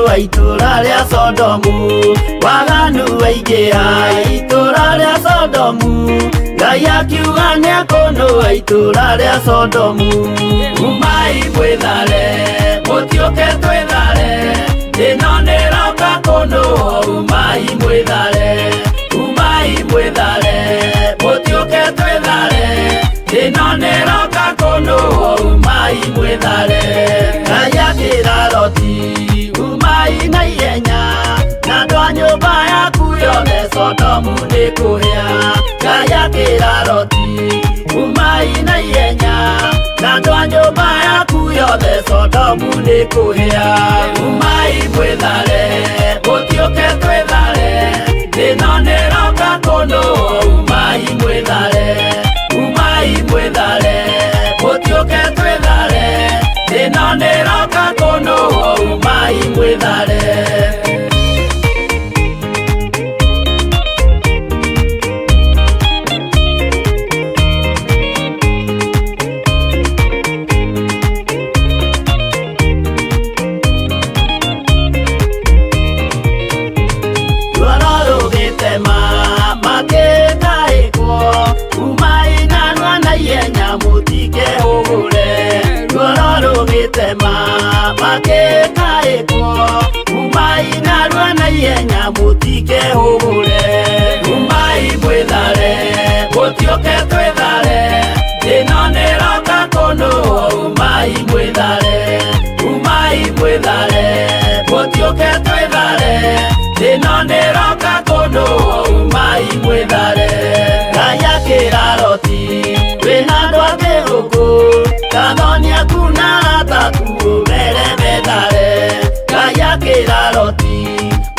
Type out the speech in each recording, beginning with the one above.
kũnũa itũũra rĩa Sodomu, waganu waingĩha itũũra rĩa Sodomu, Ngai akiuga nĩekũnũa itũũra rĩa Sodomu. Umai mwĩthare, mũtiũke twĩthare, ĩno nĩroka kũnũa, umai mwĩthare, umai mwĩthare, mũtiũke twĩthare, ĩno nĩroka kũnũa, umai mwĩthare. Ngai akĩra Loti, umai na ihenya, na andũ a nyũmba yaku yothe Sodomu nĩkũhĩa. Ngai akĩra Loti, umai na ihenya, na andũ a nyũmba yaku yothe Sodomu nĩkũhĩa. Umai mwĩthare, mũtiũke twĩthare, ĩno nĩroka kũnũa, umai mwĩthare, umai mwĩthare, mũtiũke twĩthare, ĩno nĩroka kũnũa, umai mwĩthare. Ruoro rũgĩtema makĩtaĩkwo, umai narua na ihenya mũtikehũgũre. Ruoro rũgĩtema makĩtaĩkwo, umai narua na ihenya mũtikehũgũre. Umai mwĩthare, mũtiũke twĩthare, ĩno nĩroka kũnũa, umai mwĩthare, umai mwĩthare, mũtiũke twĩthare, ĩno nĩroka kũnũa, umai mwĩthare. Ngai akĩra Loti, wĩna andũ angĩ gũkũ, gathoni aku na arata aku ũmere methare. Ngai akĩra Loti,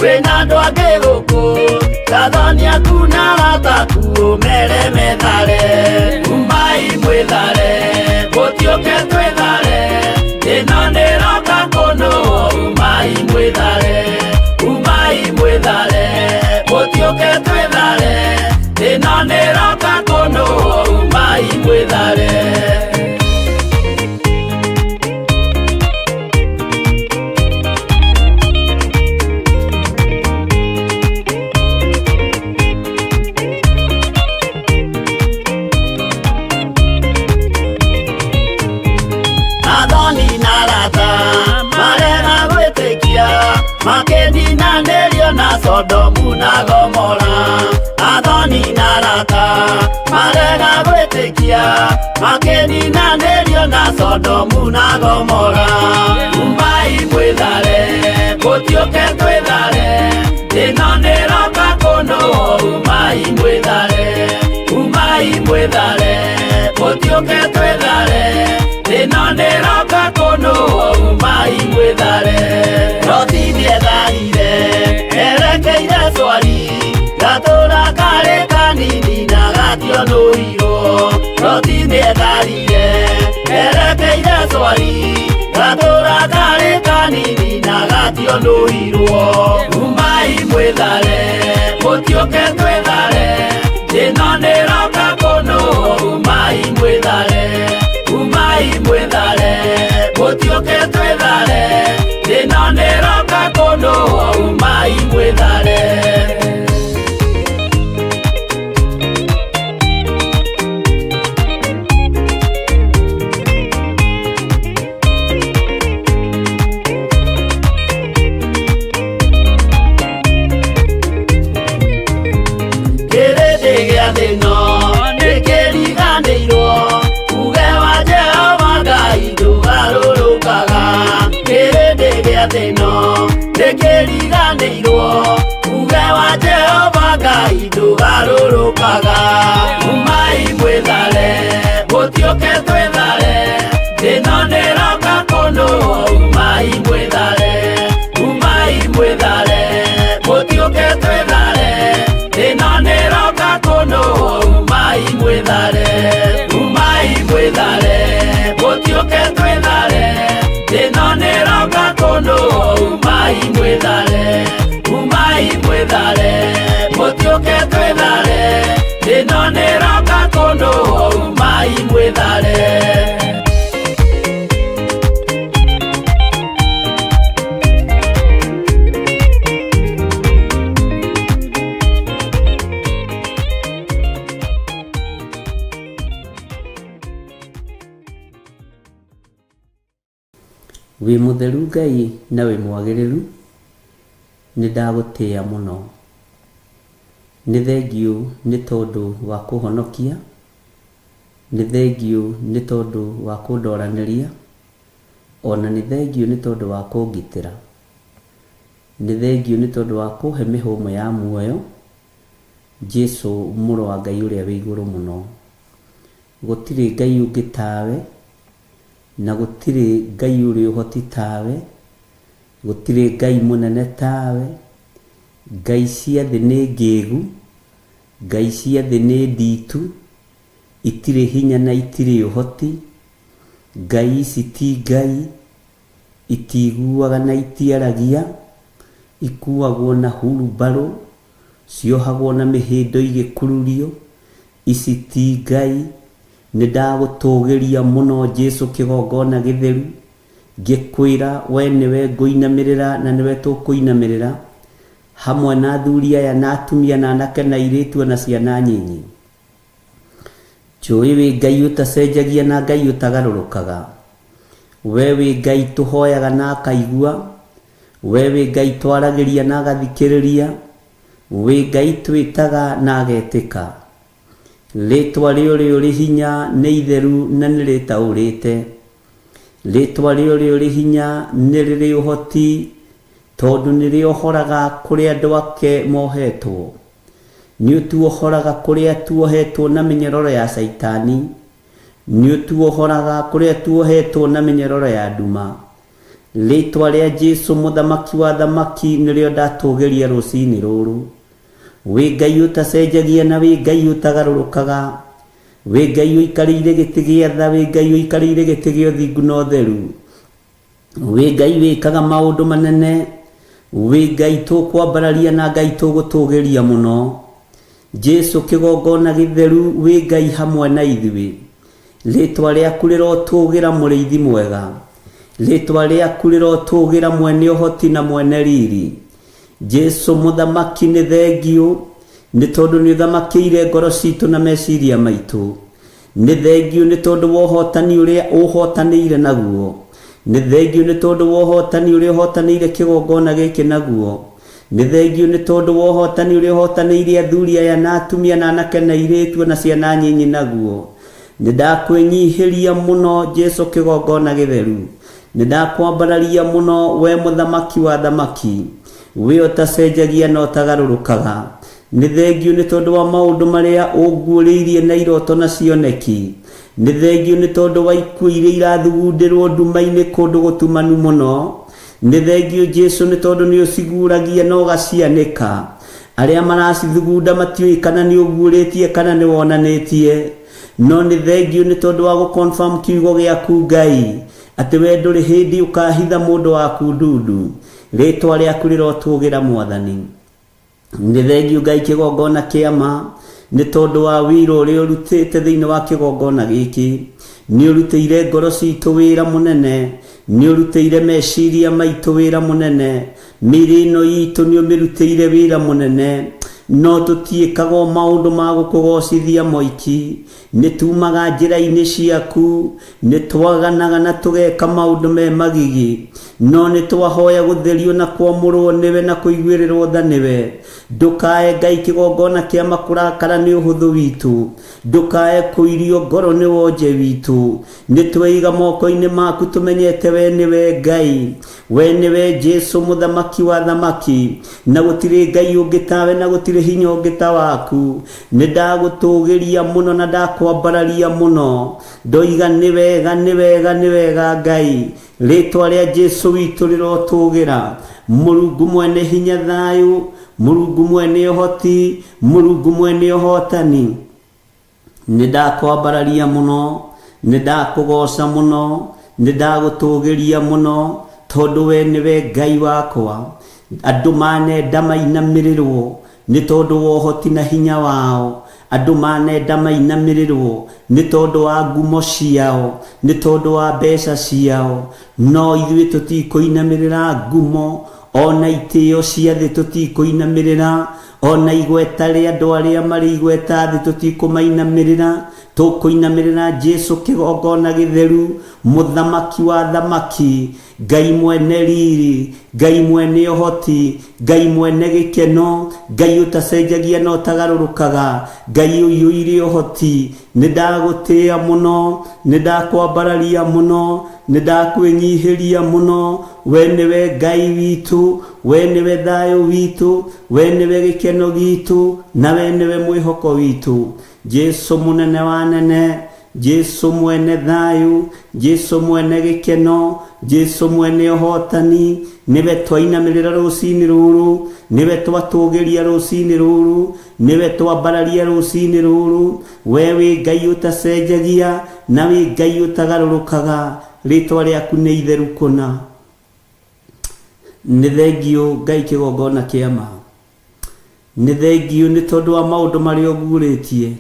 wĩna andũ angĩ gũkũ, gathoni aku na arata aku ũmere methare. Umai mwĩthare, mũtiũke twĩthare, ĩno nĩroka kũnũa, umai mwĩthare, umai mwĩthare, mũtiũke twĩthare, ĩno nĩroka kũnũa, umai mwĩthare. Athoni na arata marega gwĩtĩkia, makĩninanĩrio na Sodomu na Gomora. Athoni na arata marega gwĩtĩkia, makĩninanĩrio na Sodomu na Gomora. Umai mwĩthare, mũtiũke twĩthare, ĩno nĩroka kũnũa, umai mwĩthare, umai mwĩthare, mũtiũke twĩthare, ĩno nĩroka kũnũa, umai mwĩthare. Loti nĩetharire erekeire Swari, gatũra karĩ kanini na gationũirwo. Loti nĩetharire erekeire Swari, gatũra karĩ kanini na gationũirwo. Umai mwĩthare, mũtiũke twĩthare, ĩno nĩroka kũnũa, umai mwĩthare, umai mwĩthare, mũtiũke twĩthare, ĩno nĩroka kũnũa, umai mwĩthare. Kĩrĩndĩ gĩa thĩ ĩno nĩkĩriganĩirwo, uge wa Jehova Ngai ndũgarũrũkaga. Kĩrĩndĩ gĩa thĩ ĩno nĩkĩriganĩirwo, uge wa Jehova Ngai ndũgarũrũkaga. Umai mwĩthare, mũtiũke twĩthare, ĩno nĩroka kũnũa, umai mwĩthare, umai mwĩthare, mũtiũke twĩthare, ĩno nĩroka kũnũa, umai mwĩthare, umai mwĩthare, mũtiũke twĩthare, ĩno nĩroka kũnũa, umai mwĩthare, umai mwĩthare, mũtiũke twĩthare, ĩno nĩroka kũnũa, umai mwĩthare. Wĩ mũtheru Ngai na wĩ mwagĩrĩru, nĩ ndagũtĩa mũno. Nĩ thengiũ nĩ tondũ wa kũhonokia, nĩ thengiũ nĩ tondũ wa kũndoranĩria, ona nĩ thengiũ nĩ tondũ wa kũngitĩra. Nĩ thengiũ nĩ tondũ wa kũhe mĩhũmũ ya muoyo, Jesu mũrũ wa Ngai ũrĩa wĩ igũrũ mũno. Gũtirĩ Ngai ũngĩ tawe, na gũtirĩ Ngai ũrĩ ũhoti tawe, gũtirĩ Ngai mũnene tawe. Ngai cia thĩ nĩ ngĩgu, Ngai cia thĩ nĩ nditu, itirĩ hinya na itirĩ ũhoti. Ngai ici ti Ngai, itiguaga na itiaragia, ikuagwo na hurumbarũ, ciohagwo na mĩhĩndo igĩkururio. Ici ti Ngai. Nĩ ndagũtũgĩria mũno Jesu kĩgongona gĩtheru, ngĩkwĩra we nĩwe ngũinamĩrĩra na nĩwe tũkũinamĩrĩra, hamwe na athuri aya na atumia na anake na airĩtu na ciana nyinyi. Njũĩ wĩ Ngai ũtacenjagia na Ngai ũtagarũrũkaga. We wĩ Ngai tũhoyaga na akaigua, we wĩ Ngai twaragĩria na agathikĩrĩria, wĩ Ngai twĩtaga na agetĩka. Rĩtwa rĩũrĩ ũrĩ hinya nĩ itheru na nĩ rĩtaũrĩte. Rĩtwa rĩũrĩ ũrĩ hinya nĩ rĩrĩ ũhoti, tondũ nĩ rĩohoraga kũrĩa andũ ake mohetwo. Nĩ ũtuohoraga kũrĩa tuohetwo na mĩnyororo ya caitani. Nĩ ũtuohoraga kũrĩa tuohetwo na mĩnyororo ya nduma. Rĩtwa rĩa Jesu mũthamaki wa thamaki nĩrĩo ndatũgĩria rũcinĩ rũrũ. Wĩ Ngai ũtacenjagia na wĩ Ngai ũtagarũrũkaga. Wĩ Ngai ũikarĩire gĩtĩ gĩa tha, wĩ Ngai ũikarĩire gĩtĩ gĩa ũthingu na ũtheru. Wĩ Ngai wĩkaga maũndũ manene, wĩ Ngai tũkwambararia na Ngai tũgũtũgĩria mũno. Jesu kĩgongona gĩtheru, wĩ Ngai hamwe na ithuĩ. Rĩtwa rĩaku rĩrotũgĩra mũrĩithi mwega. Rĩtwa rĩaku rĩrotũgĩra mwene ũhoti na mwene riri. Jesu mũthamaki nĩ thengiũ, nĩ tondũ nĩ ũthamakĩire ngoro citũ na meciria maitũ. Nĩ thengiũ nĩ tondũ wa ũhotani ũrĩa ũhotanĩire naguo. Nĩ thengiũ nĩ tondũ wa ũhotani ũrĩa ũhotanĩire kĩgongona gĩkĩ naguo. Nĩ thengiũ nĩ tondũ wa ũhotani ũrĩa ũhotanĩire athuri aya na atumia na anake na airĩtu na ciana nyinyi naguo. Nĩ ndakwĩnyihĩria mũno Jesu kĩgongona gĩtheru. Nĩ ndakwambararia mũno we mũthamaki wa thamaki. We ũtacenjagia na ũtagarũrũkaga. Nĩ thengiũ nĩ tondũ wa maũndũ marĩa ũnguũrĩirie na iroto na cioneki. Nĩ thengiũ nĩ tondũ wa ikuũ iria irathugundĩrwo nduma-inĩ kũndũ gũtumanu mũno. Nĩ thengiũ Jesu nĩ tondũ nĩ ũciguragia na ũgacianĩka. Arĩa maracithugunda matiũĩ kana nĩ ũguũrĩtie kana nĩ wonanĩtie. No nĩ thengiũ nĩ tondũ wa gũconfirm kiugo gĩaku Ngai, atĩ we ndũrĩ hĩndĩ ũkahitha mũndũ waku ndundu. Rĩtwa rĩaku rĩrotũgĩra Mwathani. Nĩ thengiũ Ngai kĩgongona kĩa ma, nĩ tondũ wa wĩra ũrĩa ũrutĩte thĩinĩ wa kĩgongona gĩkĩ. Nĩ ũrutĩire ngoro citũ wĩra mũnene, nĩ ũrutĩire meciria maitũ wĩra mũnene, mĩĩrĩ ĩno itũ nĩ ũmĩrutĩire wĩra mũnene. No tũtiĩkaga o maũndũ ma gũkũgocithia moiki, nĩ tumaga njĩra-inĩ ciaku, nĩ twaganaga na tũgeka maũndũ me magigi, no nĩ twahoya gũtherio na kwamũrwo nĩwe na kũiguĩrĩrwo tha nĩwe. Ndũkae Ngai kĩgongona kĩa makũrakara nĩ ũhũthũ witũ, ndũkae kũirio ngoro nĩ wonje witũ. Nĩ tweiga moko-inĩ maku tũmenyete we nĩwe Ngai, we nĩwe Jesu mũthamaki wa thamaki, na gũtirĩ Ngai ũngĩ tawe na gũtirĩ hinya ũngĩ ta waku. Nĩ ndagũtũgĩria mũno na ndakwambararia mũno. Ndoiga nĩ wega, nĩ wega, nĩ wega Ngai. Rĩtwa rĩa Jesu witũ rĩrotũgĩra. Mũrungu mwene hinya thayũ, Mũrungu mwene ũhoti, Mũrungu mwene ũhotani. Nĩ ndakwambararia mũno, nĩ ndakũgoca mũno, nĩ ndagũtũgĩria mũno, tondũ we nĩwe Ngai wakwa. Andũ manenda mainamĩrĩrwo nĩ tondũ wa ũhoti na hinya wao. Andũ manenda mainamĩrĩrwo nĩ tondũ wa ngumo ciao, nĩ tondũ wa mbeca ciao. No ithuĩ tũtikũinamĩrĩra ngumo, ona itĩo cia thĩ tũtikũinamĩrĩra, ona igweta rĩa andũ arĩa marĩ igweta thĩ tũtikũmainamĩrĩra. Tũkũinamĩrĩra Jesu kĩgongona gĩtheru, mũthamaki wa thamaki, Ngai mwene riri, Ngai mwene ũhoti, Ngai mwene gĩkeno, Ngai ũtacenjagia na ũtagarũrũkaga, Ngai ũiyũire ũhoti. Nĩ ndagũtĩĩa mũno, nĩ ndakwambararia mũno, nĩ ndakwĩnyihĩria mũno. We nĩwe Ngai witũ, we nĩwe thayũ witũ, we nĩwe gĩkeno gitũ, na we nĩwe mwĩhoko witũ. Jesu mũnene wa nene, Jesu mwene thayũ, Jesu mwene gĩkeno, Jesu mwene ũhotani, nĩwe twainamĩrĩra rũcinĩ rũrũ, nĩwe twatũgĩria rũcinĩ rũrũ, nĩwe twambararia rũcinĩ rũrũ. We wĩ Ngai ũtacenjagia na wĩ Ngai ũtagarũrũkaga, rĩtwa rĩaku nĩ itheru kũna. Nĩ thengiũ Ngai kĩgongona kĩa ma, nĩ thengiũ nĩ tondũ wa maũndũ marĩa ũguũrĩtie,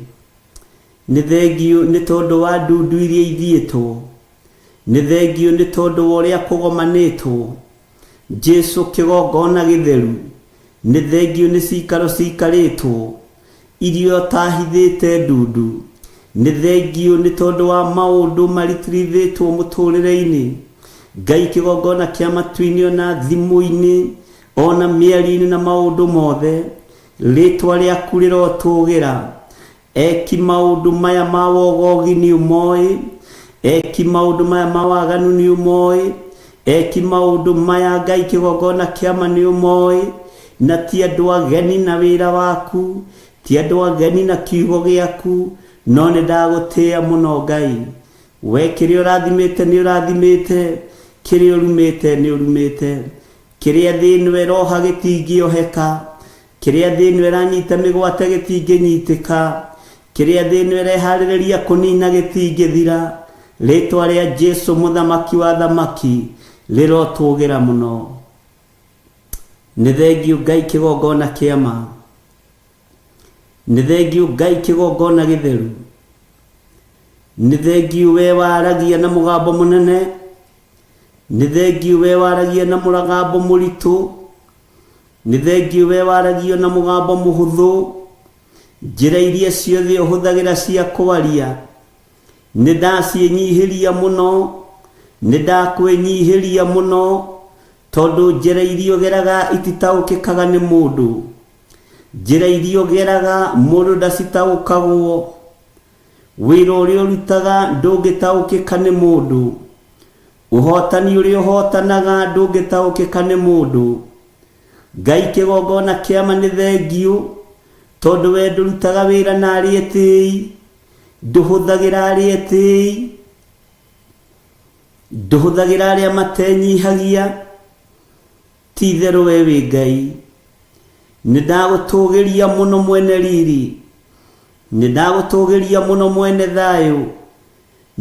nĩ thengiũ nĩ tondũ wa ndundu iria ithiĩtwo, nĩ thengiũ nĩ tondũ wa ũrĩa kũgomanĩtwo. Jesu kĩgongona gĩtheru, nĩ thengiũ nĩ cikaro cikarĩtwo iria ũtahithĩte ndundu, nĩ thengiũ nĩ tondũ wa maũndũ maritirithĩtwo mũtũrĩre-inĩ. Ngai kĩgongona kĩa matu-inĩ ona thimũ-inĩ ona mĩario-inĩ na maũndũ mothe, rĩtwa rĩaku rĩrotũgĩra. Eki maũndũ maya ma wogogi nĩ ũmoĩ, eki maũndũ maya ma waganu nĩ ũmoĩ, eki maũndũ maya Ngai kĩgongona kĩama nĩ ũmoĩ, na ti andũ ageni na wĩra waku, ti andũ ageni na kiugo gĩaku, no nĩ ndagũtĩĩa mũno Ngai. We kĩrĩa ũrathimĩte nĩ ũrathimĩte, kĩrĩa ũrumĩte nĩ ũrumĩte, kĩrĩa thĩ ĩno ĩroha gĩtingĩoheka, kĩrĩa thĩ ĩno ĩranyita mĩgwate gĩtingĩnyitĩka, kĩrĩa thĩ ĩno ĩreharĩrĩria kũnina gĩtingĩthira. Rĩtwa rĩa Jesu mũthamaki wa thamaki rĩrotũgĩra mũno. Nĩ thengiũ Ngai kĩgongona kĩa ma, nĩ thengiũ Ngai kĩgongona gĩtheru, nĩ thengiũ we waragia na mũgambo mũnene, nĩ thengiũ we waragia na mũgambo mũritũ, nĩ thengiũ we waragia na mũgambo mũhũthũ. Njĩra iria ciothe ũhũthagĩra cia kwaria nĩ ndaciĩnyihĩria mũno, nĩ ndakwĩnyihĩria mũno, tondũ njĩra iria ũgeraga ititaũkĩkaga nĩ mũndũ. Njĩra iria ũgeraga mũndũ ndacitaũkagwo, wĩra ũrĩa ũrutaga ndũngĩtaũkĩka nĩ mũndũ, ũhotani ũrĩa ũhotanaga ndũngĩtaũkĩka nĩ mũndũ. Ngai kĩgongona kĩama nĩ thengiũ, tondũ we ndũrutaga wĩra na arĩa etĩĩi, ndũhũthagĩra arĩa etĩĩi, ndũhũthagĩra arĩa matenyihagia. Ti itherũ we wĩ Ngai. Nĩ ndagũtũgĩria mũno mwene riri, nĩ ndagũtũgĩria mũno mwene thayũ,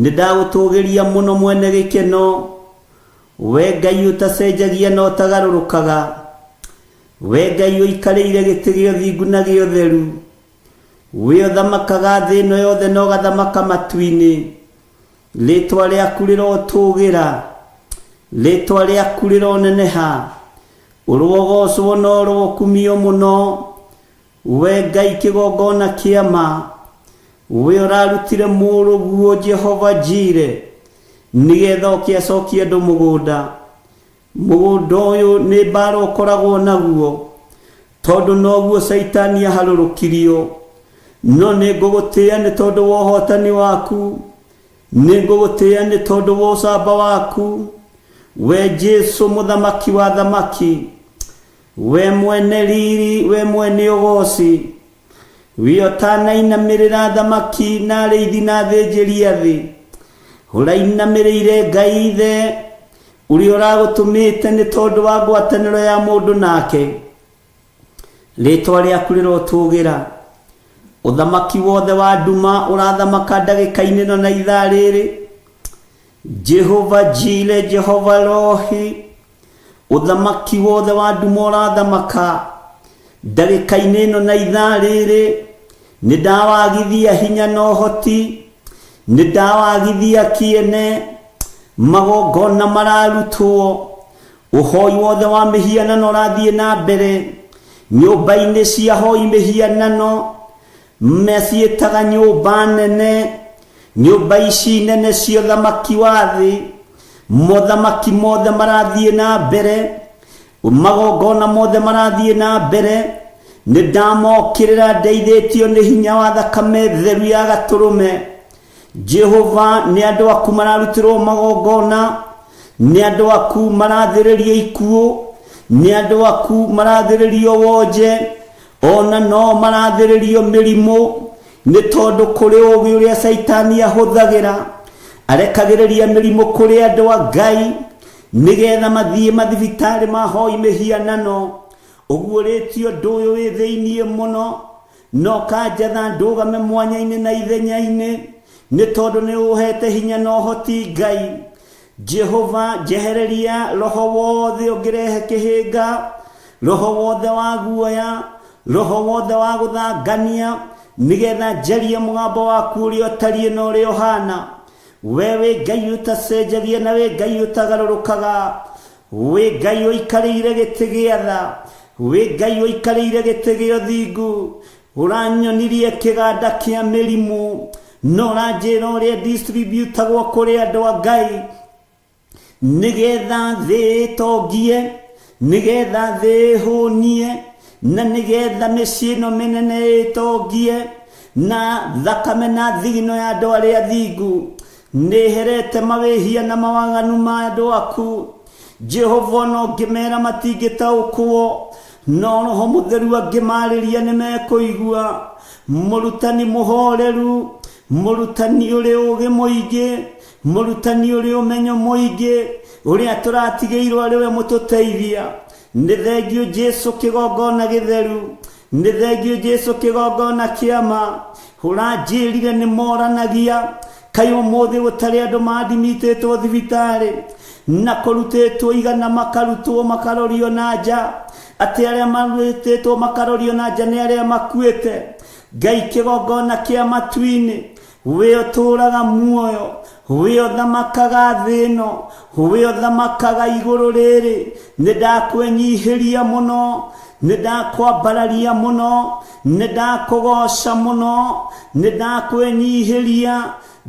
nĩ ndagũtũgĩria mũno mwene gĩkeno. We Ngai ũtacenjagia na ũtagarũrũkaga, we Ngai ũikarĩire gĩtĩ gĩa ũthingu na gĩa ũtheru, we ũthamakaga thĩ ĩno yothe na ũgathamaka matu-inĩ. Rĩtwa rĩaku rĩrotũgĩra, rĩtwa rĩaku rĩroneneha, ũrogocwo na ũrokumio mũno. We Ngai kĩgongona kĩa ma, we ũrarutire mũrũguo Jehova Jire, nĩgetha oke acokie andũ mũgũnda. Mũgũnda ũyũ nĩ mbara ũkoragwo naguo, tondũ noguo Caitani aharũrũkirio. No nĩ ngũgũtĩĩa nĩ tondũ wa ũhotani waku, nĩ ngũgũtĩĩa nĩ tondũ wa ũcamba waku. We Jesu mũthamaki wa thamaki, we mwene riri, we mwene ũgoci, we ũtanainamĩrĩra thamaki na arĩithi na athĩnjĩri a thĩ, ũrainamĩrĩire Ngai Ithe ũrĩa ũragũtũmĩte nĩ tondũ wa ngwatanĩro ya mũndũ nake. Rĩtwa rĩaku rĩrotũgĩra. Ũthamaki wothe wa nduma ũrathamaka ndagĩka-inĩ ĩno na ithaa rĩrĩ. Jehova Jire, Jehova Rohi, ũthamaki wothe wa nduma ũrathamaka ndagĩka-inĩ ĩno na ithaa rĩrĩ. Nĩ ndawagithia hinya na ũhoti, nĩ ndawagithia kĩene, magongona mararutwo, ũhoi wothe wa mĩhianano ũrathiĩ na mbere nyũmba-inĩ cia hoi mĩhianano, meciĩtaga nyũmba nene. Nyũmba ici nene cia ũthamaki wa thĩ, mothamaki mothe marathiĩ na mbere, magongona mothe marathiĩ na mbere, nĩ ndamokĩrĩra ndeithĩtio nĩ hinya wa thakame theru ya gatũrũme. Jehova, nĩ andũ aku mararutĩrwo magongona, nĩ andũ aku marathĩrĩrio ikuũ, nĩ andũ aku marathĩrĩrio wonje, ona no marathĩrĩrio mĩrimũ, nĩ tondũ kũrĩ ũũgĩ ũrĩa Caitani ahũthagĩra, arekagĩrĩria mĩrimũ kũrĩ andũ a Ngai nĩgetha mathiĩ mathibitarĩ mahoi mĩhianano. Ũguũrĩtie ũndũ ũyũ wĩ thĩiniĩ mũno, na ũkanjatha ndũgame mwanya-inĩ na ithenya-inĩ, nĩ tondũ nĩ ũhete hinya na ũhoti Ngai. Jehova, njehereria roho wothe ũngĩrehe kĩhĩnga, roho wothe wa guoya, roho wothe wa gũthangania, nĩgetha njarie mũgambo waku ũrĩa ũtariĩ na ũrĩa ũhana. We wĩ Ngai ũtacenjagia na wĩ Ngai ũtagarũrũkaga, wĩ Ngai ũikarĩire gĩtĩ gĩa tha, wĩ Ngai ũikarĩire gĩtĩ gĩa ũthingu. Ũranyonirie kĩganda kĩa mĩrimũ, no ũranjĩra ũrĩa distributagwo kũrĩ andũ a Ngai, nĩgetha thĩ ĩtongie, nĩgetha thĩ ĩhũnie, na nĩgetha mĩciĩ ĩno mĩnene ĩtongie, na thakame na thigino ya andũ arĩa athingu. Nĩherete mawĩhia na mawaganu ma andũ aku. Jehova, ona ũngĩmera matingĩtaũkwo, no Roho Mũtheru angĩmarĩria nĩ mekũigua. Mũrutani mũhoreru, mũrutani ũrĩ ũũgĩ mũingĩ, mũrutani ũrĩ ũmenyo mũingĩ, ũrĩa tũratigĩirwo arĩ we mũtũteithia. Nĩ thengio Jesu kĩgongona gĩtheru, nĩ thengio Jesu kĩgongona kĩama. Ũranjĩrire nĩ moranagia, kaĩ ũmũthĩ gũtarĩ andũ mandimitĩtwo thibitarĩ na kũrutĩtwo igana makarutwo makarorio na nja, atĩ arĩa marutĩtwo makarorio na nja nĩ arĩa makuĩte. Ngai kĩgongona kĩa matu-inĩ, we ũtũũraga muoyo, we ũthamakaga thĩ ĩno, we ũthamakaga igũrũ rĩrĩ, nĩ ndakwenyihĩria mũno, nĩ ndakwambararia mũno, nĩ ndakũgoca mũno, nĩ ndakwenyihĩria.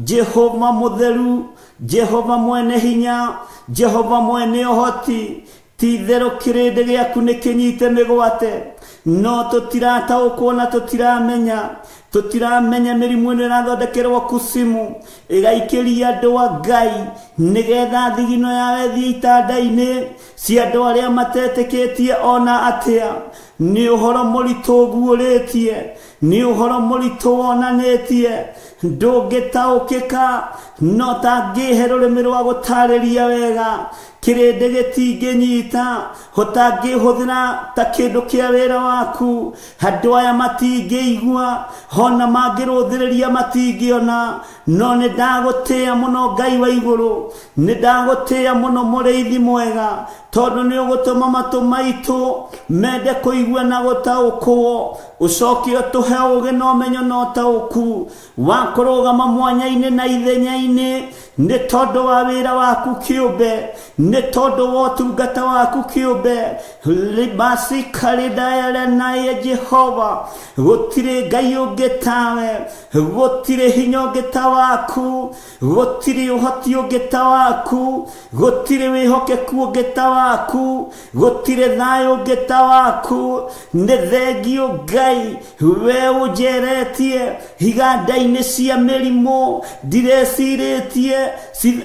Jehova mũtheru, Jehova mwene hinya, Jehova mwene ũhoti, ti-itherũ kĩrĩndĩ gĩaku nĩ kĩnyite mĩgwate, no tũtirataũkwo na tũtiramenya. Tũtiramenya mĩrimũ ĩno ĩrathondekerwo kusimu, ĩgaikĩria andũ a Ngai, nĩgetha thigino yao ĩthiĩ itanda-inĩ cia andũ arĩa matetĩkĩtie ona atĩa. Nĩ ũhoro mũritũ ũguũrĩtie, nĩ ũhoro mũritũ wonanĩtie, ndũngĩtaũkĩka, no tangĩhe rũrĩmĩ rwa gũtarĩria wega, kĩrĩndĩ gĩtingĩnyita, ũtangĩhũthĩra ta kĩndũ kĩa wĩra waku, andũ aya matingĩigua, ona mangĩrũthĩrĩria matingĩona. No nĩ ndagũtĩĩa mũno Ngai wa igũrũ, nĩ ndagũtĩĩa mũno mũrĩithi mwega, tondũ nĩ ũgũtũma matũ maitũ mende kũigua na gũtaũkwo, ũcoke ũtũhe ũũgĩ na ũmenyo na ũtaũku wa kũrũgama mwanya-inĩ na ithenya-inĩ, nĩ tondũ wa wĩra waku kĩũmbe, nĩ tondũ wa ũtungata waku kĩũmbe. Libasi karidayaranaye Jehova, gũtirĩ Ngai ũngĩ tawe, gũtirĩ hinya ũngĩ ta waku, gũtirĩ ũhoti ũngĩ ta waku, gũtirĩ wĩhokeku ũngĩ ta waku, gũtirĩ thayũ ũngĩ ta waku. Nĩ thengio Ngai, we ũnjeretie iganda-inĩ cia mĩrimũ, ndirecirĩtie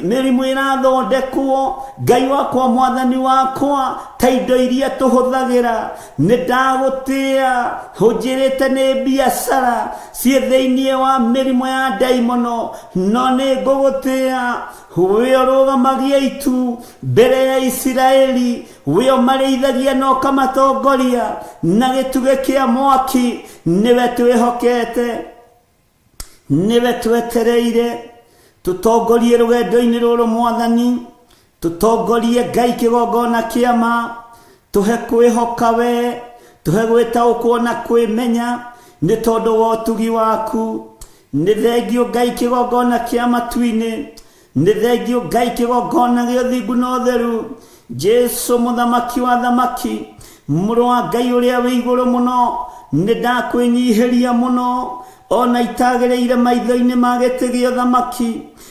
mĩrimũ ĩrathondekwo. Ngai wakwa, mwathani wakwa, ta indo iria tũhũthagĩra, nĩ ndagũtĩĩa, ũnjĩrĩte nĩ biacara ciĩ thĩiniĩ wa mĩrimũ ya ndaimono, no nĩ ngũgũtĩĩa. We ũrũgamagia itu mbere ya Isiraeli, we ũmarĩithagia na ũkamatongoria na gĩtugĩ kĩa mwaki, nĩwe twĩhokete, nĩwe twetereire. Tũtongorie rũgendo-inĩ rũrũ mwathani, tũtongorie Ngai kĩgongona kĩa ma, tũhe kwĩhoka we, tũhe gwĩtaũkwo na kwĩmenya, nĩ tondũ wa ũtugi waku. Nĩ thengio Ngai kĩgongona kĩa matu-inĩ, nĩ thengio Ngai kĩgongona gĩa ũthingu na ũtheru. Jesu mũthamaki wa thamaki, mũrũ wa Ngai ũrĩa wĩ igũrũ mũno, nĩ ndakwĩnyihĩria mũno. Ona itagĩrĩire maitho-inĩ ma gĩtĩ gĩa ũthamaki,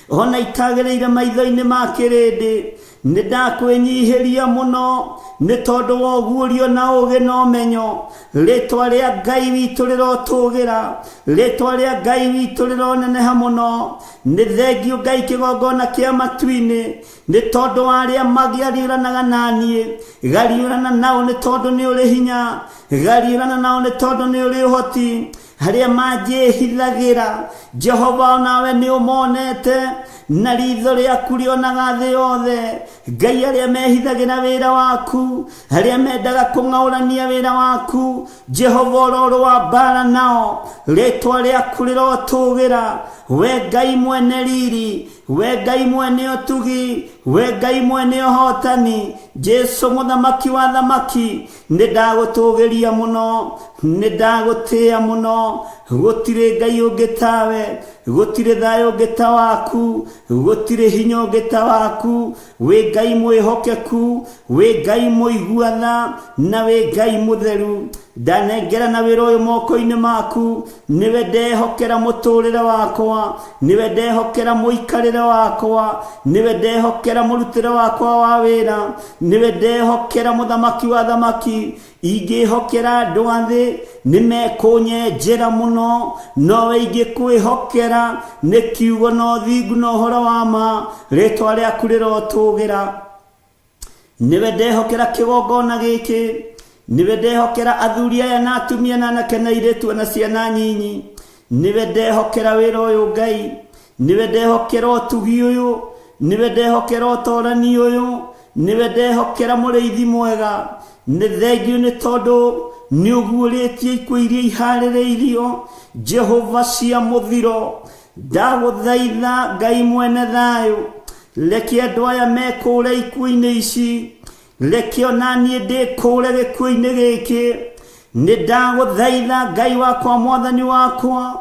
ona itagĩrĩire maitho-inĩ ma kĩrĩndĩ. Nĩ ndakwĩnyihĩria mũno nĩ tondũ wa ũguũrio na ũũgĩ na ũmenyo. Rĩtwa rĩa Ngai witũ rĩrotũgĩra, rĩtwa rĩa Ngai witũ rĩroneneha mũno. Nĩ thengiũ Ngai kĩgongona kĩa matu-inĩ nĩ tondũ wa arĩa magĩariũranaga na niĩ. Gariũrana nao nĩ tondũ nĩ ũrĩ hinya, gariũrana nao nĩ tondũ nĩ ũrĩ ũhoti. Arĩa manjĩhithagĩra, Jehova onawe nĩ ũmonete, na ritho rĩaku rĩonaga thĩ yothe. Ngai, arĩa mehithagĩra wĩra waku, arĩa mendaga kũng'aũrania wĩra waku, Jehova ũrorũa mbara nao. Rĩtwa rĩaku rĩrotũgĩra, we Ngai mwene riri, we Ngai mwene ũtugi, we Ngai mwene ũhotani. Jesu mũthamaki wa thamaki, nĩ ndagũtũgĩria mũno, nĩ ndagũtĩĩa mũno. Gũtirĩ Ngai ũngĩ tawe, gũtirĩ thayũ ũngĩ ta waku, gũtirĩ hinya ũngĩ ta waku. Wĩ Ngai mwĩhokeku, wĩ Ngai mũigua tha, na wĩ Ngai mũtheru. Ndanengerana wĩra ũyũ moko-inĩ maku, nĩwe ndehokera mũtũrĩre wakwa, nĩwe ndehokera mũikarĩre wakwa, nĩwe ndehokera mũrutĩre wakwa wa wĩra, nĩwe ndehokera mũthamaki wa thamaki. Ingĩhokera andũ a thĩ nĩ mekũnyenjera mũno, nowe ingĩkwĩhokera nĩ kiugo na ũthingu na ũhoro wa ma. Rĩtwa rĩaku rĩrotũgĩra. Nĩwe ndehokera kĩgongona gĩkĩ, nĩwe ndehokera athuri aya na atumia na anake na airĩtu na ciana nyinyi. Nĩwe ndehokera wĩra ũyũ Ngai, nĩwe ndehokera ũtugi ũyũ, nĩwe ndehokera ũtorani ũyũ, nĩwe ndehokera mũrĩithi mwega. Nĩ thengiũ nĩ tondũ nĩ ũguũrĩtie ikuũ iria iharĩrĩirio Jehova cia mũthiro. Ndagũthaitha Ngai mwene thayũ, reke andũ aya mekũũre ikuũ-inĩ ici, reke ona niĩ ndĩkũũre gĩkuũ-inĩ gĩkĩ. Nĩ ndagũthaitha Ngai wakwa, mwathani wakwa,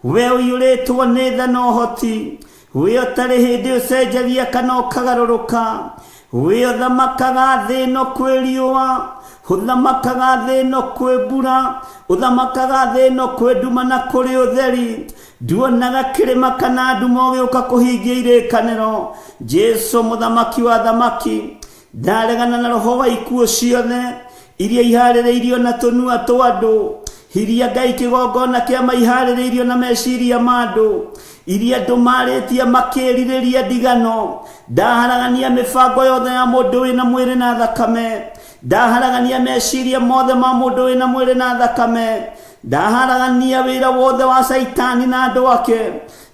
we ũiyũrĩtwo nĩ tha na ũhoti, we ũtarĩ hĩndĩ ũcenjagia kana ũkagarũrũka, we ũthamakaga thĩ ĩno kwĩ riũa, ũthamakaga thĩ ĩno kwĩ mbura, ũthamakaga thĩ ĩno kwĩ nduma na kũrĩ ũtheri. Nduonaga kĩrĩma kana nduma ũgĩũka kũhingia irĩkanĩro. Jesu mũthamaki wa thamaki, ndaregana na roho wa ikuũ ciothe iria iharĩrĩirio na tũnua twa andũ, iria Ngai kĩgongona kĩa maiharĩrĩirio na meciria ma andũ, iria andũ marĩtie makĩrirĩria ndigano. Ndaharagania mĩbango yothe ya mũndũ wĩna mwĩrĩ na thakame, ndaharagania meciria mothe ma mũndũ wĩna mwĩrĩ na thakame, ndaharagania wĩra wothe wa Caitani na andũ ake.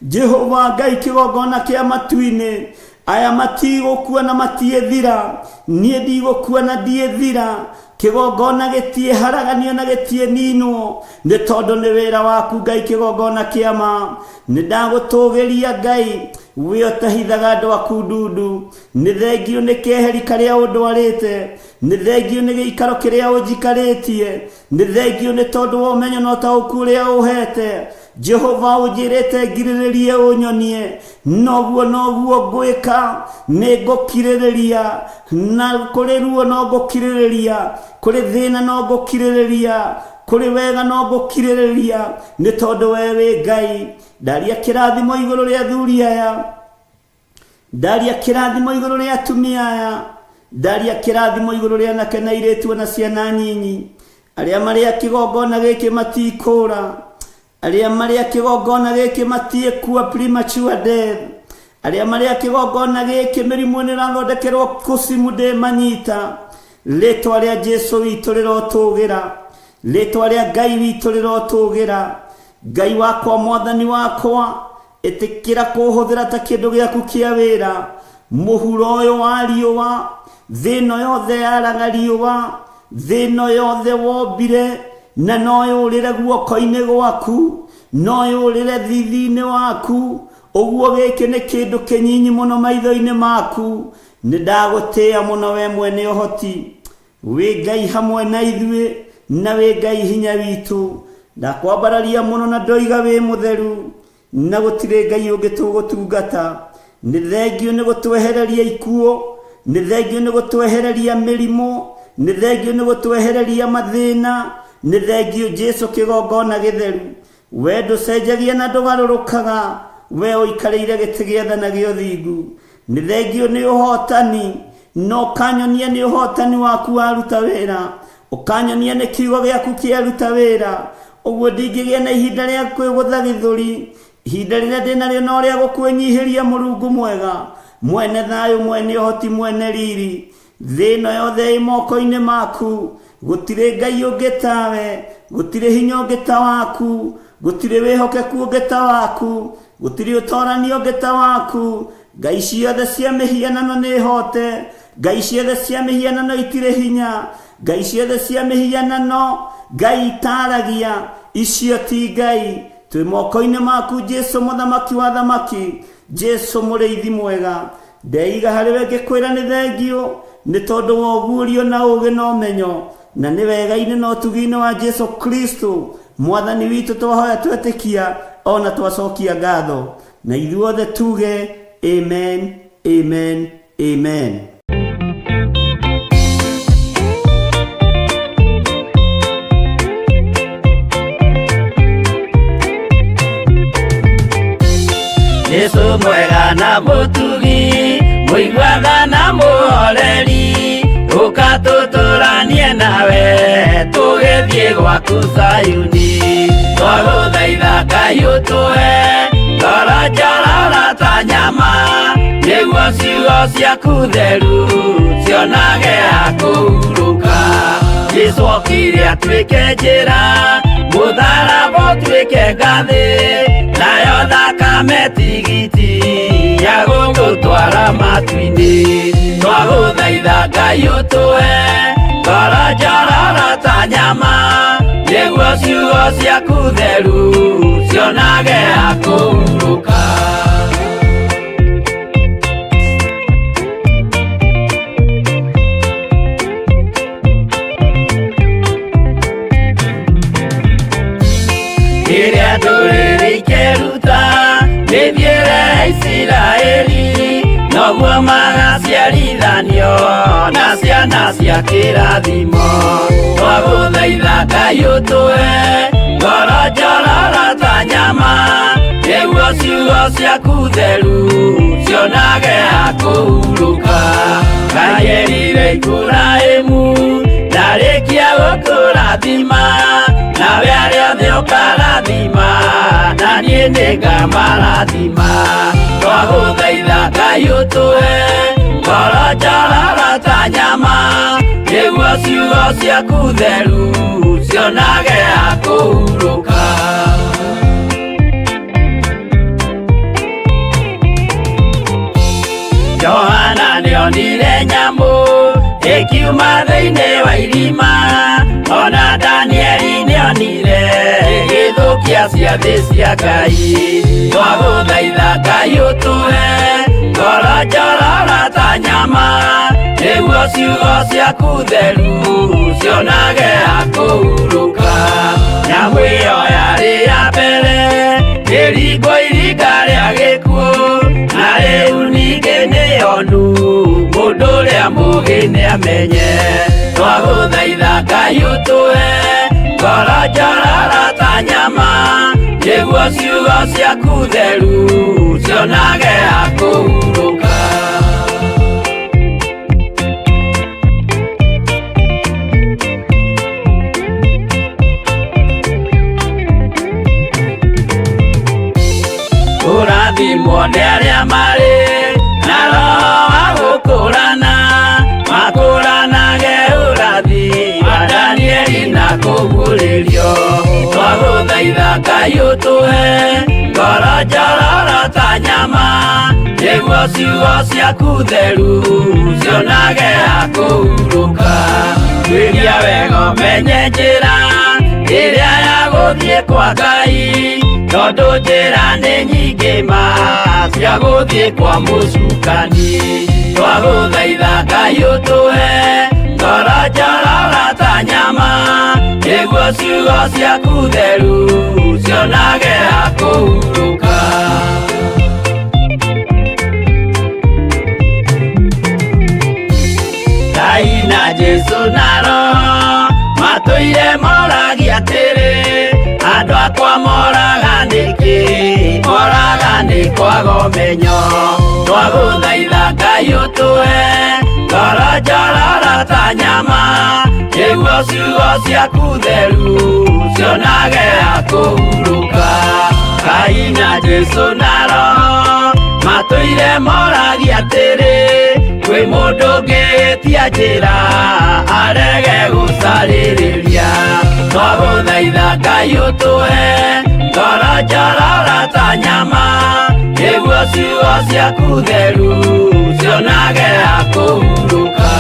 Jehova Ngai kĩgongona kĩa matu-inĩ, aya matigũkua na matiĩthira, niĩ ndigũkua na ndiĩthira. Kĩgongona gĩtiĩharaganio na gĩtiĩninwo, nĩ tondũ nĩ wĩra waku Ngai kĩgongona kĩa ma. Nĩ ndagũtũgĩria Ngai, we ũtahithaga andũ aku ndundu. Nĩ thengiũ nĩ keheri karĩa ũndwarĩte, nĩ thengiũ nĩ gĩikaro kĩrĩa ũnjikarĩtie, nĩ thengiũ nĩ tondũ wa ũmenyo na ũtaũku ũrĩa ũhete. Jehova ũnjĩrĩte ngirĩrĩrie ũnyonie, noguo noguo ngwĩka, nĩ ngũkirĩrĩria, na kũrĩ ruo no ngũkirĩrĩria, kũrĩ thĩna no ngũkirĩrĩria, kũrĩ wega no ngũkirĩrĩria, nĩ tondũ we wĩ Ngai. Ndaria kĩrathimo igũrũ rĩa athuri aya, ndaria kĩrathimo igũrũ rĩa atumia aya, ndaria kĩrathimo igũrũ rĩa anake na airĩtu na ciana nyinyi. Arĩa marĩ a kĩgongona gĩkĩ matikũũra, arĩa marĩ a kĩgongona gĩkĩ matiĩkua premature death, arĩa marĩ a kĩgongona gĩkĩ mĩrimũ nĩ ĩrathondekerwo kũcimu ndĩmanyita. Rĩtwa rĩa Jesu witũ rĩrotũgĩra, rĩtwa rĩa Ngai witũ rĩrotũgĩra. Ngai wakwa, mwathani wakwa, ĩtĩkĩra kũhũthĩra ta kĩndũ gĩaku kĩa wĩra. Mũhuro ũyũ wa riũa, thĩ ĩno yothe yaraga riũa, thĩ ĩno yothe wombire, na no yũrĩre guoko-inĩ gwaku, no yũrĩre thithi-inĩ waku. Ũguo gĩkĩ nĩ kĩndũ kĩnyinyi mũno maitho-inĩ maku. Nĩ ndagũtĩĩa mũno we mwene ũhoti, wĩ Ngai hamwe na ithuĩ, na wĩ Ngai hinya witũ. Ndakwambararia mũno na ndoiga wĩ mũtheru, na gũtirĩ Ngai ũngĩ tũgũtungata. Nĩ thengiũ nĩ gũtwehereria ikuũ, nĩ thengiũ nĩ gũtwehereria mĩrimũ, nĩ thengiũ nĩ gũtwehereria mathĩna, nĩ thengiũ Jesu kĩgongona gĩtheru. We ndũcenjagia na ndũgarũrũkaga, we ũikarĩire gĩtĩ gĩa tha na gĩa ũthingu. Nĩ thengio nĩ ũhotani, na ũkanyonia nĩ ũhotani waku waruta wĩra, ũkanyonia nĩ kiugo gĩaku kĩaruta wĩra. Ũguo ndingĩgĩa na ihinda rĩa kwĩgũtha gĩthũri, ihinda rĩrĩa ndĩ narĩo no rĩa gũkwĩnyihĩria Mũrungu mwega, mwene thayũ, mwene ũhoti, mwene riri. Thĩ ĩno yothe ĩ moko-inĩ maku, gũtirĩ Ngai ũngĩ tawe, gũtirĩ hinya ũngĩ ta waku, gũtirĩ wĩhokeku ũngĩ ta waku, gũtirĩ ũtorani ũngĩ ta waku. Ngai ciothe cia mĩhianano nĩ hote, Ngai ciothe cia mĩhianano itirĩ hinya, Ngai ciothe cia mĩhianano Ngai itaragia, icio ti Ngai. Twĩ moko-inĩ maku Jesu mũthamaki wa thamaki, Jesu mũrĩithi mwega. Ndeiga harĩ we ngĩkwĩra nĩ thengio, nĩ tondũ wa ũguũrio na ũũgĩ na ũmenyo, na nĩ wega-inĩ na ũtugi-inĩ wa Jesu Kristo mwathani witũ twahoya twetĩkia ona twacokia ngatho, na ithuothe tuge amen, amen, amen. Jesu mwega na mũtugi, mũiguaga na mũhoreri, ũka tũtũranie nawe, tũgĩthiĩ gwaku Zayuni. Twagũthaitha Ngai ũtũhe ngoro njororo ta nyama, nĩguo ciugo ciaku theru cionage ha kũhurũka. Jesu okire atuĩke njĩra, mũtharaba ũtuĩke ngathĩ, nayo thakame tigiti ya gũgũtwara matu-inĩ. Twagũthaitha Ngai ũtũhe ngoro njororo ta nyama, nĩguo ciugo ciaku theru cionage ha kũhurũka. Rĩrĩa ndũrĩrĩ ikeruta mĩthiĩre ya Isiraeli, noguo magaciarithanio na ciana cia kĩrathimo. Twagũthaitha Ngai ũtũhe ngoro njororo ta nyama, nĩguo ciugo ciaku theru cionage ha kũhurũka. Ngai erire Iburahĩmu ndarĩkia gũkũrathima, nawe arĩa othe ũkarathima, na niĩ nĩngamarathima. Twagũthaitha Ngai ũtũhe ngoro njororo ta nyama, nĩguo ciugo ciaku theru cionage ha kũhurũka. Johana nĩonire nyamũ ĩkiuma thĩinĩ wa irima, ona Danieli nĩonire ĩgĩthũkia ciathĩ cia Ngai. Twagũthaitha Ngai ũtũhe ngoro njororo ta nyama, nĩguo ciugo ciaku theru cionage ha kũhurũka. Nyamũ ĩyo yarĩ ya mbere ĩringwo iringa rĩa gĩkuũ, na rĩu ningĩ nĩyonu mũndũ ũrĩa mũũgĩ nĩamenye. Twagũthaitha Ngai ũtũhe ngoro njororo ta nyama, nĩguo ciugo ciaku theru cionage ha kũhurũka. Kũrathimwo nĩ arĩa marĩ na roho wa gũkũrana, makũranage ũrathi wa Danieli na kũguũrĩrio. Twagũthaitha Ngai ũtũhe ngoro njororo ta nyama, nĩguo ciugo ciaku theru cionage ha kũhurũka. Tuĩria wega ũmenye njĩra ĩrĩa ya gũthiĩ kwa Ngai, tondũ njĩra nĩ nyingĩ ma cia gũthiĩ kwa mũcukani. Twagũthaitha Ngai ũtũhe ngoro njororo ta nyama, nĩguo ciugo ciaku theru cionage ha kũhurũka. Ngai na Jesu na Roho matũire moragia atĩrĩ, andũ Andũ akwa moraga nĩkĩ? Moraga nĩ kwaga ũmenyo. Twagũthaitha Ngai ũtũhe ngoro njororo ta nyama, nĩguo ciugo ciaku theru cionage ha kũhurũka. Ngai na Jesũ na Roho matũire moragia atĩrĩ, kwĩ mũndũ ũngĩtia njĩra arege gũcarĩrĩria. Twagũthaitha Ngai ũtũhe ngoro njororo ta nyama, nĩguo ciugo ciaku theru cionage ha kũhurũka.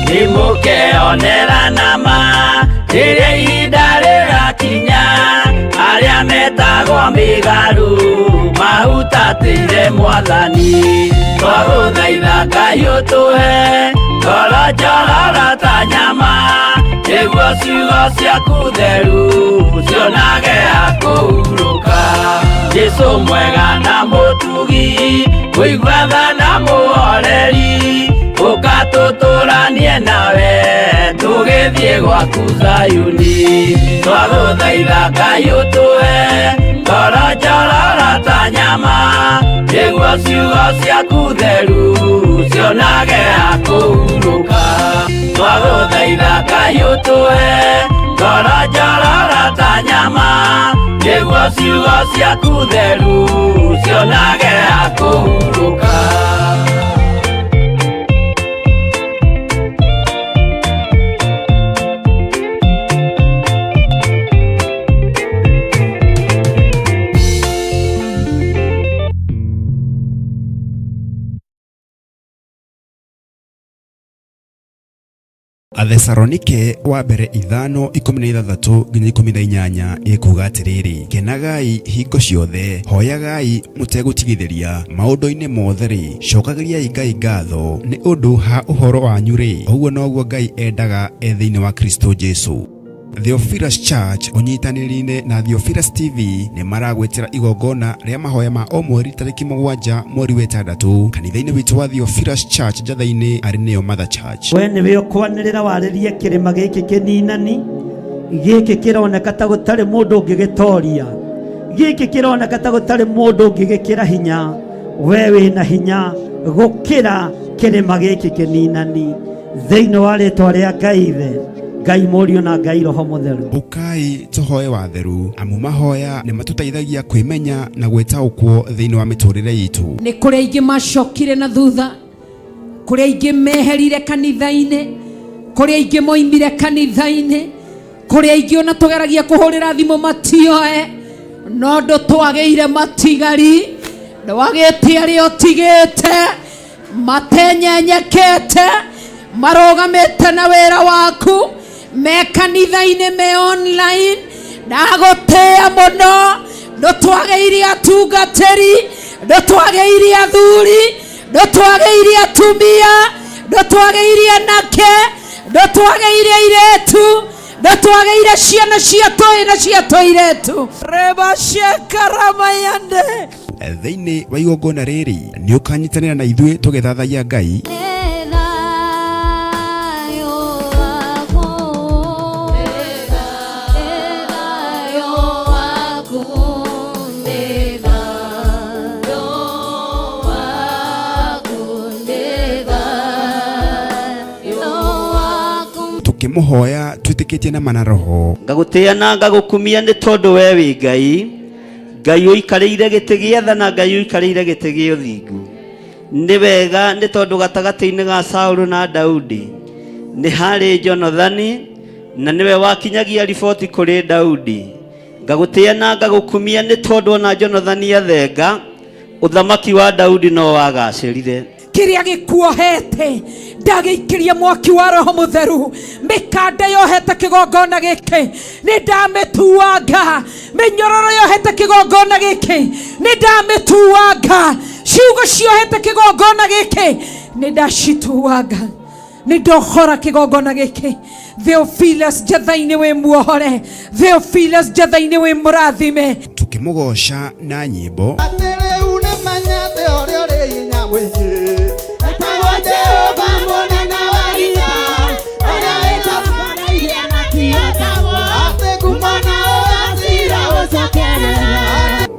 Nĩmũkeonera nama rĩrĩa ihinda rĩgakinya, arĩa metagwo mĩgarũ mahutatĩire Mwathani. Twagũthaitha Ngai ũtũhe ngoro njororo ta nyama, nĩguo ciugo ciaku theru cionage ha kũhurũka. Jesũ mwega na mũtugi, kũigua tha na mũhoreri, ũka tũtũranie nawe tũgĩthiĩ gwaku Zayuni. Twagũthaitha Ngai ũtũhe ngoro njororo ta nyama, nĩguo ciugo ciaku theru cionage ha kũhurũka. Twagũthaitha Ngai ũtũhe ngoro njororo ta nyama, nĩguo ciugo ciaku theru cionage ha kũhurũka. Athesalonike wa mbere 5:16 nginya 18 ĩkuuga atĩrĩrĩ, kenagai hingo ciothe, hoyagai mũtegũtigithĩria, maũndũ-inĩ mothe-rĩ, cokagĩriai Ngai ngatho nĩ ũndũ ha ũhoro wanyu-rĩ, ũguo noguo Ngai endaga e thĩinĩ wa Kristo Jesu. Theophilus Church ũnyitanĩri-inĩ na Theophilus TV nĩ maragwĩtĩra igongona rĩa mahoya ma o mweri tarĩki 7 mweri wa 6 kanitha-inĩ witũ wa Theophilus Church Njatha-inĩ arĩ nĩyo Mother Church. We nĩwe ũkwanĩrĩra warĩrie kĩrĩma gĩkĩ kĩninani, gĩkĩ kĩroneka ta gũtarĩ mũndũ ũngĩgĩtoria, gĩkĩ kĩroneka ta gũtarĩ mũndũ ũngĩgĩkĩra hinya. We wĩna hinya gũkĩra kĩrĩma gĩkĩ kĩninani. Thĩinĩ wa rĩtwa rĩa Ngai Ithe, Ngai Mũriũ na Ngai Roho Mũtheru. Ũkai tũhoe watheru, amu mahoya nĩ matũteithagia kwĩmenya na gwĩtaũkwo thĩinĩ wa mĩtũrĩre itũ. Nĩ kũrĩ aingĩ macokire na thutha, kũrĩ aingĩ meherire kanitha-inĩ, kũrĩ aingĩ moimire kanitha-inĩ, kũrĩ aingĩ ona tũgeragia kũhũrĩra thimũ matioe, no ndũtwagĩire matigari, ndwagĩte arĩa ũtigĩte matenyenyekete, marũgamĩte na wĩra waku, me kanitha-inĩ, me online. Ndagũtĩĩa mũno, ndũtwagĩire atungatĩri, ndũtwagĩire athuri, ndũtwagĩire atumia, ndũtwagĩire anake, ndũtwagĩire airĩtu, ndũtwagĩire ciana cia tũĩ na cia tũirĩtu. Rebashekaramayande. Thĩinĩ wa igongona rĩrĩ nĩ ũkanyitanĩra na ithuĩ tũgĩthathaiya Ngai, tũkĩmũhoya twĩtĩkĩtie na mana roho. Ngagũtĩĩa na ngagũkumia nĩ tondũ we wĩ Ngai, Ngai ũikarĩire gĩtĩ gĩa tha na Ngai ũikarĩire gĩtĩ gĩa ũthingu. Nĩ wega nĩ tondũ gatagatĩ-inĩ ga Saũlũ na Daudi nĩ harĩ Jonathani, na nĩwe wakinyagia riboti kũrĩ Daudi. Ngagũtĩĩa na ngagũkumia nĩ tondũ ona Jonathani athenga, ũthamaki wa Daudi no wagacĩrire. Kĩrĩa gĩkuohete ndagĩikĩria mwaki wa Roho Mũtheru, mĩkanda yohete kĩgongona gĩkĩ nĩ ndamĩtuanga, mĩnyororo yohete kĩgongona gĩkĩ nĩ ndamĩtuanga, ciugo ciohete kĩgongona gĩkĩ nĩ ndacituanga, nĩ ndohora kĩgongona gĩkĩ. Theophilus Njatha-inĩ wĩ muohore, Theophilus Njatha-inĩ wĩ mũrathime. Tũkĩmũgoca na nyĩmbo. Atĩrĩu nĩ mũingĩ. Etagwo Jehova mũnene wa ita, ũrĩa wĩtambanairie na kĩhotagwo. Atĩ ngumo na ũgacĩra ũcokerera.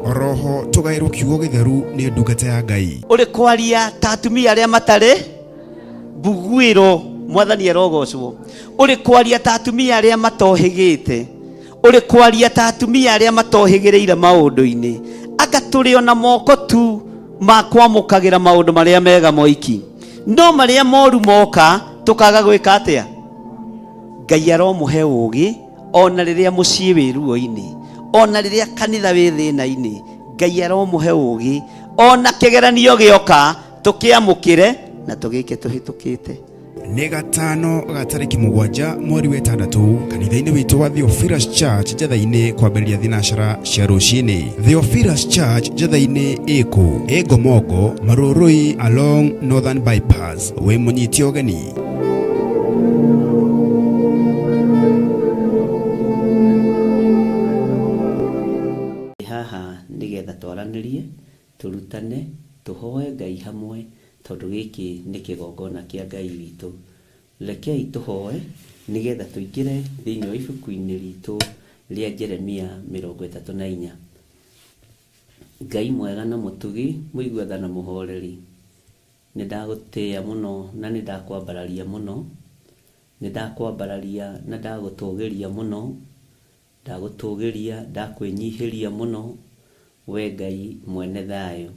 Oroho tugairwo kiugo githeru ni ndungata ya Ngai. Uri kwaria ta atumia aria matari mbuguĩro, mwathani arogocwo. Uri kwaria ta atumia aria matohĩgĩte, uri kwaria ta atumia aria matohĩgĩrĩire maũndũ-inĩ, anga tũrĩ ona moko tu ma kwamũkagĩra maũndũ marĩa mega moiki, no marĩa moru moka tũkaga gwĩka atĩa? Ngai aromũhe ũũgĩ ona rĩrĩa mũciĩ wĩ ruo-inĩ, ona rĩrĩa kanitha wĩ thĩna-inĩ, Ngai aromũhe ũũgĩ ona kĩgeranio gĩoka tũkĩamũkĩre na tũgĩke tũhĩtũkĩte. Nĩ gatano ga tarĩki 7 mweri wa 6 kanitha-inĩ witũ wa Theophilus Church Njetha-inĩ kwambĩrĩria thinacara cia rũcinĩ. Theophilus Church Njetha-inĩ ĩkũ? Ĩ Ngomongo, Marũrũi along Northern Bypass. Wĩ mũnyite ũgeni. Haha nĩgetha twaranĩrie, tũrutane, tũhoe Ngai hamwe, tondũ gĩkĩ nĩ kĩgongona kĩa Ngai witũ. Rekei tũhoe nĩgetha tũingĩre thĩinĩ wa ibuku-inĩ ritũ rĩa Jeremia 34. Ngai mwega na mũtugi, mũigua tha na mũhoreri, nĩ ndagũtĩĩa mũno na nĩ ndakwambararia mũno, nĩ ndakwambararia na ndagũtũgĩria mũno, ndagũtũgĩria, ndakwĩnyihĩria mũno, we Ngai mwene thayũ,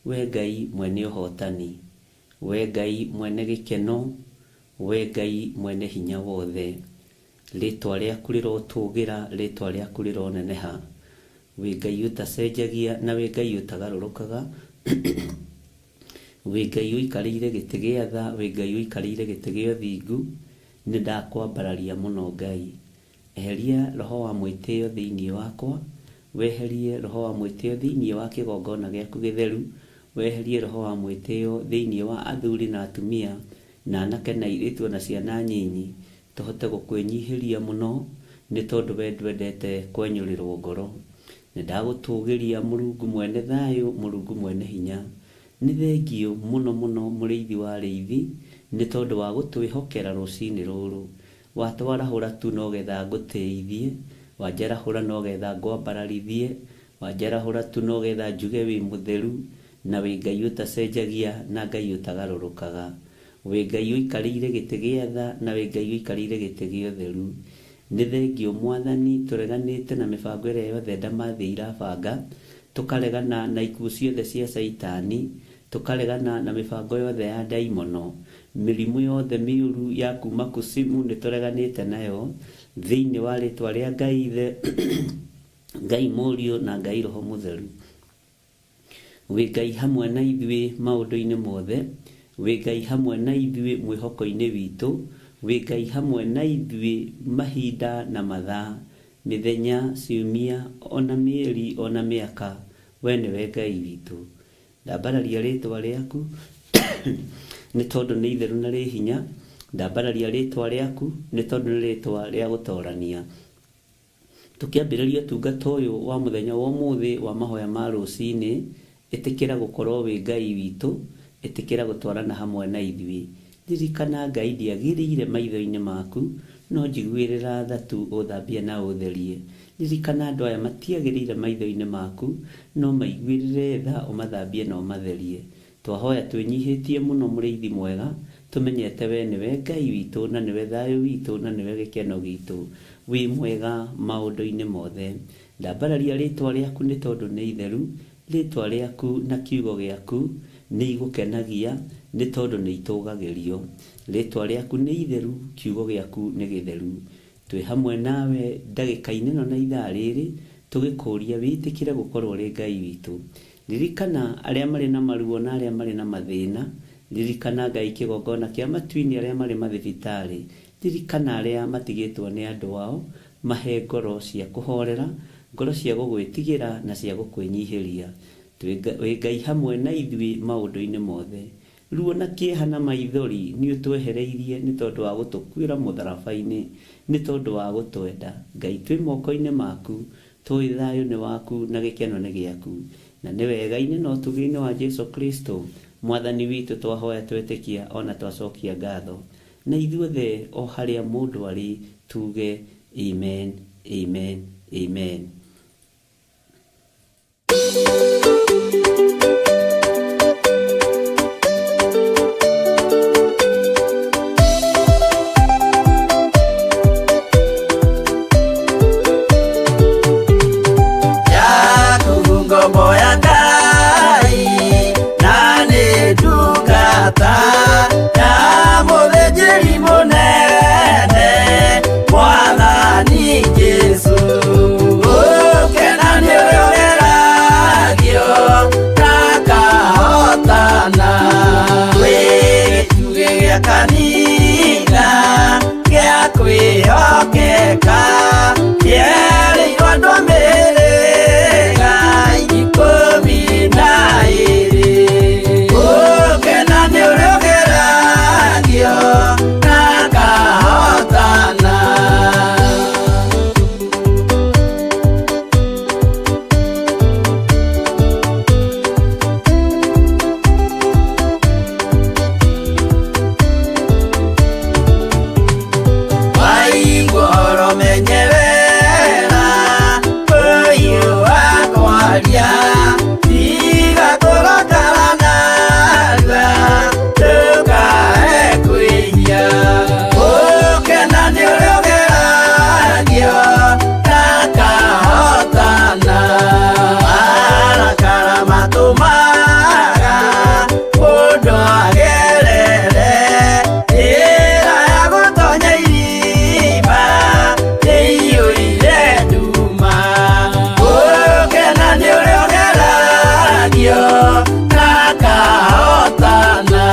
we Ngai mwene ũhotani, we Ngai mwene gĩkeno, we Ngai mwene hinya wothe. Rĩtwa rĩaku rĩrotũgĩra, rĩtwa rĩaku rĩroneneha. Wĩ Ngai ũtacenjagia na wĩ Ngai ũtagarũrũkaga. Wĩ Ngai ũikarĩire gĩtĩ gĩa tha, wĩ Ngai ũikarĩire gĩtĩ gĩa ũthingu. Nĩ ndakwambararia mũno Ngai. Eheria roho wa mwĩtĩo thĩinĩ wakwa, weherie roho wa mwĩtĩo thĩinĩ wa kĩgongona gĩaku gĩtheru, weherie roho wa mwĩtĩo thĩinĩ wa athuri na atumia, na anake na airĩtu na ciana nyinyi, tũhote gũkwĩnyihĩria mũno, nĩ tondũ we ndwendete kwenyũrĩrwo ngoro. Nĩ ndagũtũgĩria Mũrungu mwene thayũ, Mũrungu mwene hinya. Nĩ thengio mũno mũno mũrĩithi wa arĩithi, nĩ tondũ wa gũtwĩhokera rũcinĩ rũrũ. Watwarahũra tu no getha ngũtĩithie, wanjarahũra no getha ngwambararithie, wanjarahũra tu no getha njuge wĩ mũtheru, na wĩ Ngai ũtacenjagia na Ngai ũtagarũrũkaga. Wĩ Ngai ũikarĩire gĩtĩ gĩa tha na wĩ Ngai ũikarĩire gĩtĩ gĩa ũtheru. Nĩ thengio mwathani tũreganĩte na mĩbango ĩrĩa yothe ndamathĩ irabanga, tũkaregana na ikuũ ciothe cia Caitani, tũkaregana na mĩbango yothe ya ndaimono, mĩrimũ yothe mĩũru ya kuma kusimu nĩ tũreganĩte nayo thĩinĩ wa rĩtwa rĩa Ngai Ithe, Ngai Mũriũ na Ngai Roho Mũtheru. Wĩ Ngai hamwe na ithuĩ maũndũ-inĩ mothe, wĩ Ngai hamwe na ithuĩ mwĩhoko-inĩ witũ, wĩ Ngai hamwe na ithuĩ mahinda na mathaa, mĩthenya, ciumia, ona mĩeri, ona mĩaka, we nĩwe Ngai witũ. Ndambararia rĩtwa rĩaku nĩ tondũ nĩ itheru na rĩ hinya, ndambararia rĩtwa rĩaku nĩ tondũ nĩ rĩtwa rĩa gũtorania. Tũkĩambĩrĩria ũtungata ũyũ wa mũthenya wa ũmũthĩ wa mahoya ma rũcinĩ, ĩtĩkĩra gũkorwo wĩ Ngai witũ, ĩtĩkĩra gũtwarana hamwe na ithuĩ. Ririkana Ngai ndiagĩrĩire maitho-inĩ maku, no njiguĩrĩra tha tu ũthambie na ũtherie. Ririkana andũ aya matiagĩrĩire maitho-inĩ maku, no maiguĩrĩre tha ũmathambie na ũmatherie. Twahoya twĩnyihĩtie mũno mũrĩithi mwega, tũmenyete we nĩwe Ngai witũ na nĩwe thayũ witũ na nĩwe gĩkeno gitũ. Wĩ mwega maũndũ-inĩ mothe. Ndambararia rĩtwa rĩaku nĩ tondũ nĩ itheru, rĩtwa rĩaku na kiugo gĩaku nĩ igũkenagia nĩ tondũ nĩ itũgagĩrio. Rĩtwa rĩaku nĩ itheru, kiugo gĩaku nĩ gĩtheru. Twĩ hamwe nawe ndagĩka-inĩ ĩno na ithaa rĩrĩ, tũgĩkũria wĩtĩkĩre gũkorwo ũrĩ Ngai witũ. Ririkana arĩa marĩ na maruo na arĩa marĩ na mathĩna, ririkana Ngai kĩgongona kĩa matu-inĩ arĩa marĩ mathibitarĩ, ririkana arĩa matigĩtwo nĩ andũ ao, mahe ngoro cia kũhorera, ngoro cia gũgwĩtigĩra na cia gũkwĩnyihĩria. Wĩ Ngai hamwe na ithuĩ maũndũ-inĩ mothe. Ruo na kĩeha na maithori nĩ ũtwehereirie nĩ tondũ wa gũtũkuĩra mũtharaba-inĩ, nĩ tondũ wa gũtwenda. Ngai twĩ moko-inĩ maku, tũĩ thayũ nĩ waku na gĩkeno nĩ gĩaku. Na nĩ wega-inĩ na ũtugi-inĩ wa Jesu Kristo, Mwathani witũ twahoya twetĩkia ona twacokia ngatho, na ithuothe o harĩa mũndũ arĩ tuge amen, amen, amen. Ngombo ya Ngai na nĩ ndungata ya mũthĩnjĩri mũnene Mwathani Jesũ. Gũkena nĩ ũrĩa ũgeragio na akahotana, wĩ gĩtugĩ gĩa kanitha gĩa kwĩhokeka, kĩerĩirwo andũ a mĩhĩrĩga 12. Gũkena nĩ ũrĩa ũgeragio na akahotana. Waigua ũhoro menyerera ũyũ wa kwaria, tiga kũrakara narua ndũkae kwĩhia. Gũkena nĩ ũrĩa ũgeragio na akahotana, marakara matũmaga mũndũ agerere njĩra ya gũtonya irima ĩiyũire nduma. Gũkena nĩ ũrĩa ũgeragio na akahotana.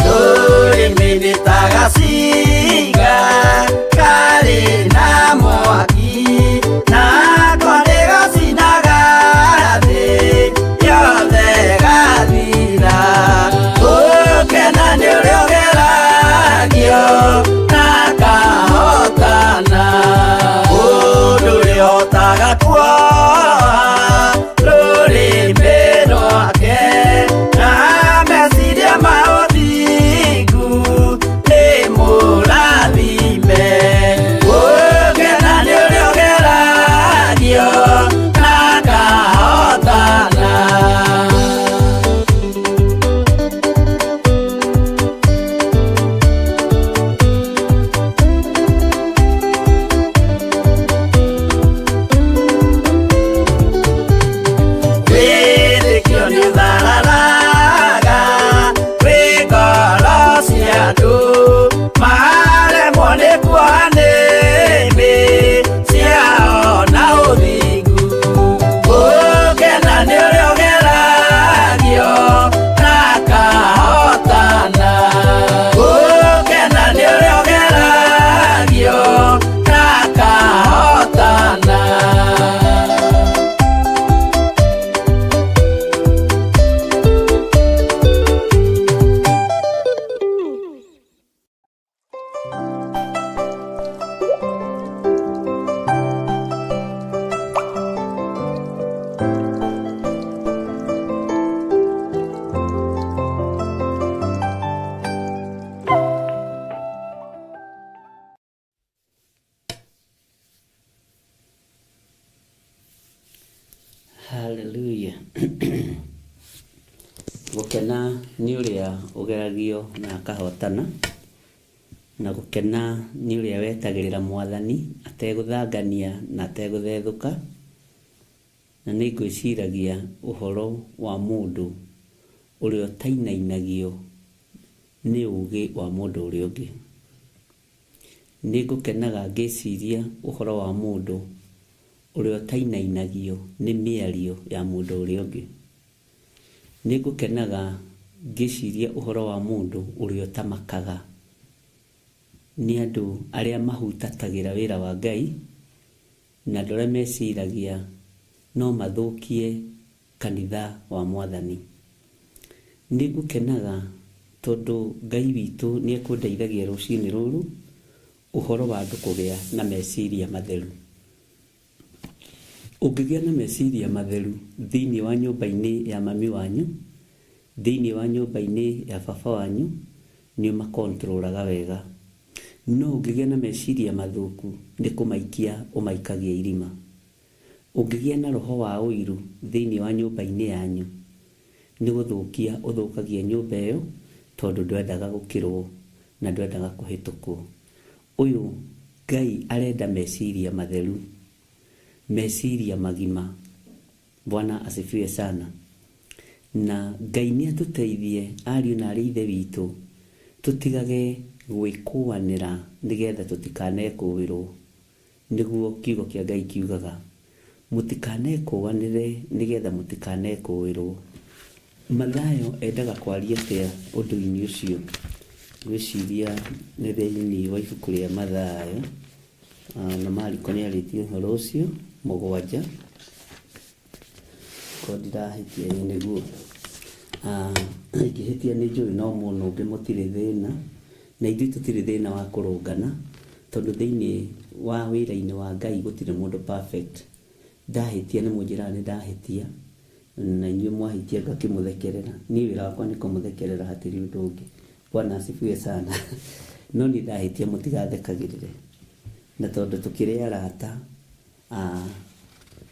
Rũrĩmĩ nĩ ta gacinga karĩ na mwaki, nako nĩgacinaga thĩ yothe gathira. Gũkena nĩ ũrĩa ũgeragio na akahotana, mũndũ ũrĩa ũhotaga kuoha rũrĩmĩ rwake na meciria ma ũthingu nĩ mũrathime. Gũkena nĩ ũrĩa ũgeragio na akahotana. Wĩtĩkio nĩ ũthararaga wĩ ngoro cia andũ, maremwo nĩ kuoha nĩmĩ ciao na ũthingu. Gũkena nĩ ũrĩa ũgeragio na akahotana. Gũkena nĩ ũrĩa ũgeragio na akahotana. Hallelujah. Gũkena nĩ ũrĩa ũgeragio na akahotana, na gũkena nĩ ũrĩa wetagĩrĩra Mwathani ategũthangania na ategũthethũka. Na nĩ ngwĩciragia ũhoro wa mũndũ ũrĩa ũtainainagio nĩ ũgĩ wa mũndũ ũrĩa ũngĩ. Nĩ ngũkenaga ngĩciria ũhoro wa mũndũ ũrĩa ũtainainagio nĩ mĩario ya mũndũ ũrĩa ũngĩ. Nĩ ngũkenaga ngĩciria ũhoro wa mũndũ ũrĩa ũtamakaga nĩ andũ arĩa mahutatagĩra wĩra wa Ngai, na andũ arĩa meciragia no mathũkie kanitha wa Mwathani. Nĩ ngũkenaga Tondũ Ngai witũ nĩ ekũndeithagia rũcinĩ rũrũ ũhoro wa andũ kũgĩa na meciria matheru. Ũngĩgĩa na meciria matheru thĩinĩ wa nyũmba-inĩ ya mami wanyu, thĩinĩ wa nyũmba-inĩ ya baba wanyu, nĩ ũmakontrolaga wega. No ũngĩgĩa na meciria mathũku nĩ kũmaikia ũmaikagia irima. Ũngĩgĩa na roho wa ũiru thĩinĩ wa nyũmba-inĩ yanyu, nĩ gũthũkia ũthũkagia nyũmba ĩyo, tondũ ndwendaga gũkĩrwo na ndwendaga kũhĩtũkwo. Ũyũ Ngai arenda meciria matheru, meciria magima. Bwana asifiwe sana. Na Ngai nĩ atũteithie ariũ na arĩ ithe witũ, tũtigage gwĩkũanĩra nĩgetha tũtikanekũĩrwo. Nĩguo kiugo kĩa Ngai kiugaga, mũtikanekũanĩre nĩgetha mũtikanekũĩrwo. Mathayo endaga kwaria atĩa ũndũ-inĩ ũcio? Ngwĩciria nĩ thĩinĩ wa ibuku rĩa Mathayo, na Mariko nĩ arĩtie ũhoro ũcio 7, korwo ndirahĩtia ĩĩ nĩguo. Ingĩhĩtia nĩ njũĩ no mũnũnge mũtirĩ thĩna, na ithuĩ tũtirĩ thĩna wa kũrũngana, tondũ thĩinĩ wa wĩra-inĩ wa Ngai gũtirĩ mũndũ perfect. Ndahĩtia nĩ mũnjĩraga nĩ ndahĩtia, na inyuĩ mwahĩtia ngakĩmũthekerera. Niĩ wĩra wakwa nĩ kũmũthekerera, hatirĩ ũndũ ũngĩ. Bwana asifiwe sana. No niĩ ndahĩtia mũtigathekagĩrĩre. Na tondũ tũkĩrĩ arata,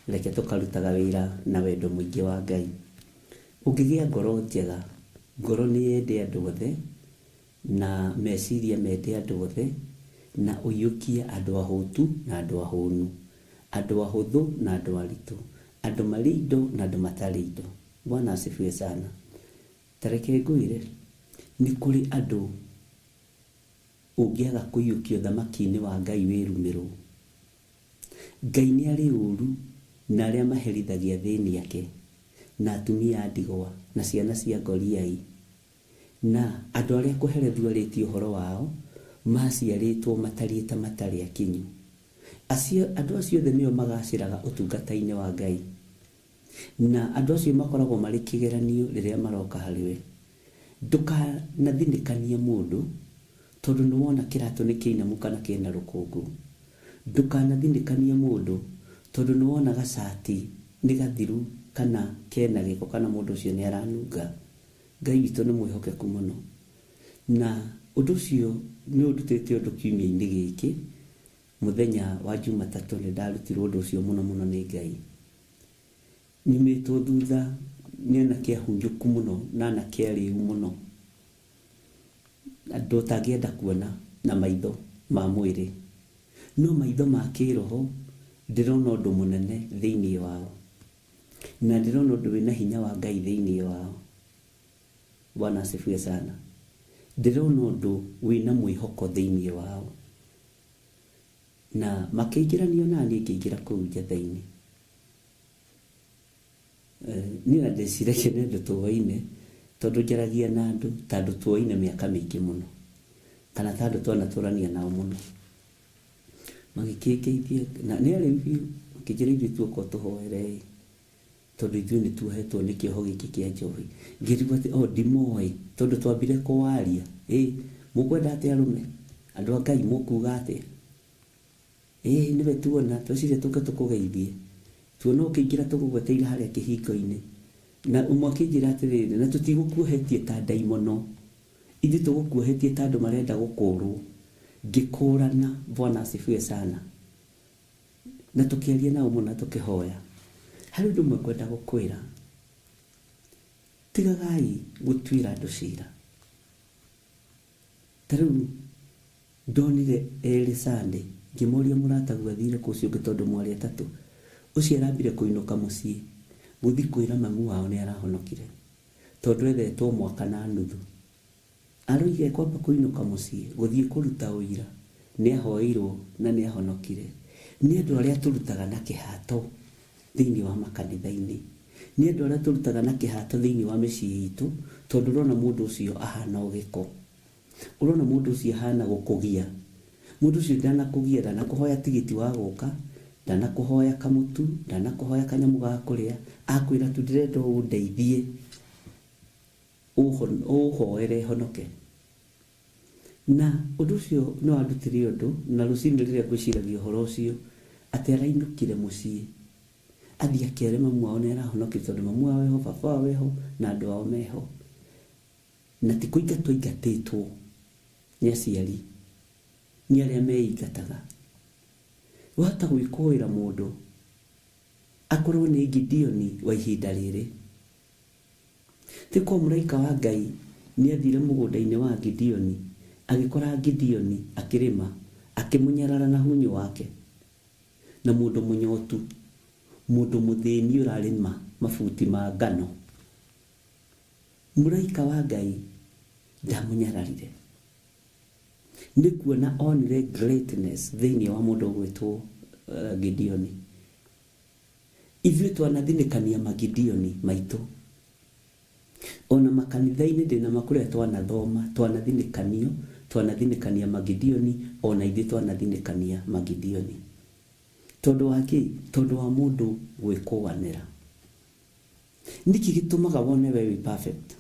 reke tũkarutaga wĩra na wendo mũingĩ wa Ngai. Ũngĩgĩa ngoro njega, ngoro nĩ yende andũ othe, na meciria mende andũ othe, na ũiyũkie andũ ahũtu na andũ ahũnu, andũ ahũthũ na andũ aritũ, andũ marĩ indo na andũ matarĩ indo. Bwana asifiwe sana. Ta reke ngwĩre, nĩ kũrĩ andũ ũngĩaga kũiyũkia ũthamaki-inĩ wa Ngai wĩrumĩrwo. Ngai nĩ arĩ ũru na arĩa maherithagia athĩni ake, na atumia a ndigwa, na ciana cia ngoriai, na andũ arĩa kũherethio arĩtie ũhoro wao, maciarĩtwo matariĩ ta matarĩ akinyu. Andũ acio othe nĩo magacĩraga ũtungata-inĩ wa Ngai. Na andũ acio makoragwo marĩ kĩgeranio rĩrĩa maroka harĩ we. Ndũkanathinĩkanie mũndũ, tondũ nĩ wona kĩratũ nĩ kĩinamu kana kĩna rũkũngũ. Ndũkanathinĩkanie mũndũ, tondũ nĩ wona gacati nĩ gathiru kana kena gĩko kana mũndũ ũcio nĩ aranunga. Ngai witũ nĩ mwĩhokeku mũno. Na ũndũ ũcio nĩ ũndutĩte ũndũ kiumia-inĩ gĩkĩ. Mũthenya wa Jumatatũ nĩ ndarutirwo ũndũ ũcio mũno mũno nĩ Ngai. Nyumĩtwo thutha nĩ anake ahunjũku mũno na anake arĩu mũno, andũ ũtangĩenda kuona na maitho ma mwĩrĩ, no maitho ma kĩroho ndĩrona ũndũ mũnene thĩinĩ wao, na ndĩrona ũndũ wĩna hinya wa Ngai thĩinĩ wao. Bwana asifiwe sana. Ndĩrona ũndũ wĩna mwĩhoko thĩinĩ wao, na makĩingĩranio naniĩ ngĩingĩra kũu njatha-inĩ. Niĩ na ndĩciragia nĩ andũ tũoine, tondũ njaragia na andũ ta andũ tũoine mĩaka mĩingĩ mũno, kana ta andũ twanatũrania nao mũno. Magĩkĩngeithia, na nĩ arĩu biũ, makĩnjĩra ithuĩ tuoka ũtũhoere ĩ, tondũ ithuĩ nĩ tuohetwo nĩ kĩoho gĩkĩ kĩa njohi. Ngĩrigwo atĩ o ndimoĩ, tondũ twambire kũwaria. Ĩ, mũkwenda atĩa arũme? Andũ a Ngai mũkuga atĩa? Ĩ, nĩwe tuona, tweciria tũke tũkũgeithie. Tuona ũkĩingĩra tũgũgweteire harĩa kĩhingo-inĩ. Na ũmwe akĩnjĩra atĩrĩrĩ, na tũtigũkuohetie ta ndaimono. Ithuĩ tũgũkuohetie ta andũ marenda gũkũrwo. Ngĩkũrana, Bwana asifiwe sana. Na tũkĩaria nao mũno na tũkĩhoya. Harĩ ũndũ ũmwe ngwenda gũkwĩra. Tigagai gũtuĩra andũ cira. Ta rĩu ndonire erĩ Sunday, ngĩmoria mũrataguo athire kũ ũcio ũngĩ tondũ mwarĩ atatũ. Ũcio arambire kũinũka mũciĩ, gũthiĩ kwĩra mamu wao nĩ arahonokire. Tondũ ethetwo mwaka na nuthu. Aroiga ekwamba kũinũka mũciĩ, gũthiĩ kũruta ũira, nĩ ahoeirwo na nĩ ahonokire. Nĩ andũ arĩa tũrutaga na kĩhato thĩinĩ wa makanitha-inĩ. Nĩ andũ arĩa tũrutaga na kĩhato thĩinĩ wa mĩciĩ itũ, tondũ ũrona mũndũ ũcio ahana o gĩko. Ũrona mũndũ ũcio ahana gũkũgia. Mũndũ ũcio ndanakũgia, ndanakũhoya tigiti wa gũka, ndanakũhoya kamũtu, ndanakũhoya kanyamũ ga kũrĩa, akwĩra tu ndĩrenda ũndeithie. Ũhoere honoke. Na ũndũ ũcio nĩ wandutire ũndũ, na rũcinĩ rĩrĩa ngwĩciragia ũhoro ũcio, atĩ arainũkire mũciĩ athiĩ akere mamu wao nĩ arahonokire, tondũ mamu wao eho, baba wao eho, na andũ ao meho, na ti kũingatwo aingatĩtwo nĩ aciari, nĩ arĩa meingataga. Wahota gwĩkũĩra mũndũ akorwo nĩ Gideoni wa ihinda rĩrĩ. Ti ko mũraika wa Ngai nĩ athire mũgũnda-inĩ wa Gideoni, agĩkora Gideoni akĩrĩma, akĩmũnyarara na hunyũ wake, na mũndũ mũnyotu, mũndũ mũthĩni ũrarĩma mabuti ma ngano. Mũraika wa Ngai ndamũnyararire, nĩ kuona onire greatness thĩinĩ wa mũndũ ũgwĩtwo Gideoni. Ithuĩ twanathinĩkania magideoni maitũ, ona makanitha-inĩ ndĩna makũrĩa twanathoma, twanathinĩkanio, twanathinĩkania magideoni, ona ithuĩ twanathinĩkania magideoni. Tondũ wa kĩ? Tondũ wa mũndũ gwĩkũanĩra. Nĩkĩ gĩtũmaga wone we wĩ perfect?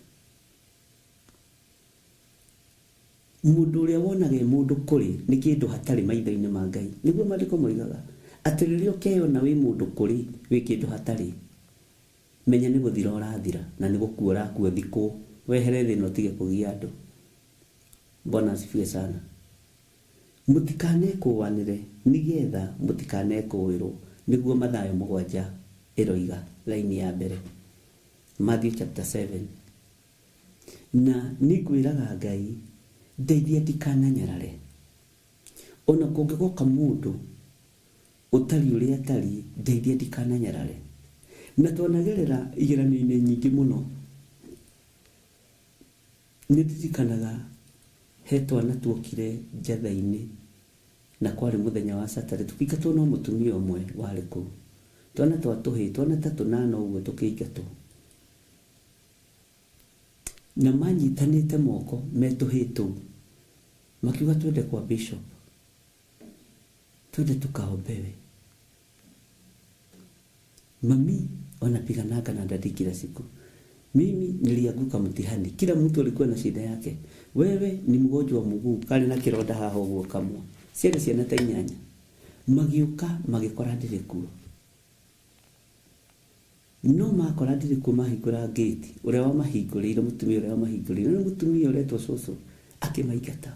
Mũndũ ũrĩa wonaga e mũndũ kũrĩ nĩ kĩndũ hatarĩ maitho-inĩ ma Ngai. Nĩguo maandĩko moigaga atĩ rĩrĩa ũkeyona wĩ mũndũ kũrĩ, wĩ kĩndũ hatarĩ, menya nĩ gũthira ũrathira, na nĩ gũkua ũrakua thikũ, wehere thĩ na ũtige kũgia andũ. Bwana asifiwe sana. Mũtikanekũanĩre nĩgetha mũtikanekũĩrwo, nĩguo Mathayo 7 ĩroiga, laini ya mbere, Matthew chapter 7. Na nĩngwĩraga Ngai ndeithia ndikananyarare, ona kũngĩgoka mũndũ ũtari ũrĩa atari, ndeithia ndikananyarare. Na twanagerera igeranio-inĩ nyingĩ mũno. Nĩ ndirikanaga he twana tuokire njatha-inĩ, na kwarĩ mũthenya wa Saturday, tũkĩingatwo no mũtumia ũmwe warĩ kũu. Twana twa tũhĩĩ, twana ta tũnana ũguo tũkĩingatwo. Na manyitanĩte moko me tũhĩĩ tũu, makiuga twende kwa bishop, twende tukaombewe. Mami wanapigananga na dadi kila siku. Mimi nilianguka mtihani. Kila mtu alikuwa na shida yake. Wewe ni mgonjwa wa mguu, kali na kironda haha ũguo kamwe. Ciana ciana ta inyanya. Magĩũka magĩkora ndirĩ kuo. No makora ndirĩ kuo, mahingũra gate, ũrĩa wamahingũrĩire, mũtumia ũrĩa wamahingũrĩire, nĩ mũtumia ũretwo cũcũ, akĩmaingata.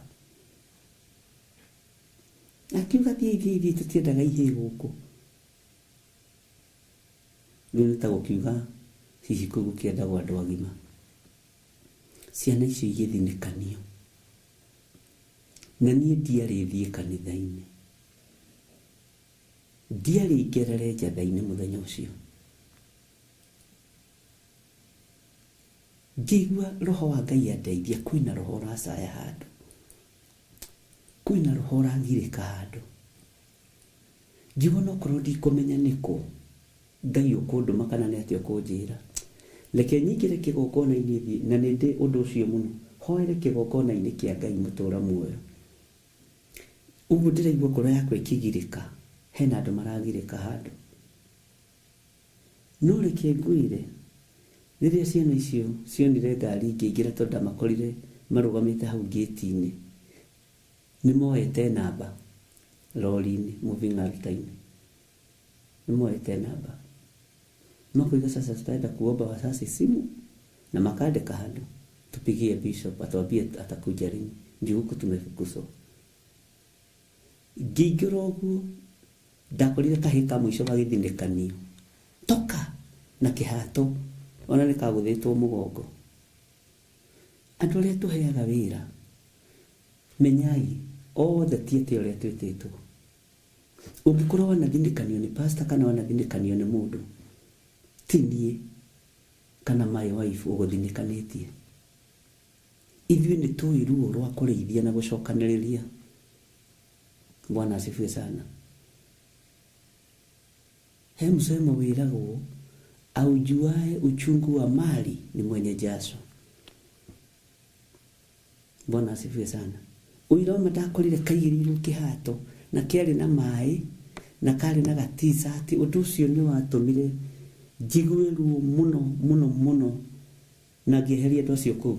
Akiuga thiĩ thiĩ thiĩ, tũtiendaga ihĩĩ gũkũ. Rĩu nĩ ta gũkiuga hihi kũu gũkĩendagwo andũ agima. Ciana icio igĩthinĩkanio. Na niĩ ndiarĩ thiĩ kanitha-inĩ, ndiarĩ ngerere njatha-inĩ mũthenya ũcio. Ngĩigua roho wa Ngai andeithia, kwĩna roho ũracaya handũ, kwĩna roho ũragirĩka handũ. Ngiuga no korwo ndikũmenya nĩkũ Ngai ũkũndũma kana nĩ atĩa ũkũnjĩra, reke nyingĩre kĩgongona-inĩ thiĩ, na nĩ ndĩ ũndũ ũcio mũno, hoere kĩgongona-inĩ kĩa Ngai mũtũra muoyo. Ũguo ndĩraigua ngoro yakwa ĩkĩgirĩka, hena andũ maragirĩka handũ. No reke ngwĩre, rĩrĩa ciana icio cionire ngari ngĩingĩra, tondũ ndamakorire marũgamĩte hau gate-inĩ, nĩ moete namba lori-inĩ, moving altar-inĩ, nĩ moete namba. Makoiga sasa tutaenda kuomba wasasi simu na makandĩka handũ, tupigie bishop atuambie atakuja lini, juu huku tumefukuzwa. Ngĩingĩra ũguo ndakorire kahĩĩ ka mũico gagĩthinĩkanio toka na kĩhato, ona nĩ kagũthĩtwo mũgongo. Andũ arĩa tũheaga wĩra, menyai othe ti atĩ ũrĩa twĩtĩtwo. Ũngĩkorwo wanathinĩkanio nĩ pastor kana wanathinĩkanio nĩ mũndũ, ti niĩ kana my wife ũgũthinĩkanĩtie. Ithuĩ nĩ tũĩ ruo rwa kũrĩithia na gũcokanĩrĩria. Bwana asifiwe sana. He msemo wĩragwo, aujuae uchungu wa mali ni mwenye jasho. Bwana asifiwe sana. Ũira ũmwe ndakorire kaigĩrĩirwo kĩhato na kĩarĩ na maĩ na karĩ na gaticati. Ũndũ ũcio nĩ watũmire njigue ruo mũno mũno mũno. Na ngĩeheria andũ acio kũu.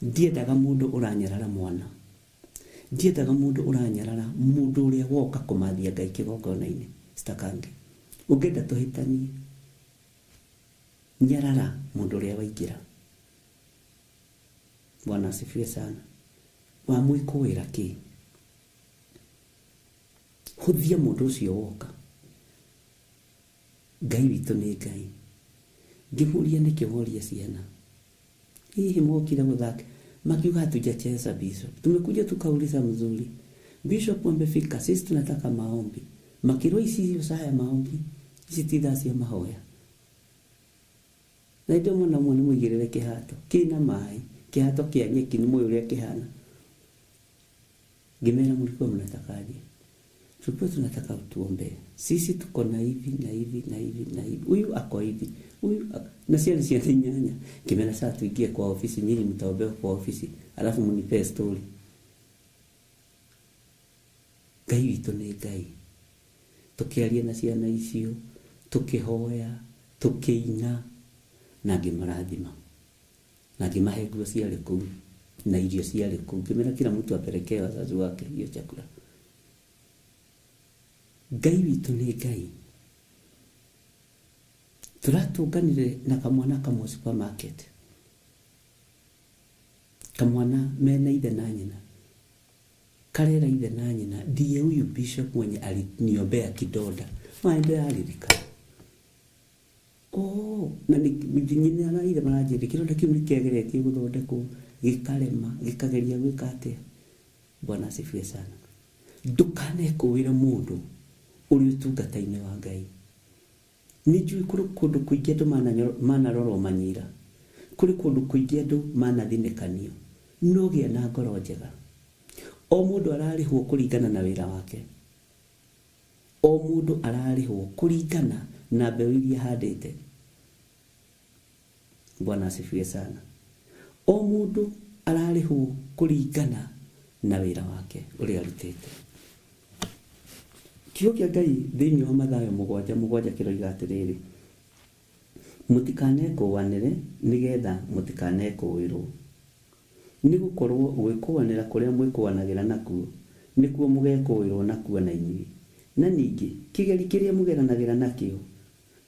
Ndiendaga mũndũ ũranyarara mwana, ndiendaga mũndũ ũranyarara mũndũ ũrĩa woka kũmathia Ngai kĩgongona-inĩ. Citakange ũngĩenda tũhĩtanie, nyarara mũndũ ũrĩa waingĩra. Bwana asifiwe sana. Wamwĩkũĩra kĩ? Hũthia mũndũ ũcio woka. Ngai witũ nĩ Ngai. Ngĩmũria nĩkĩ woria ciana, hihi mokire gũthaka? Makiuga hatujacheza bishop, tumekuja tukauliza mzuri, bishop amefika, sisi tunataka maombi. Makĩrwo ici sio saa ya maombi, ici ti thaa cia mahoya. Na ithuĩ mwana ũmwe nĩ mũigĩrĩre kĩhato kĩna maĩ, kĩhato kĩa nyeki, nĩ mũĩ ũrĩa kĩhana. Ngĩmera mlikuwa mnatakaje? Tulikuwa tunataka utuombee, sisi tuko na hivi na hivi na hivi na hivi, huyu ako hivi, huyu na ciana ciana inyanya. Ngĩmera sasa tuingie kwa ofisi, nyinyi mtaombewa kwa ofisi, alafu mnipee story. Ngai witũ nĩ Ngai. Tũkĩaria na ciana icio, tũkĩhoya, tũkĩina, na ngĩmarathima na ngĩmahe nguo ciarĩ kũu na irio ciarĩ kũu. Ngĩmera kila mtu apelekee wazazi wake hiyo chakula. Ngai witũ nĩ Ngai. Tũratũnganire na kamwana kamwe supermarket, kamwana mena ithe na nyina, karera ithe na nyina, ndiye huyu bishop mwenye aliniombea kidonda. Maendearirikana. Oh, na nyina na ithe maranjĩra kĩronda kĩu nĩ kĩageretie gũthondekwo gĩkarema, gĩkageria gwĩka atĩa. Bwana asifiwe sana. Ndũkanekũĩre mũndũ ũrĩ ũtungata-inĩ wa Ngai. Nĩ njũĩ kũrĩ kũndũ kũingĩ andũ manarorwo manyira, kũrĩ kũndũ kũingĩ andũ manathinĩkanio, no gĩa na ngoro njega. O mũndũ ararĩhwo kũringana na wĩra wake, o mũndũ ararĩhwo kũringana na mbeũ iria ahandĩte. Bwana asifiwe sana. O mũndũ ararĩhwo kũringana na wĩra wake ũrĩa arutĩte. Kiugo kĩa Ngai thĩinĩ wa Mathayo 7:7 kĩroiga atĩrĩrĩ, mũtikanekũanĩre nĩgetha mũtikanekũĩrwo, nĩ gũkorwo gwĩkũanĩra kũrĩa mwĩkũanagĩra nakuo nĩkuo mũgekũĩrwo nakuo na inyuĩ. Na ningĩ kĩgeri kĩrĩa mũgeranagĩra nakĩo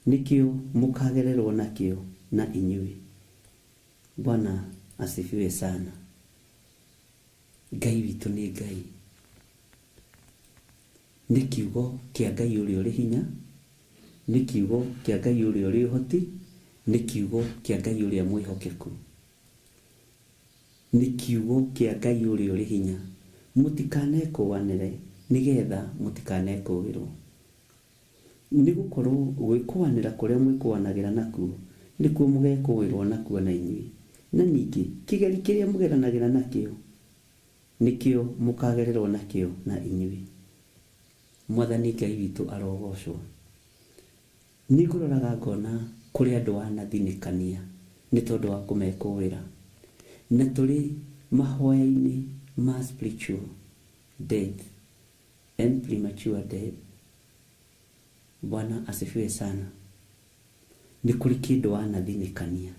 nĩkĩo mũkagererwo nakĩo na inyuĩ. Bwana asifiwe sana. Ngai witũ nĩ Ngai. Nĩ kiugo kĩa Ngai ũrĩa ũrĩ hinya, nĩ kiugo kĩa Ngai ũrĩa ũrĩ ũhoti, nĩ kiugo kĩa Ngai ũrĩa mwĩhokeku, nĩ kiugo kĩa Ngai ũrĩa ũrĩ hinya. Mũtikanekũanĩre nĩgetha mũtikanekũĩrwo, nĩ gũkorwo gwĩkũanĩra kũrĩa mwĩkũanagĩra nakuo nĩkuo mũgekũĩrwo nakuo na inyuĩ. Na ningĩ kĩgeri kĩrĩa mũgeranagĩra nakĩo nĩkĩo mũkagererwo nakĩo na inyuĩ. Mwathani Ngai witũ arogocwo. Nĩ ngũroraga ngona kũrĩ andũ wanathinĩkania nĩ tondũ wa kũmekũĩra, na tũrĩ mahoya-inĩ ma spiritual death and premature death. Bwana asifiwe sana. Nĩ kũrĩ kĩndũ wanathinĩkania,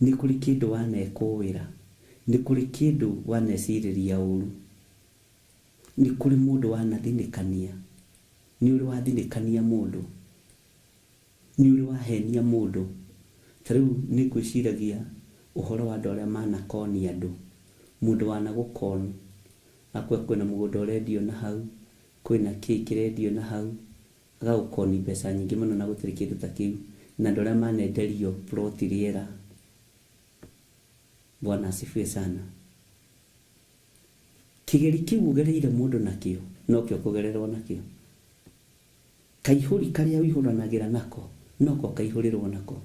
nĩ kũrĩ kĩndũ wanekũĩra, nĩ kũrĩ kĩndũ wanecirĩria ũru, nĩ kũrĩ mũndũ wanathinĩkania. Nĩ ũrĩ wathinĩkania mũndũ, nĩ ũrĩ wahenia mũndũ. Ta rĩu nĩ ngwĩciragia ũhoro wa andũ arĩa manakoni andũ, mũndũ wanagũkon akwe kwĩna mũgũnda ũrendio na hau, kwĩna kĩ kĩrendio na hau, agagũkoni mbeca nyingĩ mũno na gũtirĩ kĩndũ ta kĩu, na andũ arĩa manenderio ploti rĩera. Bwana asifiwe sana. Kĩgeri kĩu ũgereire mũndũ nakĩo nokĩo kũgererwo nakĩo. Kaihũri karĩa ũihũranagĩra nako noko kaihũrĩrwo nako.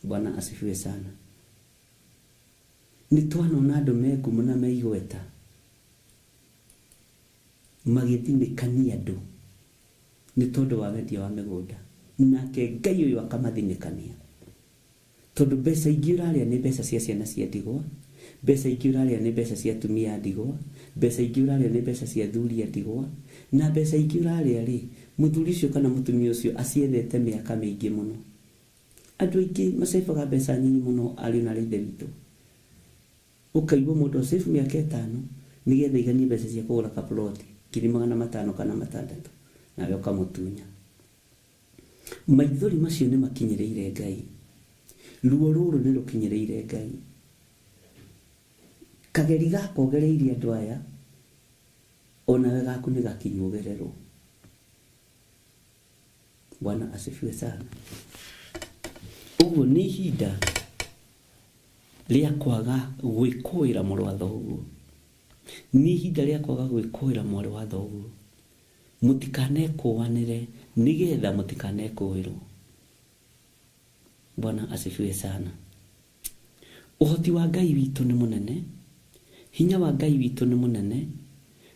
Bwana asifiwe sana. Nĩ twanona andũ me ngumo na me igweta magĩthinĩkania andũ nĩ tondũ wa wendia wa mĩgũnda, nake Ngai ũyũ akamathinĩkania, tondũ mbeca ingĩ ũrarĩa nĩ mbeca cia ciana cia ndigwa, mbeca ingĩ ũrarĩa nĩ mbeca cia atumia a ndigwa, mbeca ingĩ ũrarĩa nĩ mbeca cia athuri a ndigwa, na mbeca ingĩ ũrarĩa rĩ, mũthuri ũcio kana mũtumia ũcio aciethete mĩaka mĩingĩ mũno. Andũ aingĩ macebaga mbeca nyinyi mũno ariũ na arĩ ithe witũ. Ũkaigua mũndũ acĩbu mĩaka 5 nĩgetha aiganie mbeca cia kũgũra kaploti 500,000 kana 600, nawe ũkamũtunya. Maithori macio nĩ makinyĩrĩire Ngai. Ruo rũrũ nĩ rũkinyĩrĩire Ngai. Kageri gaka ũgereirie andũ aya, onawe gaku nĩ gakinywo gererwo. Bwana asifiwe sana. Ũguo nĩ ihinda rĩa kwaga gwĩkũĩra mũrũ wa thoguo. Nĩ ihinda rĩa kwaga gwĩkũĩra mwarĩ wa thoguo. Mũtikanekũanĩre nĩgetha mũtikanekũĩrwo. Bwana asifiwe sana. Ũhoti wa Ngai witũ nĩ mũnene, hinya wa Ngai witũ nĩ mũnene,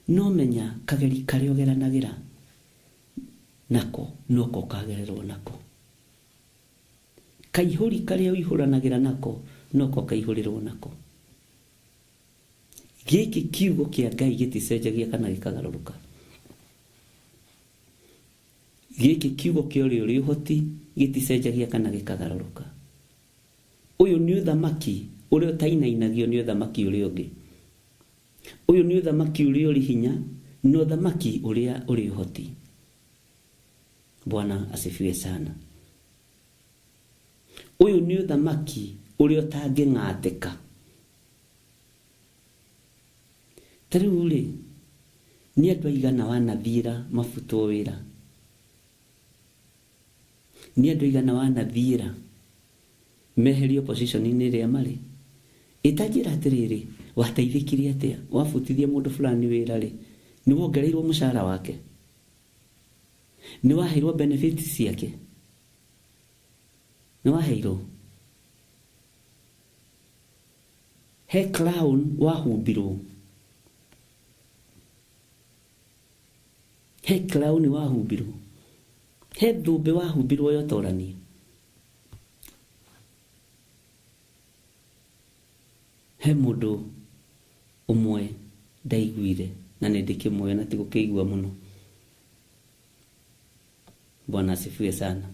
no menya kageri karĩa ũgeranagĩra nako noko kagererwo nako. Kaihũri karĩa ũihũranagĩra nako noko kaihũrĩrwo nako. Gĩkĩ kiugo kĩa Ngai gĩticenjagia kana gĩkagarũrũka. Gĩkĩ kiugo kĩa ũrĩa ũrĩ ũhoti gĩticenjagia kana gĩkagarũrũka. Ũyũ nĩ ũthamaki ũrĩa ũtainainagio nĩ ũthamaki ũrĩa ũngĩ. Ũyũ nĩ ũthamaki ũrĩa ũrĩ hinya na ũthamaki ũrĩa ũrĩ ũhoti. Bwana asifiwe sana. Ũyũ nĩ ũthamaki ũrĩa ũtangĩng'atĩka. Ta rĩu rĩ, nĩ andũ aigana wanathiĩra mabutwo wĩra? Nĩ andũ aigana wanathiĩra meherio position-inĩ ĩrĩa marĩ? Ĩtanjĩra atĩrĩrĩ, wateithĩkire atĩa? Wabutithia mũndũ fulani wĩra rĩ, nĩ wongereirwo mũcara wake? Nĩ waheirwo benefits ciake? Nĩ waheirwo? He crown wahumbirwo. He crown wahumbirwo. He thũmbĩ wahumbirwo yotorania. He mũndũ ũmwe ndaiguire na nĩ ndĩkĩmũĩ na tigũkĩigua mũno. Bwana asifiwe sana.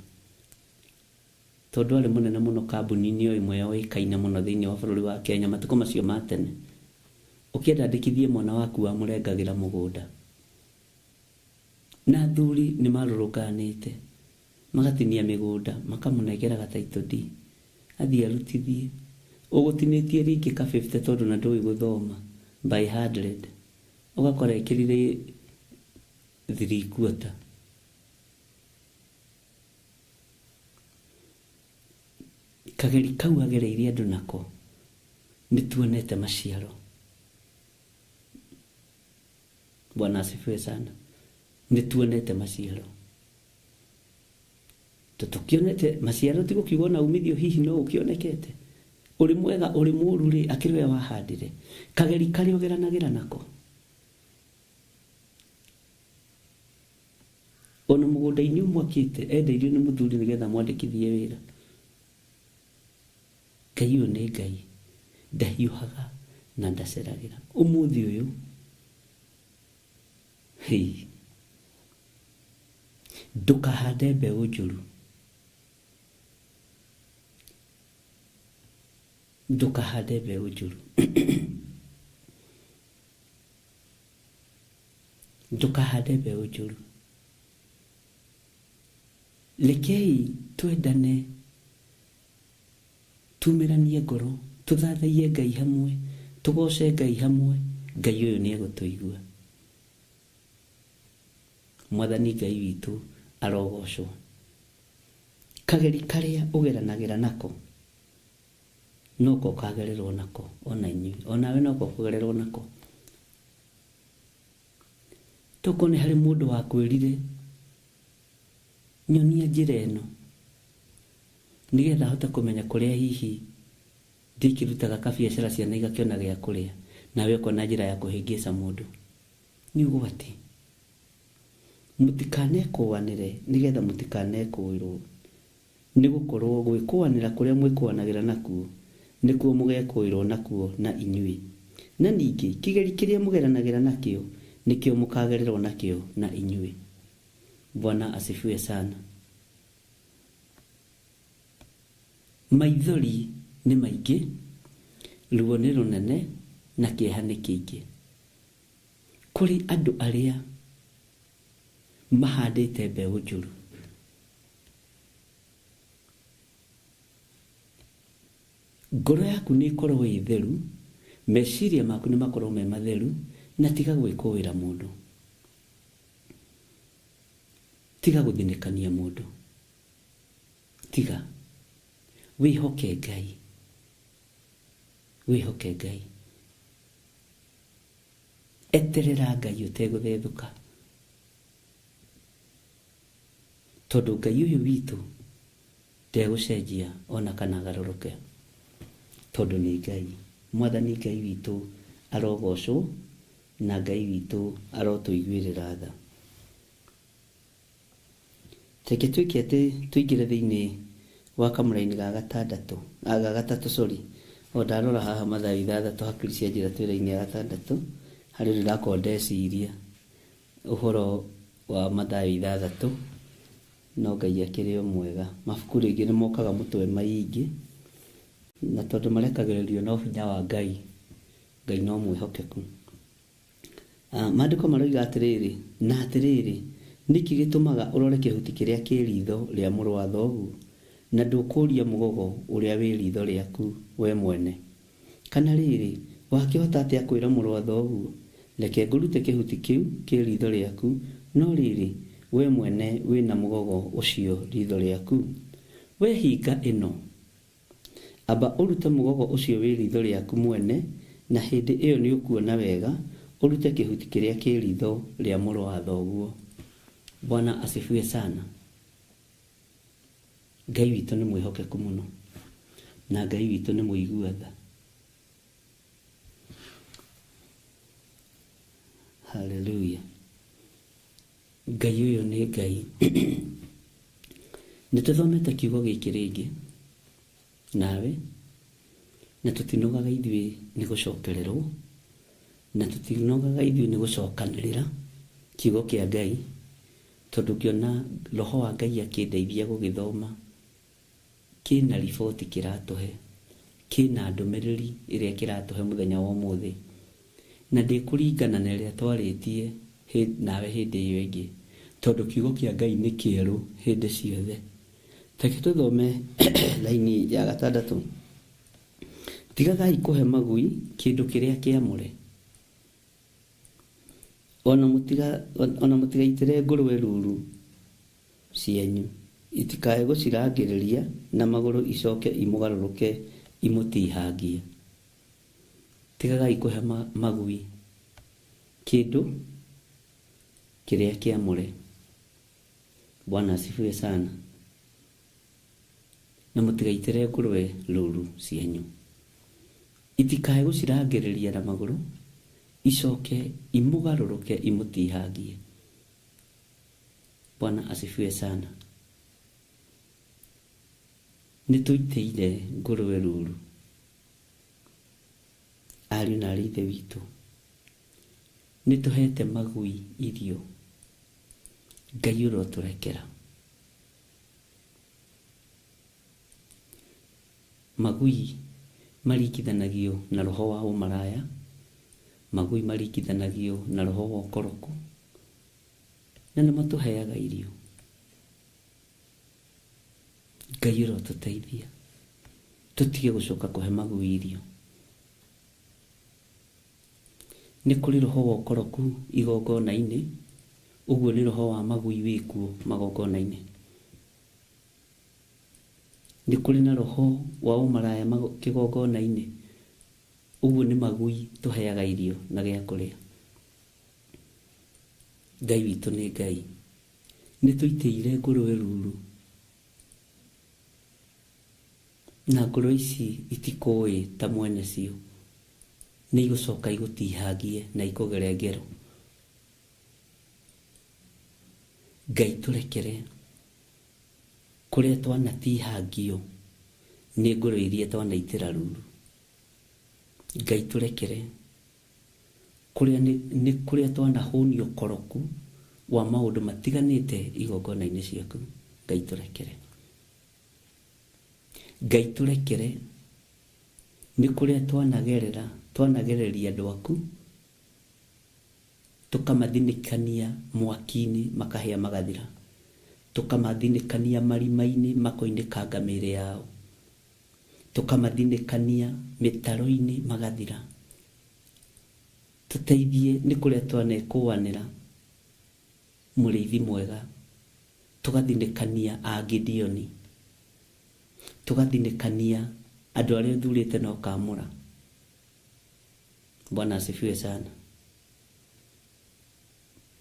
Tondũ arĩ mũnene mũno kambuni-inĩ o ĩmwe yoĩkaine mũno thĩinĩ wa bũrũri wa Kenya matukũ macio ma tene. Ũkĩenda andĩkithie mwana waku wamũrengagĩra mũgũnda. Na athuri nĩ marũrũnganĩte magatinia mĩgũnda makamũnengera ga title deed athiĩ arutithie. Ũgũtinĩtie rĩngĩ ka 50 tondũ na ndũĩ gũthoma by 100 ũgakora ĩkĩrire 3/4. Kageri kau agereirie andũ nako nĩ tuonete maciaro. Bwana asifiwe sana. Nĩ tuonete maciaro. Tũkĩonete maciaro ti gũkiuga ona umithio hihi no ũkĩonekete. Ũrĩ mwega ũrĩ mũũru rĩ, akĩrĩ we wahandire. Kageri karĩa ũgeranagĩra nako. Ona mũgũnda-inĩ ũmwakĩte endeirio nĩ mũthuri nĩgetha mwandĩkithie wĩra. Ngai ũyũ nĩ Ngai ndahiũhaga na ndaceragĩra. Ũmũthĩ ũyũ hei, ndũkahande mbeũ njũru. Ndũkahande mbeũ njũru. Ndũkahande mbeũ njũru. Rekei twendane, tumĩranie ngoro, tũthathaiye Ngai hamwe, tũgoce Ngai hamwe. Ngai ũyũ nĩ egũtũigua. Mwathani Ngai witũ arogocwo. Kageri karĩa ũgeranagĩra nako noko kagererwo nako ona inyuĩ, onawe noko kũgererwo nako. Tokorwo nĩ harĩ mũndũ wakwĩrire nyonia njĩra ĩno nĩgetha hote kũmenya kũrĩa hihi ndĩkĩrutaga kabiacara ciana igakĩona gĩa kũrĩa, nawe ũkona njĩra ya kũhĩngĩca mũndũ. Nĩ ũgwati. Mũtikanekũanĩre nĩgetha mũtikanekũĩrwo. Nĩ gũkorwo gwĩkũanĩra kũrĩa mwĩkũanagĩra nakuo nĩkuo mũgekũĩrwo nakuo na inyuĩ. Na ningĩ kĩgeri kĩrĩa mũgeranagĩra nakĩo nĩkĩo mũkagererwo nakĩo na inyuĩ. Bwana asifiwe sana. Maithori nĩ maingĩ, ruo nĩ rũnene, na kĩeha nĩ kĩingĩ. Kũrĩ andũ arĩa mahandĩte mbeũ njũru. Ngoro yaku nĩ ĩkorwo ĩ theru, meciria maku nĩ makorwo me matheru, na tiga gwĩkũĩra mũndũ. Tiga gũthinĩkania mũndũ. Tiga. Wĩhoke Ngai. Wĩhoke Ngai. Eterera Ngai ũtegũthethũka. Tondũ Ngai ũyũ witũ ndegũcenjia ona kana agarũrũke. Tondũ nĩ Ngai. Mwathani Ngai witũ arogocwo na Ngai witũ arotũiguĩrĩra tha. Reke twĩke atĩ tũingĩre thĩinĩ wa kamũraini ga gatandatũ, ga gatatũ sorry. O ndarora haha Mathayo ithathatũ hakiri cia njĩra twĩ raini ya gatandatũ, harĩ ũndũ ndakorwo ndeciria ũhoro wa Mathayo ithathatũ, no Ngai akĩrĩ o mwega. Mabuku rĩngĩ nĩ mokaga mũtwe maingĩ, na tondũ marekagĩrĩrio no hinya wa Ngai, Ngai no mwĩhokeku. Maandĩko maroiga atĩrĩrĩ, na atĩrĩrĩ, nĩkĩ gĩtũmaga ũrore kĩhuti kĩrĩa kĩ riitho rĩa mũrũ wa thoguo, na ndũkũũria mũgogo ũrĩa wĩ riitho rĩaku wee mwene? Kana rĩrĩ, wakĩhota atĩa kwĩra mũrũ wa thoguo, Reke ngũrute kĩhuti kĩu kĩ riitho rĩaku, no rĩrĩ, wee mwene wĩ na mũgogo ũcio riitho rĩaku? Wee hinga ĩno! Amba ũrute mũgogo ũcio wĩ riitho rĩaku mwene, na hĩndĩ ĩyo nĩũkuona wega ũrute kĩhuti kĩrĩa kĩ riitho rĩa mũrũ wa thoguo. Bwana asifiwe sana. Ngai witũ nĩ mwĩhokeku mũno, na Ngai witũ nĩ mũigua tha. Haleluya. Ngai ũyũ nĩ Ngai. Nĩ tũthomete kiugo gĩkĩ rĩngĩ nawe, na tũtinogaga ithuĩ nĩ gũcokererwo, na tũtinogaga ithuĩ nĩ gũcokanĩrĩra kiugo kĩa Ngai, tondũ ngĩona roho wa Ngai akĩndeithia gũgĩthoma, kĩna riboti kĩratũhe, kĩna ndũmĩrĩri ĩrĩa kĩratũhe mũthenya wa ũmũthĩ, na ndĩkũringana na ĩrĩa twarĩtie nawe hĩndĩ ĩyo ĩngĩ, tondũ kiugo kĩa Ngai nĩ kĩerũ hĩndĩ ciothe. Reke tũthome raini ya gatandatũ. Tigagai kũhe magui kĩndũ kĩrĩa kĩamũre, ona mũtigaitĩre ngũrwe ruru cianyu, itikae gũcirangĩrĩria na magũrũ icoke imũgarũrũke imũtihangie. Tigagai kũhe magui kĩndũ kĩrĩa kĩamũre. Bwana asifiwe sana. Na mũtigaitĩre ngũrwe ruru cianyu, itikae gũcirangĩrĩria na magũrũ icoke imũgarũrũke imũtihangie. Bwana asifiwe sana. Nĩ tũitĩire ngũrwe ruru, ariũ na aarĩ Ithe witũ. Nĩ tũhete magui irio. Ngai ũrotũrekera. Magui maringithanagio na roho wa ũmaraya, magui maringithanagio na roho wa ũkoroku, na nĩ matũheaga irio. Ngai ũrotũteithia tũtige gũcoka kũhe magui irio. Nĩ kũrĩ roho wa ũkoroku igongona-inĩ, ũguo nĩ roho wa magui wĩkuo magongona-inĩ. Nĩ kũrĩ na roho wa ũmaraya kĩgongona-inĩ, ũguo nĩ magui tũheaga irio na gĩa kũrĩa. Ngai witũ nĩ Ngai. Nĩ tũitĩire ngũrwe ruru, na ngũrwe ici itikũĩ ta mwene cio, nĩ igũcoka igũtihangie na ikũgere ngero. Ngai tũrekere kũrĩa twanatihangio nĩ ngũrwe iria twanaitĩra ruru. Ngai tũrekere kũrĩa nĩ kũrĩa twanahũnio koroku wa maũndũ matiganĩte igongona-inĩ ciaku. Ngai tũrekere. Ngai tũrekere nĩ kũrĩa twanagerera twanagereria andũ aku tũkamathinĩkania mwaki-inĩ makahĩa magathira, tũkamathinĩkania marima-inĩ makoinĩkanga mĩĩrĩ yao, tũkamathinĩkania mĩtaro-inĩ magathira. Tũteithie nĩ kũrĩa twanekũanĩra mũrĩithi mwega, tũgathinĩkania a Gideoni, tũgathinĩkania andũ arĩa ũthurĩte na ũkaamũra. Bwana asifiwe sana.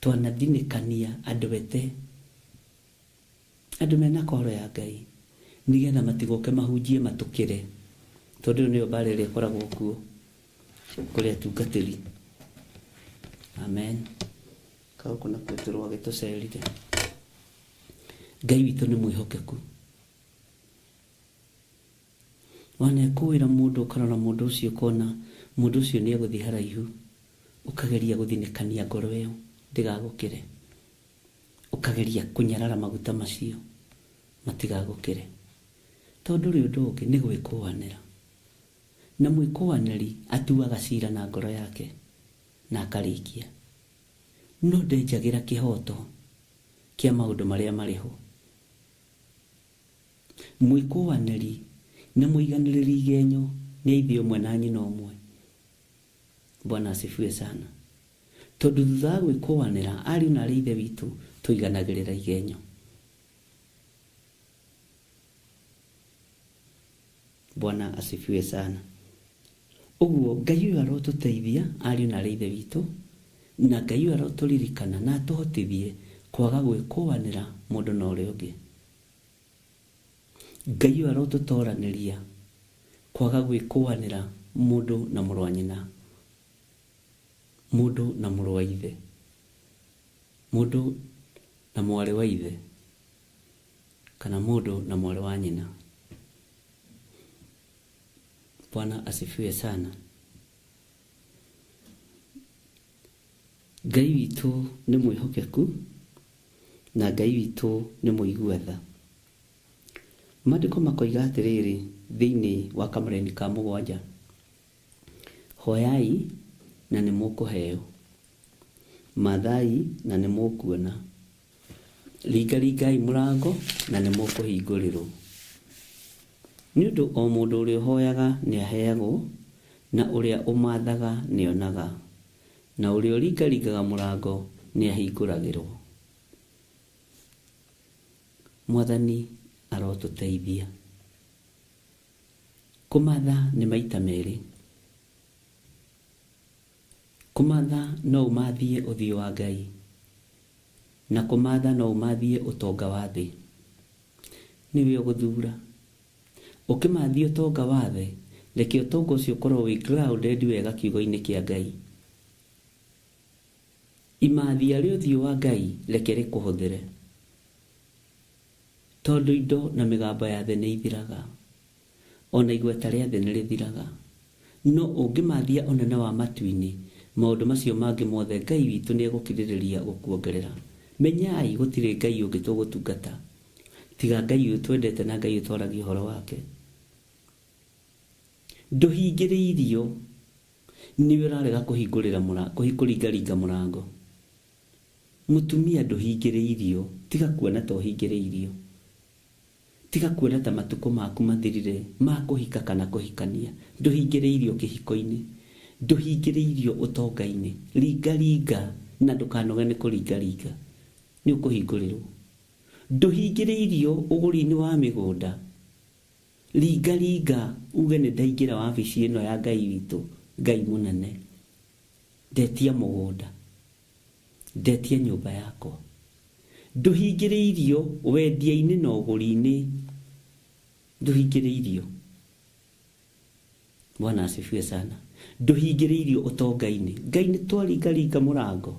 Twanathinĩkania andũ ete, andũ mena koro ya Ngai, nĩgetha matigoke mahunjie matũkĩre, tondũ ĩyo nĩyo mbara ĩrĩa ĩkoragwo kuo kũrĩ atungatĩri. Amen. Kaũkũ nakuo tũrwage tũcerire. Ngai witũ nĩ mwĩhokeku. Wanekũĩra mũndũ ũkarora mũndũ ũcio ũkona mũndũ ũcio nĩ egũthiĩ haraihu, ũkageria gũthinĩkania ngoro ĩyo ndĩgagũkĩre, ũkageria kũnyarara maguta macio matigagũkĩre, tondũ rĩ ũndũ ũngĩ nĩ gwĩkũanĩra, na mwĩkũanĩri atuaga cira na ngoro yake na akarĩkia, no ndenjagĩra kĩhoto kĩa maũndũ marĩa marĩ ho. Mwĩkũanĩri na mũiganĩrĩri igenyo nĩ ithe ũmwe na nyina ũmwe. Bwana asifiwe sana. Tondũ thutha wa gwĩkũanĩra ariũ na arĩ ithe witũ tũiganagĩrĩra igenyo. Bwana asifiwe sana. Ũguo Ngai ũyũ arotũteithia ariũ na arĩ ithe witũ, na Ngai ũyũ arotũririkana na atũhotithie kwaga gwĩkũanĩra mũndũ na ũrĩa ũngĩ. Ngai ũyũ arotũtoranĩria kwaga gwĩkũanĩra mũndũ na mũrũ wa nyina, mũndũ na mũrũ wa ithe, mũndũ na mwarĩ wa ithe, kana mũndũ na mwarĩ wa nyina. Bwana asifiwe sana. Ngai witũ nĩ mwĩhokeku na Ngai witũ nĩ mũigua tha. Maandĩko makoiga atĩrĩrĩ thĩinĩ wa kamũraini ka 7, hoyai na nĩ mũkũheo, mathai na nĩ mũkuona, ringaringai mũrango na nĩ mũkũhingũrĩrwo. Nĩ ũndũ o mũndũ ũrĩa ũhoyaga nĩ aheagwo, na ũrĩa ũmathaga nĩ onaga, na ũrĩa ũringaringaga mũrango nĩ ahingũragĩrwo. Mwathani arotũteithia. Kũmatha nĩ maita merĩ. Kũmatha no ũmathie ũthiũ wa Ngai, na kũmatha no ũmathie ũtonga wa thĩ. Nĩwe ũgũthura. Ũkĩmathia ũtonga wa thĩ, reke ũtonga ũcio ũkorwo wĩ grounded wega kiugo-inĩ kĩa Ngai. Imathia rĩa ũthiũ wa Ngai reke rĩkũhũthĩre, tondũ indo na mĩgambo ya thĩ nĩ ithiraga, ona igweta rĩa thĩ nĩ rĩthiraga. No ũngĩmathia ũnene wa matu-inĩ, maũndũ macio mangĩ mothe Ngai witũ nĩ egũkirĩrĩria gũkuongerera. Menyai gũtirĩ Ngai ũngĩ tũgũtungata tiga Ngai ũyũ twendete na Ngai ũyũ twaragia ũhoro wake. Ndũhingĩrĩirio nĩwe ũrarega kũhingũrĩra kũringaringa mũrango. Mũtumia ndũhingĩrĩirio, tiga kuona ta ũhingĩrĩirio, tiga kuona ta matukũ maku mathirire ma kũhika kana kũhikania. Ndũhingĩrĩirio kĩhiko-inĩ, ndũhingĩrĩirio ũtonga-inĩ. Ringaringa na ndũkanoge nĩ kũringaringa, nĩ ũkũhingũrĩrwo. Ndũhingĩrĩirio ũgũri-inĩ wa mĩgũnda. Ringaringa uge nĩ ndaingĩra wabici ĩno ya Ngai witũ, Ngai mũnene, ndetia mũgũnda, ndetia nyũmba yakwa. Ndũhingĩrĩirio wendia-inĩ na ũgũri-inĩ, ndũhingĩrĩirio. Bwana asifiwe sana. Ndũhingĩrĩirio ũtonga-inĩ. Ngai nĩ twaringaringa mũrango,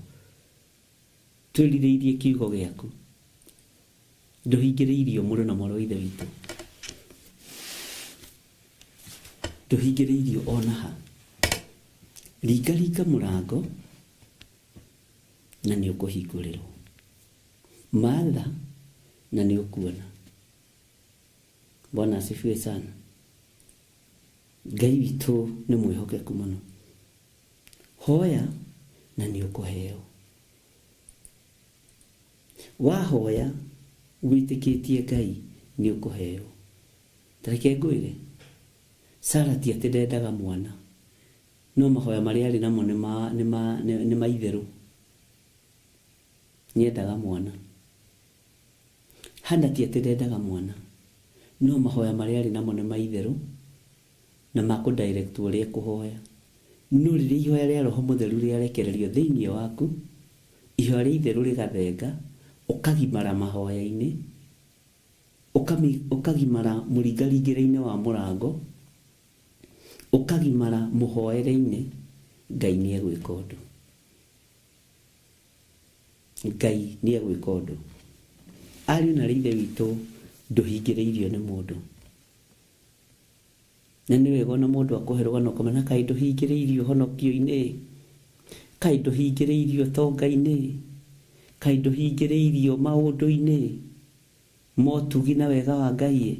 twĩrirĩirie kiugo gĩaku. Ndũhingĩrĩirio mũrũ na mwarĩ wa ithe witũ, ndũhingĩrĩirio ona ha. Ringaringa mũrango na nĩ ũkũhingũrĩrwo. Matha na nĩ ũkuona. Bwana asifiwe sana. Ngai witũ nĩ mwĩhokeku mũno. Hoya na nĩ ũkũheo. Wahoya wĩtĩkĩtie Ngai nĩ ũkũheo. Ta reke ngwĩre, Sara ti atĩ ndendaga mwana, no mahoya marĩa arĩ namo nĩ ma itherũ. Nĩendaga mwana. Hana ti atĩ ndendaga mwana, no mahoya marĩa arĩ namo nĩ ma itherũ na makũ direct ũrĩa ekũhoya. No rĩrĩa ihoya rĩa Roho Mũtheru rĩarekererio thĩinĩ waku, ihoya rĩa itherũ rĩgathenga, ũkagimara mahoya-inĩ, ũkagimara mũringaringĩre-inĩ wa mũrango, ũkagimara mũhoere-inĩ, Ngai nĩ egwĩka ũndũ. Ngai nĩ egwĩka ũndũ. Ariũ na ithe witũ, ndũhingĩrĩirio nĩ mũndũ. Na nĩ wega ona mũndũ akũhe rũgano ũkamenya kaĩ ndũhingĩrĩirio honokio-inĩ, kaĩ ndũhingĩrĩirio tonga-inĩ, kaĩ ndũhingĩrĩirio maũndũ-inĩ motugi na wega wa Ngai,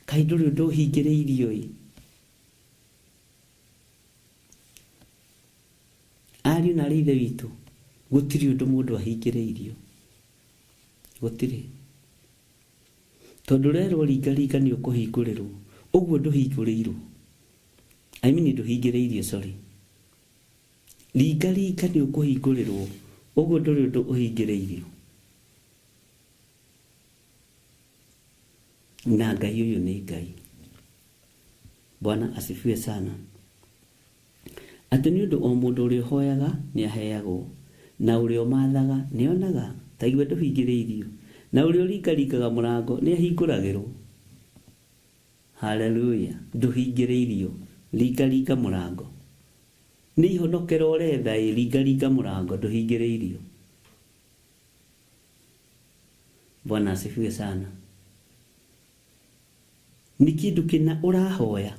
kaĩ ndũrĩ ũndũ ũhingĩrĩirio ĩ. Ariũ na ithe witũ, gũtirĩ ũndũ mũndũ ahingĩrĩirio. Gũtirĩ. Tondũ rerwo ringaringa nĩ ũkũhingũrĩrwo, ũguo ndũhingũrĩirwo. I mean ndũhingĩrĩirio, sorry. Ringaringa nĩ ũkũhingũrĩrwo, ũguo ndũrĩ ũndũ ũhingĩrĩirio. Na Ngai ũyũ nĩ Ngai. Bwana asifiwe sana. Atĩ nĩ ũndũ o mũndũ ũrĩa ũhoyaga nĩ aheagwo, na ũrĩa ũmathaga nĩ onaga, ta igue ndũhingĩrĩirio, na ũrĩa ũringaringaga mũrango nĩ ahingũragĩrwo. Hallelujah. Ndũhingĩrĩirio, ringaringa mũrango. Nĩ ihonokero ũretha ĩ, ringaringa mũrango, ndũhingĩrĩirio. Bwana asifiwe sana. Nĩ kĩndũ kĩna ũrahoya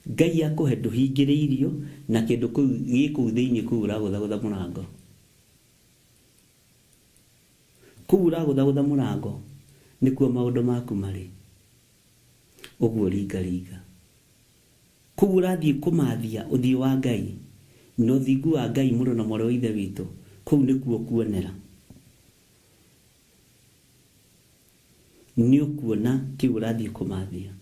Ngai akũhe ndũhingĩrĩirio, na kĩndũ kĩu gĩ kũu thĩinĩ kũu ũragũthagũtha mũrango. Kũu ũragũthagũtha mũrango nĩkuo maũndũ maku marĩ. Ũguo ringaringa. Kũu ũrathiĩ kũmathia ũthiũ wa Ngai na ũthingu wa Ngai mũrũ na mwarĩ wa ithe witũ, kũu nĩkuo kuonera. Nĩ ũkuona kĩu ũrathiĩ kũmathia.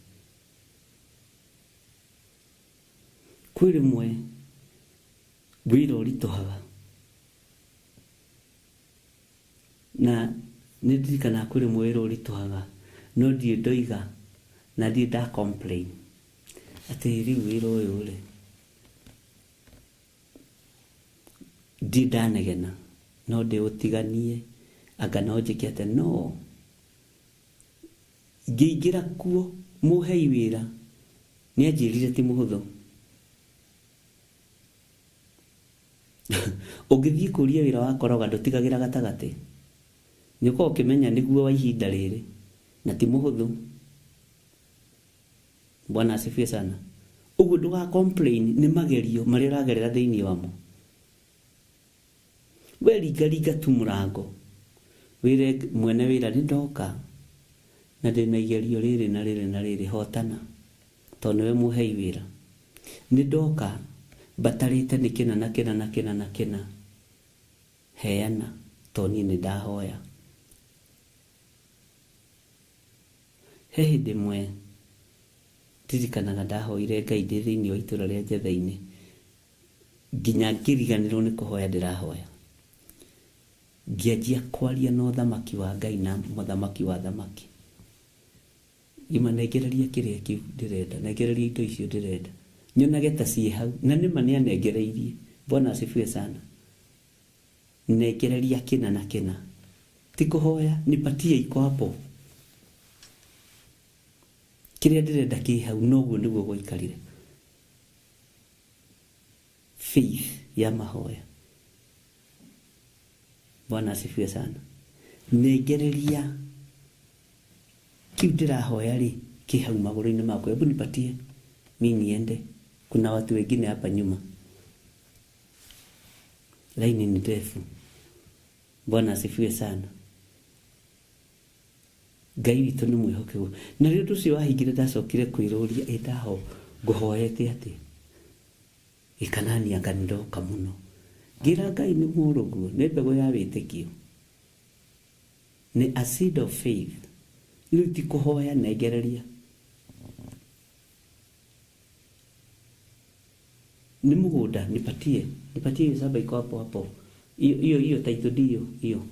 Kwĩ rĩmwe wĩra ũritũhaga, na nĩ ndirikanaga kwĩ rĩmwe wĩra ũritũhaga, no ndirĩ ndoiga na ndirĩ nda complain atĩ rĩu wĩra ũyũ rĩ, ndirĩ ndanegena, no ndĩũtiganie anga no njĩke atĩa, no ngĩingĩra kuo mũhei wĩra nĩ anjĩrire ti mũhũthũ. Ũngĩthiĩ kũria wĩra wa koroga ndũtigagĩra gatagatĩ, nĩ ũkoragwo ũkĩmenya nĩguo wa ihinda rĩrĩ na ti mũhũthũ. Bwana asifiwe sana. Ũguo ndũga complain nĩ magerio marĩa ũragerera thĩinĩ wamo. We ringaringa tu mũrango, wĩre mwene wĩra nĩ ndoka na ndĩna igerio rĩrĩ na rĩrĩ na rĩrĩ, hotana tondũ nĩwe mũhei wĩra. Nĩ ndoka mbatarĩte nĩ kĩna na kĩna na kĩna na kĩna, heana tondũ niĩ nĩ ndahoya. He hĩndĩ ĩmwe ndirikanaga ndahoire Ngai ndĩ thĩinĩ wa itũra rĩa Njetha-inĩ, nginya ngĩriganĩrwo nĩ kũhoya ndĩrahoya. Ngĩanjia kwaria na ũthamaki wa Ngai na mũthamaki wa thamaki. Ima nengereria kĩrĩa kĩu ndĩrenda, nengereria indo icio ndĩrenda, nyonage ta ciĩ hau, na nĩma nĩanengereirie. Bwana asifiwe sana. Nengereria kĩna na kĩna, ti kũhoya, nipatie iko hapo, kĩrĩa ndĩrenda kĩ hau, noguo nĩguo gwaikarire. Faith ya mahoya. Bwana asifiwe sana. Nengereria kiu ndĩrahoya rĩ kĩ hau magũrũ-inĩ makwa, hebu nipatie mi niende, kuna watu wengine hapa nyuma, laini ni ndefu. Bwana asifiwe sana. Ngai witũ nĩ mwĩhokeku. Na rĩrĩa ũndũ ũcio wahingire ndacokire kwĩrũria ĩ ndaho ngũhoete atĩ gĩkanania anga nĩ ndoka mũno. Ngĩra Ngai nĩ mũrũguo, nĩ mbegũ ya wĩtĩkio. Nĩ a seed of faith. Rĩu ti kũhoya nengereria. Nĩ mũgũnda nipatie, nipatie hiyo saba iko hapo hapo. Hiyo hiyo hiyo title deed hiyo hiyo.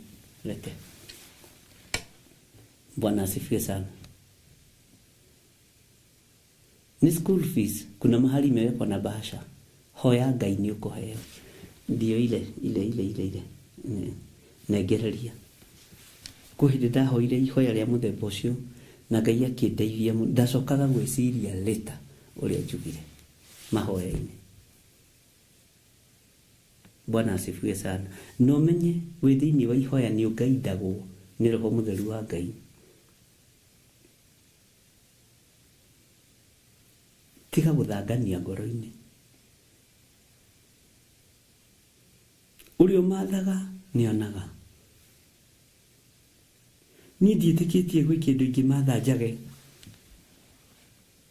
Lete. Bwana asifiwe sana. Ni school fees, kuna mahali imewekwa na bahasha. Hoya Ngai nĩ ũkũheo. Ndio ile ile ile ile ile. Nengereria. Kwĩ hĩndĩ ndahoire ihoya rĩa mũthemba ũcio na Ngai akĩndeithia mũno. Ndacokaga gwĩciria later ũrĩa njugire mahoya-inĩ. Bwana asifiwe sana. Na ũmenye wĩ thĩinĩ wa ihoya nĩ ũngaindagwo nĩ Roho Mũtheru wa Ngai. Tiga gũthangania ngoro-inĩ. Ũrĩa ũmathaga nĩonaga. Niĩ ndiĩtĩkĩtie gwĩ kĩndũ ingĩmatha njage,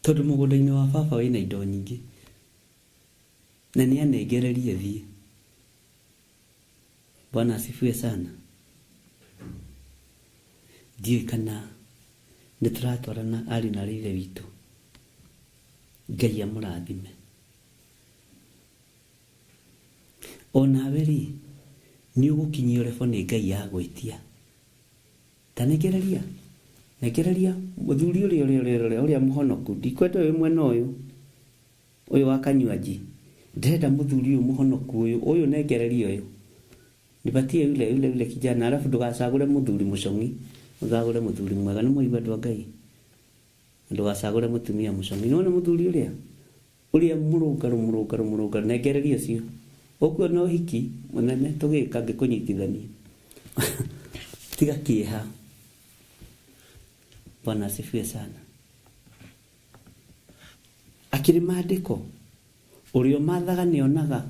tondũ mũgũnda-inĩ wa baba wĩna indo nyingĩ na nĩ anengererie thiĩ. Bwana asifiwe sana. Ndiũĩ kana nĩ tũratwarana ariũ na aarĩ a Ithe witũ. Ngai amũrathime. Onawe rĩ, nĩ ũgũkinyio rebo nĩ Ngai ya gwĩtia. Ta nengereria, nengereria mũthuri ũrĩa ũrĩa ũrĩa ũrĩa ũrĩa mũhonoku, ndikwenda ũyũ mwena ũyũ, ũyũ wa kanywanji. Ndĩrenda mũthuri ũyũ mũhonoku ũyũ, ũyũ nengereria ũyũ. Nipatie yule yule yule kijana, alafu ndũgacagũre mũthuri mũcong'i, ũcagũre mũthuri mwega. Nĩ mwaigua andũ a Ngai? Ndũgacagũre mũtumia mũcong'i. Nĩwona mũthuri ũrĩa? Ũrĩa mũrũngarũ mũrũngarũ mũrũngarũ, nengereria ũcio. Ũkuona ũhiki mũnene tũgĩka ngĩkũnyitithania. Tiga kĩeha. Bwana asifiwe sana. Akĩrĩ maandĩko, ũrĩa ũmathaga nĩonaga.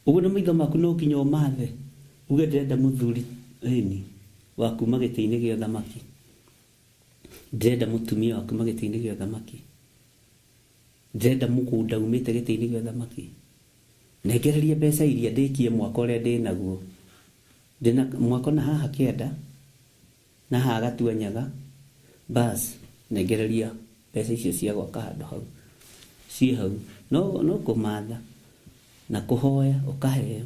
Ũguo na maitho maku no nginya ũmathe. Uge ndĩrenda mũthuri ĩni wa kuma gĩtĩ-inĩ gĩa ũthamaki. Ndĩrenda mũtumia wa kuma gĩtĩ-inĩ gĩa ũthamaki. Ndĩrenda mũgũnda umĩte gĩtĩ-inĩ gĩa ũthamaki. Nengereria mbeca iria ndĩkie mwaka ũrĩa ndĩnaguo. Ndĩna mwako na haha kĩanda na haha gatuanyaga, bas nengereria mbeca icio cia gwaka handũ hau. Ciĩ hau. No, no kũmatha na kũhoya ũkaheo.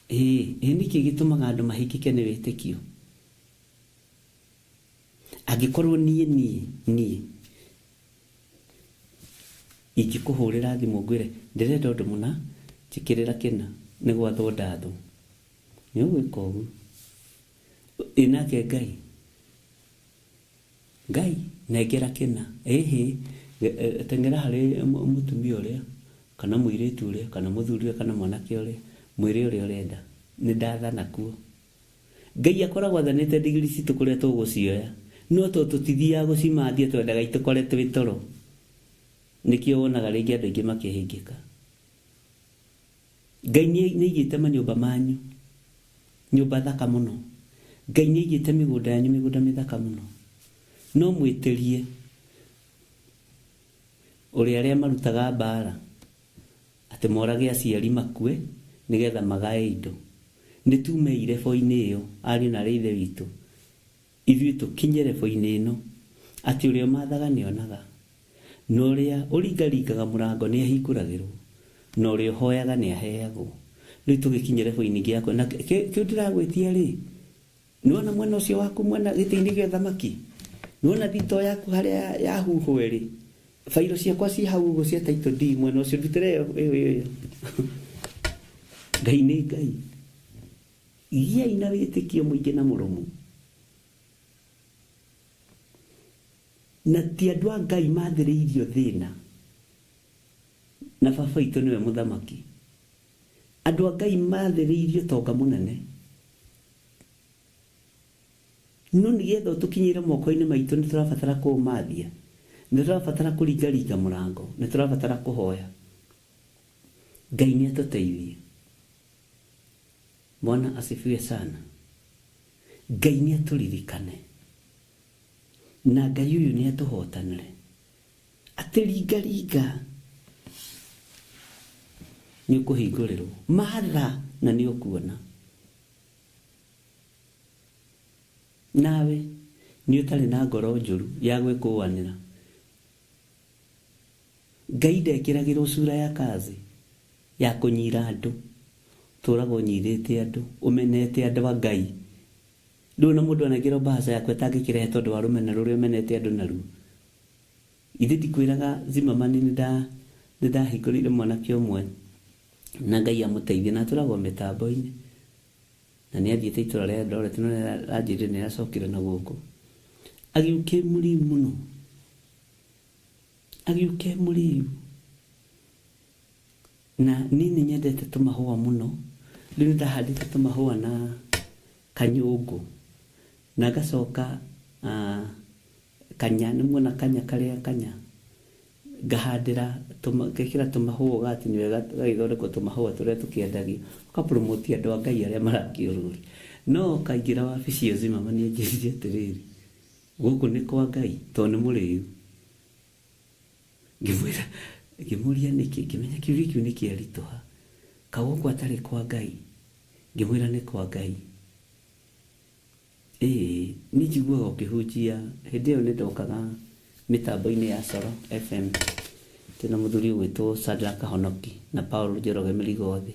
Ĩĩ, ĩ nĩkĩ gĩtũmaga andũ mahĩngĩke nĩ wĩtĩkio? Angĩkorwo niĩ niĩ niĩ ingĩkũhũrĩra thimũ ngwĩre ndĩrenda ũndũ mũna, njĩkĩrĩra kĩna, nĩ gwathwo ndathwo. Nĩ ũgwĩka ũguo. Ĩ nake Ngai? Ngai, nengera kĩna. Ĩhĩ, teng'era harĩ mũtumia ũrĩa, kana mũirĩtu ũrĩa, kana mũthuri ũrĩa, kana mwanake ũrĩa, mwĩre ũrĩa ũrenda. Nĩ ndathana kuo. Ngai akoragwo athanĩte ndigiri citũ kũrĩa tũgũcioya. No to tũtithiaga gũcimathia twendaga itũkore twĩ toro. Nĩkĩo wonaga rĩngĩ andũ aingĩ makĩhĩngĩka. Ngai nĩ aigĩte manyũmba manyu, nyũmba thaka mũno. Ngai nĩ aigĩte mĩgũnda yanyu mĩgũnda mĩthaka mũno. No mwĩtĩrie ũrĩa arĩa marutaga mbara atĩ morage aciari makue nĩgetha magae indo. Nĩ tume irebo-inĩ ĩyo ariũ na aarĩ a Ithe witũ. Ithuĩ tũkinye rebo-inĩ ĩno atĩ ũrĩa ũmathaga nĩonaga, na ũrĩa ũringaringaga mũrango nĩahingũragĩrwo, na ũrĩa ũhoyaga nĩaheagwo. Rĩu tũgĩkinye rebo-inĩ gĩakwa na kĩu ndĩragwĩtia rĩ, nĩwona mwena ũcio waku mwena gĩtĩ-inĩ gĩa ũthamaki, nĩwona thito yaku harĩa yahuhwo ĩrĩ, bairo ciakwa ci hau ũguo cia title deed mwena ũcio, ndutĩre ĩyo ĩyo ĩyo. Ngai nĩ Ngai. Gĩai na wĩtĩkio mũingĩ na mũrũmu. Na ti andũ a Ngai mathĩrĩirio thĩna. Na baba witũ nĩwe mũthamaki. Andũ a Ngai mathĩrĩirio tonga mũnene. No nĩgetha ũtũkinyĩre moko-inĩ maitũ nĩ tũrabatara kũũmathia. Nĩ tũrabatara kũringaringa mũrango. Nĩ tũrabatara kũhoya. Ngai nĩ atũteithie. Bwana asifiwe sana. Ngai nĩ atũririkane na Ngai ũyũ nĩ atũhotanĩre atĩ ringaringa nĩ ũkũhingũrĩrwo matha na nĩ ũkuona. Nawe nĩ ũtarĩ na ngoro njũru ya gwĩkũanĩra. Ngai ndekĩragĩrwo sura ya kazi ya kũnyira andũ. Tũragwo ũnyirĩte andũ, ũmenete andũ a Ngai. Ndũĩ na mũndũ anekĩrwo mbahaca yaku atangĩkĩrehe tondũ wa rũmena rũrĩa ũmenete andũ naruo. Ithe ndikwĩraga Zimmerman nĩ ndahingũrĩire mwanake ũmwe na Ngai amũteithie na atũragwo mĩtambo-inĩ na nĩ athiĩte itũra rĩa Eldoret no aranjĩrire nĩ aracokire na gũkũ. Agĩũka e mũrĩu mũno, agĩũka e mũrĩu na niĩ nĩ nyendete tũmahũa mũno. Rĩu nĩ ndahandĩte tũmahũa na kanyũngũ na ngacoka kanya, nĩ muona kanya karĩa kanya ngahandĩra ngekĩra tũmahũa gatinio gagĩthondekwo tũmahũa tũrĩa tũkĩendagio ũkapromote andũ a Ngai arĩa marakĩũrũria. No kaingĩra wabici ĩyo Zimmerman anjĩrire atĩrĩrĩ, gũkũ nĩ kwa Ngai tondũ nĩ mũrĩu. Ngĩmwĩra, ngĩmũria nĩkĩ, ngĩmenya kĩũria kĩu nĩ kĩaritũha. Ka gũkũ atarĩ kwa Ngai? Ngĩmwĩra nĩ kwa Ngai. Ĩĩ, niĩ njiguaga ũkĩhunjia hĩndĩ ĩyo nĩ ndokaga mĩtambo-inĩ ya Coro FM twĩna mũthuri ũgwĩtwo Shadrack Kahonoki na Paul Njoroge Mĩrigo thĩ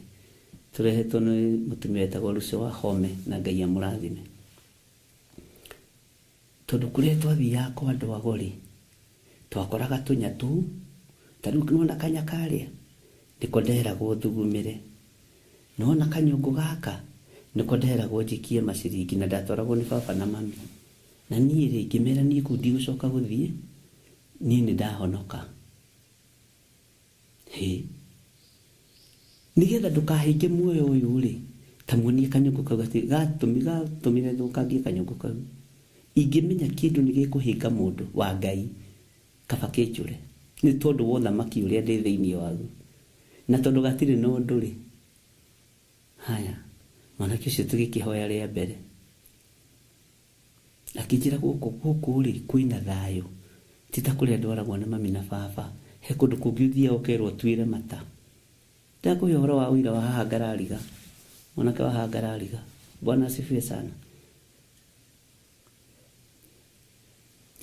tũrehetwo nĩ mũtumia wetagwo Lucy wa Home na Ngai amũrathime. Tondũ kũrĩa twathiaga kwa andũ ago rĩ, twakoraga tũnya tũu, ta rĩu nĩwona kanya karĩa nĩko nderagwo thugumĩre, nĩwona kanyũngũ gaka nĩko nderagwo njikie maciringi na ndatwaragwo nĩ baba na mami. Na niĩ rĩ ngĩmera niĩ kũu ndigũcoka gũthiĩ, niĩ nĩ ndahonoka. Hĩ, nĩgetha ndũkahinge muoyo ũyũ rĩ, ta muonie kanyũngũ kau atĩ gatũmire thũkangie kanyũngũ kau. Ingĩmenya kĩndũ nĩ gĩkũhinga mũndũ wa Ngai kaba kĩnjũre nĩ tondũ wa ũthamaki ũrĩa ndĩ thĩinĩ waguo na tondũ gatirĩ na ũndũ rĩ. Haya, mwanake ũcio tũgĩkĩhoya rĩa mbere akĩnjĩra gũkũ gũkũ rĩ kwĩna thayũ, ti ta kũrĩa ndwaragwo na mami na baba. He kũndũ kũngĩ ũthiaga ũkerwo ũtuĩre mata. Ndakũhe ũhoro wa ũira wa haha ngarariga, mwanake wa haha ngarariga. Bwana asifiwe sana.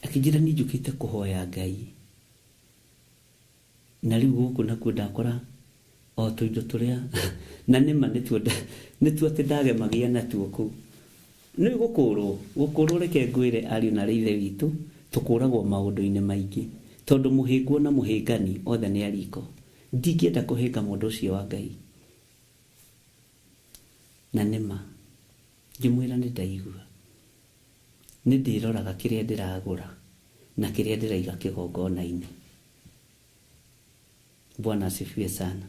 Akĩnjĩra niĩ njũkĩte kũhoya Ngai na rĩu gũkũ nakuo ndakora o tũindo tũrĩa na nĩma nĩtuo atĩ ndagemagia natuo kũu. Nĩ gũkũrwo gũkũrwo, reke ngwĩre ariũ na ithe witũ, tũkũragwo maũndũ-inĩ maingĩ tondũ mũhĩngwo na mũhĩngani othe nĩ ariko. Ndingĩenda kũhĩnga mũndũ ũcio wa Ngai na nĩma ngĩmwĩra nĩ ndaigua nĩ ndĩroraga kĩrĩa ndĩragũra na kĩrĩa ndĩraiga kĩgongona-inĩ. Bwana asifiwe sana.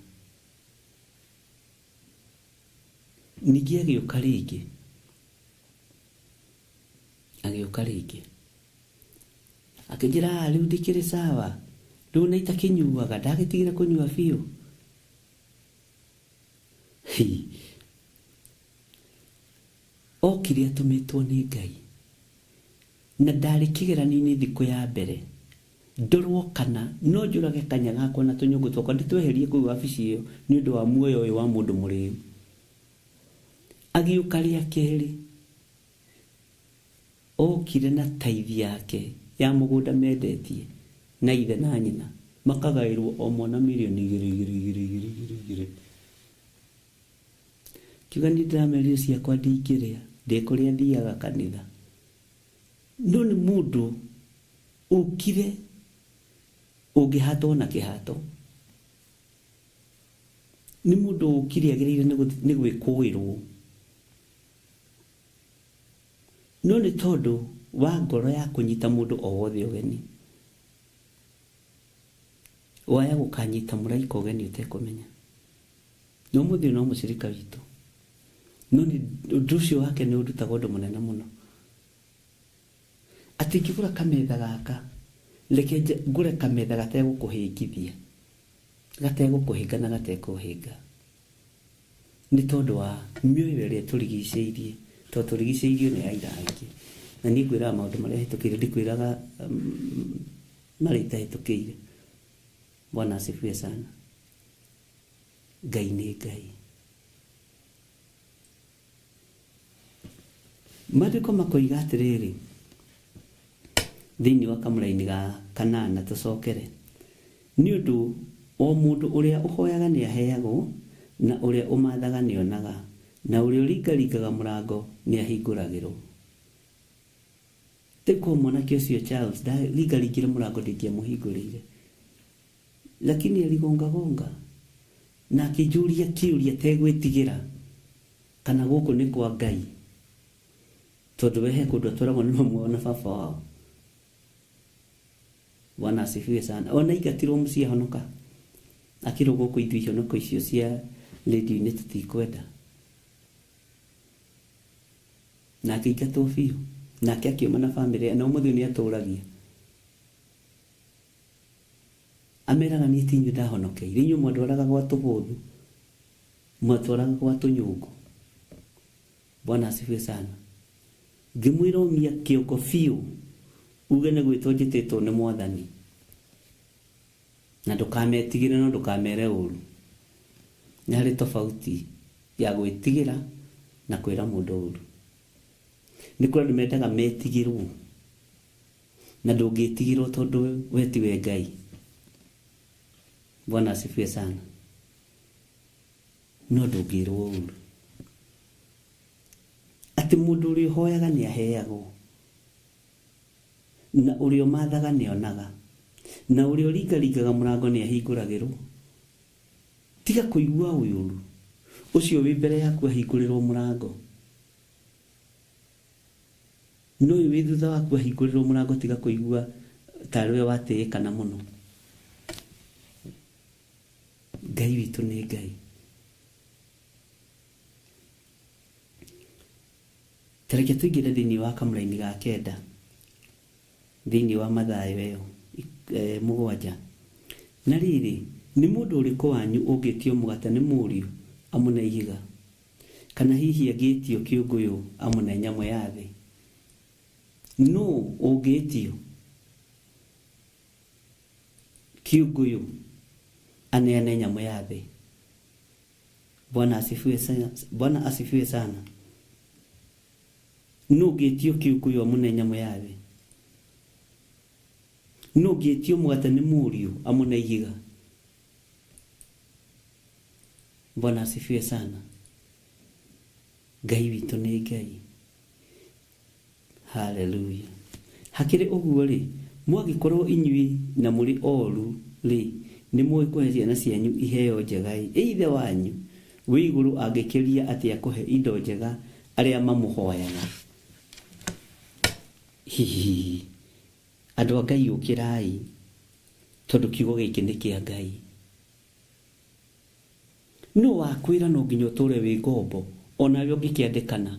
Ningĩ agĩũka rĩngĩ, agĩũka rĩngĩ akĩnjĩra rĩu ndĩkĩrĩ sawa, rĩu na itakĩnyuaga ndagĩtigire kũnyua biũ. Okire atũmĩtwo nĩ Ngai na ndarĩ kĩgeranio-inĩ thikũ ya mbere ndorwo kana no njũrage kanya gakwa na tũnyũngũ twakwa ndĩtweherie kũu wabici ĩyo nĩ ũndũ wa muoyo ũyũ wa mũndũ mũrĩu. Agĩũka rĩa kerĩ okire na taithi yake ya mũgũnda mendetie na ithe na nyina makagaĩrwo o mwana mirioni igĩrĩ igĩrĩ igĩrĩ igĩrĩ igĩrĩ igĩrĩ. Kiuga niĩ ndĩramerire ciakwa ndingĩrĩa, ndĩ kũrĩa thiaga kanitha. No nĩ mũndũ ũkire ũngĩhatwo na kĩhato, nĩ mũndũ ũkire agĩrĩire nĩ gwĩkũĩrwo, no nĩ tondũ wa ngoro ya kũnyita mũndũ o wothe ũgeni, waya gũkanyita mũraika ũgeni ũtekũmenya. No mũthĩ no mũcirika witũ, no nĩ ũndũ ũcio wake nĩ ũndutaga ũndũ mũnene mũno atĩ ingĩgũra kametha gaka, reke ngũre kametha gategũkũhĩngithia, gategũkũhĩnga na gatekũhĩnga. Nĩ tondũ wa mĩoyo ĩrĩa tũrigicĩirie, tondũ tũrigicĩirio nĩ aira aingĩ. Na niĩ ngwĩraga maũndũ marĩa hĩtũkĩire, ndikwĩraga marĩa itahĩtũkĩire. Bwana asifiwe sana. Ngai nĩ Ngai. Maandĩko makoiga atĩrĩrĩ, thĩinĩ wa kamũraini ga kanana tũcokere, nĩ ũndũ o mũndũ ũrĩa ũhoyaga nĩ aheagwo, na ũrĩa ũmathaga nĩ onaga, na ũrĩa ũringaringaga mũrango nĩ ahingũragĩrwo. Tĩko mwanake ũcio Charles ndaringaringire mũrango ndingĩamũhingũrĩire, lakini aligongagonga na akĩnjũria kĩũria tegwĩtigĩra kana gũkũ nĩ kwa Ngai, tondũ we he kũndũ atwaragwo nĩ mamu wao na baba wao. Bwana asifiwe sana. Ona ingatirwo mũciĩ ahonoka, akĩrwo gũkũ ithuĩ ihonoko icio cia rĩndiũ-inĩ tũtikwenda, na akĩingatwo biũ, nake akiuma na bamĩrĩ, na ũmũthĩ nĩ atũragia. Ameraga niĩ ti inyuĩ ndahonokeire, inyuĩ mwandwaraga gwa tũbũthũ, mwatwaraga gwa tũnyũngũ. Bwana asifiwe sana. Ngĩmwĩra ũmia kĩongo biũ, uge nĩ gwĩtwo njĩtĩtwo nĩ Mwathani, na ndũkametigĩre no ndũkamere ũru. Nĩ harĩ tofauti ya gwĩtigĩra na kwĩra mũndũ ũru. Nĩ kũrĩ andũ mendaga metigĩrwo, na ndũngĩtigĩrwo tondũ we tiwe Ngai. Bwana asifiwe sana. No ndũngĩrwo ũru. Atĩ mũndũ ũrĩa ũhoyaga nĩ aheagwo, na ũrĩa ũmathaga nĩ onaga, na ũrĩa ũringaringaga mũrango nĩ ahingũragĩrwo. Tiga kũigua ũũru, ũcio wĩ mbere yaku ahingũrĩrwo mũrango, no ũyũ wĩ thutha waku ahingũrĩrwo mũrango, tiga kũigua tarĩ we watĩĩkana mũno. Ngai witũ nĩ Ngai. Tareke tũingĩre thĩinĩ wa kamũraini ga kenda, thĩinĩ wa Mathayo ĩyo 7. Na rĩrĩ, nĩ mũndũ ũrĩkũ wanyu ũngĩtio mũgate nĩ mũriũ amũne ihiga, kana hihi angĩtio kĩũngũyũ amũne nyamũ ya thĩ? Nũ ũngĩtio kĩũngũyũ aneane nyamũ ya thĩ? Bwana asifiwe sana. Bwana asifiwe sana. Nũ ũngĩtio kĩũngũyũ amũne nyamũ ya thĩ? Nũ ũngĩtio mũgate nĩ mũriũ amũne ihiga? Bwana asifiwe sana. Ngai witũ nĩ Ngai. Haleluya. Hakĩrĩ ũguo rĩ, mwagĩkorwo inyuĩ na mũrĩ oru rĩ, nĩ mũĩ kũhe ciana cianyu iheo njega ĩ, ithe wanyu wĩ igũrũ angĩkĩria atĩa kũhe indo njega arĩa mamũhoyaga? Hihi andũ a Ngai ũkĩrai, tondũ kiugo gĩkĩ nĩ kĩa Ngai. No wakwĩra no nginya ũtũre wĩ ngombo onawe ũngĩkĩandĩkana.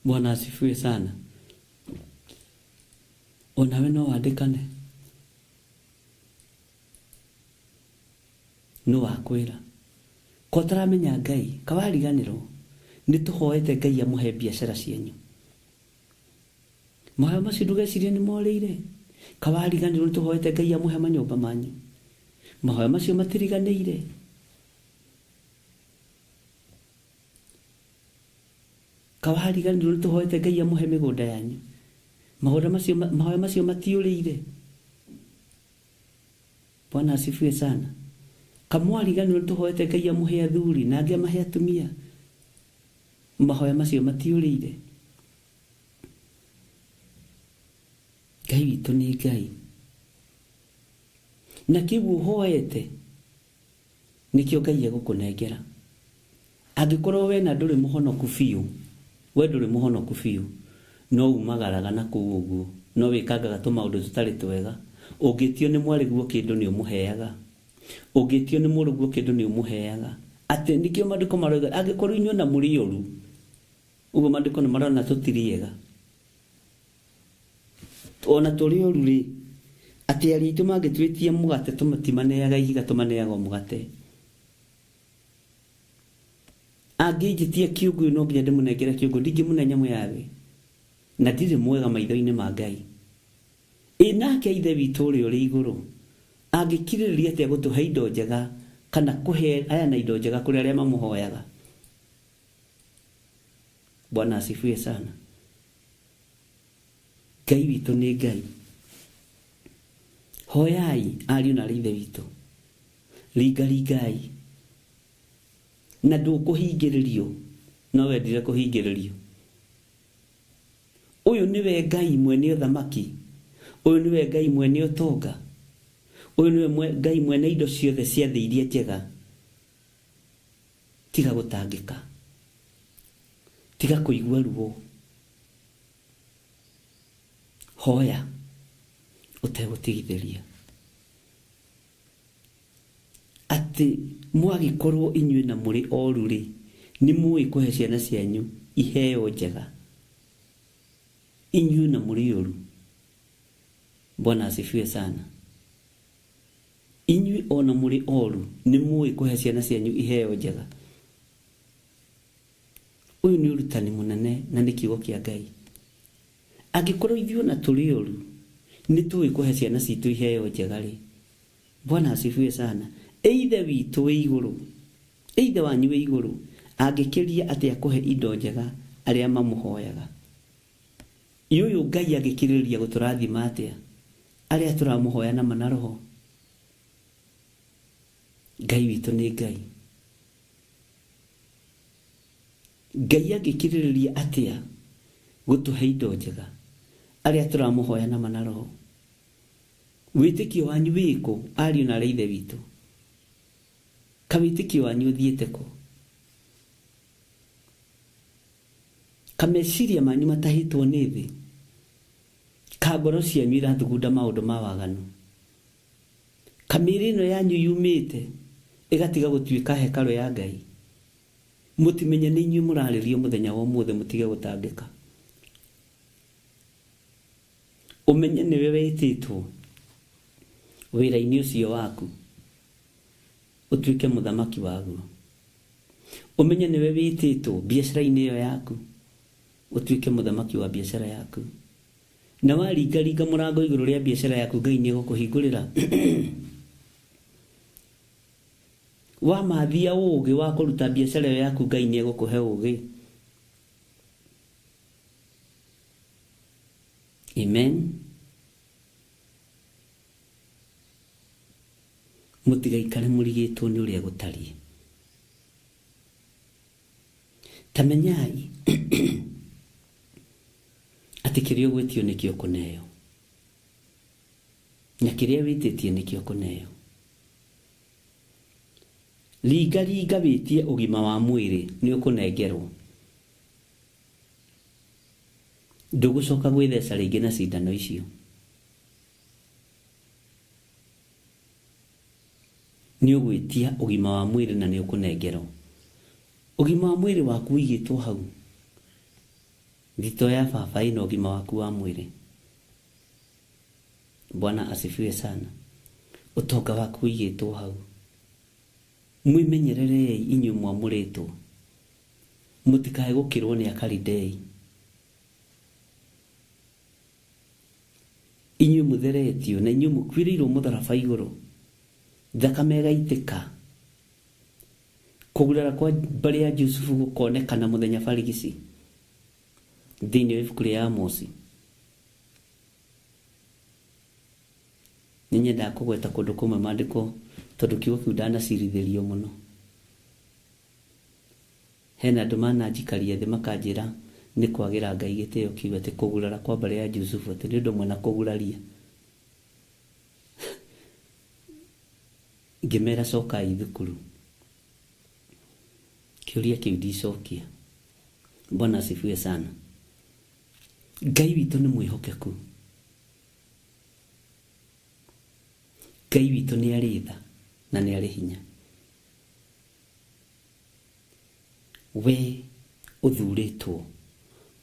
Bwana asifiwe sana. Onawe no wandĩkane. No wakwĩra ko ũtaramenya Ngai, kawariganĩrwo nĩ tũhoete Ngai amũhe biacara cianyu. Mahoya macio ndũgecirie nĩ morĩire. Kawariganĩrwo nĩ tũhoete Ngai amũhe manyũmba manyu. Mahoya macio matiriganĩire. Kawariganĩrwo nĩ tũhoete Ngai amũhe mĩgũnda yanyu. Mahoya macio matiũrĩire. Bwana asifiwe sana. Kamwariganĩrwo nĩ tũhoete Ngai amũhe athuri na angĩ amahe atumia. Mahoya macio matiũrĩire. Ngai witũ nĩ Ngai. Na kĩu ũhoete nĩkĩo Ngai egũkũnengera. Angĩkorwo we na ndũrĩ mũhonoku biũ, we ndũrĩ mũhonoku biũ, no umagaraga na kũu ũguo, no wĩkangaga tũmaũndũ tũtarĩ twega. Ũngĩtio nĩ mwarĩguo kĩndũ nĩ ũmũheaga, ũngĩtio nĩ mũrũguo kĩndũ nĩ ũmũheaga. Atĩ nĩkĩo maandĩko maroiga angĩkorwo inyuĩ na mũrĩ oru, ũguo maandĩko nĩ marona tũtirĩ ega, ona tũrĩ oru rĩ, atĩ aria aitũ mangĩtwĩtia mũgate tũtimaneaga ihiga, tũmaneaga o mũgate. Angĩnjĩtia kĩũngũyũ no nginya ndĩmũnengere kĩũngũyũ, ndingĩmũne nyamũ ya thĩ. Na ndirĩ mwega maitho-inĩ ma Ngai. Ĩ nake Ithe witũ ũrĩa ũrĩ igũrũ angĩkirĩrĩria atĩa gũtũhe indo njega kana kũhe aya na indo njega kũrĩ arĩa mamũhoyaga? Bwana asifiwe sana. Ngai witũ nĩ Ngai. Hoyai ariũ na aarĩ Ithe witũ, ringaringai na ndũkũhingĩrĩrio, no wendire kũhingĩrĩrio. Ũyũ nĩwe Ngai mwene ũthamaki, ũyũ nĩwe Ngai mwene ũtonga, ũyũ nĩwe Ngai mwene indo ciothe cia thĩ iria njega. Tiga gũtangĩka, tiga kũigua ruo, hoya ũtegũtigithĩria. Atĩ mwagĩkorwo inyuĩ na mũrĩ oru rĩ, nĩ mũĩ kũhe ciana cianyu iheo njega. Inyuĩ na mũrĩ oru. Bwana asifiwe sana. Inyuĩ ona mũrĩ oru nĩ mũĩ kũhe ciana cianyu iheo njega. Ũyũ nĩ ũrutani mũnene na nĩ kiugo kĩa Ngai. Angĩkorwo ithuĩ ona tũrĩ oru nĩ tũĩ kũhe ciana citũ iheo njega rĩ, Bwana asifiwe sana. Ithe witũ wĩ igũrũ, Ithe wanyu wĩ igũrũ angĩkĩria atĩa kũhe indo njega arĩa mamũhoyaga? Ũyũ Ngai angĩkĩrĩrĩria gũtũrathima atĩa arĩa tũramũhoya na mana roho? Ngai witũ nĩ Ngai. Ngai angĩkĩrĩrĩria atĩa gũtũhe indo njega arĩa tũramũhoya na mana roho? Wĩtĩkio wanyu wĩkũ ariũ na aarĩ Ithe witũ? Ka wĩtĩkio wanyu ũthiĩte kũ? Ka meciria manyu matahĩtwo nĩ thĩ? Ka ngoro cianyu irathugunda maũndũ ma waganu? Ka mĩĩrĩ ĩno yanyu yumĩte ĩgatiga gũtuĩka hekarũ ya Ngai? Mũtimenye nĩ inyuĩ mũrarĩrio mũthenya wa ũmũthĩ, mũtige gũtangĩka. Ũmenye nĩwe wĩtĩtwo wĩra-inĩ ũcio waku ũtuĩke mũthamaki waguo. Ũmenye nĩwe wĩtĩtwo biacara-inĩ ĩyo yaku ũtuĩke mũthamaki wa biacara yaku. Na waringaringa mũrango igũrũ rĩa biacara yaku, Ngai nĩ egũkũhingũrĩra. Wamathia ũũgĩ wa kũruta biacara ĩyo yaku, Ngai nĩ egũkũhe ũũgĩ. Amen. Mũtigaikare mũrigĩtwo nĩ ũrĩa gũtariĩ. Ta menyai atĩ kĩrĩa ũgwĩtio nĩkĩo ũkũneo, na kĩrĩa wĩtĩtie nĩkĩo ũkũneo. Ringaringa wĩtie ũgima wa mwĩrĩ nĩ ũkũnengerwo. Ndũgũcoka gwĩtheca rĩngĩ na cindano icio. Nĩ ũgwĩtia ũgima wa mwĩrĩ na nĩ ũkũnengerwo. Ũgima wa mwĩrĩ waku ũigĩtwo hau. Thito ya baba ĩna ũgima waku wa mwĩrĩ. Bwana asifiwe sana. Ũtonga waku ũigĩtwo hau. Mwĩmenyererei inyuĩ mwamũrĩtwo, mũtikae gũkĩrwo nĩ Akalidei. Inyuĩ mũtheretio na inyuĩ mũkuĩrĩirwo mũtharaba igũrũ, thakame ĩgaitĩka. Kũgurara kwa mbarĩ ya Jusufu gũkonekana mũthenya barigici thĩinĩ wa ibuku rĩa Amosi. Nĩ nyendaga kũgweta kũndũ kũmwe maandĩko tondũ kiugo kĩu ndanacirithĩrio mũno. Hena andũ mananjikaria thĩ makanjĩra nĩ kwagĩra Ngai gĩtĩo kiugo atĩ kũgurara kwa mbarĩ ya Jusufu atĩ nĩ ũndũ ũmwe na kũguraria. Ngĩmera cokai thukuru. Kĩũria kĩu ndicokia. Bwana asifiwe sana. Ngai witũ nĩ mwĩhokeku. Ngai witũ nĩ arĩ tha na nĩ arĩ hinya. We ũthurĩtwo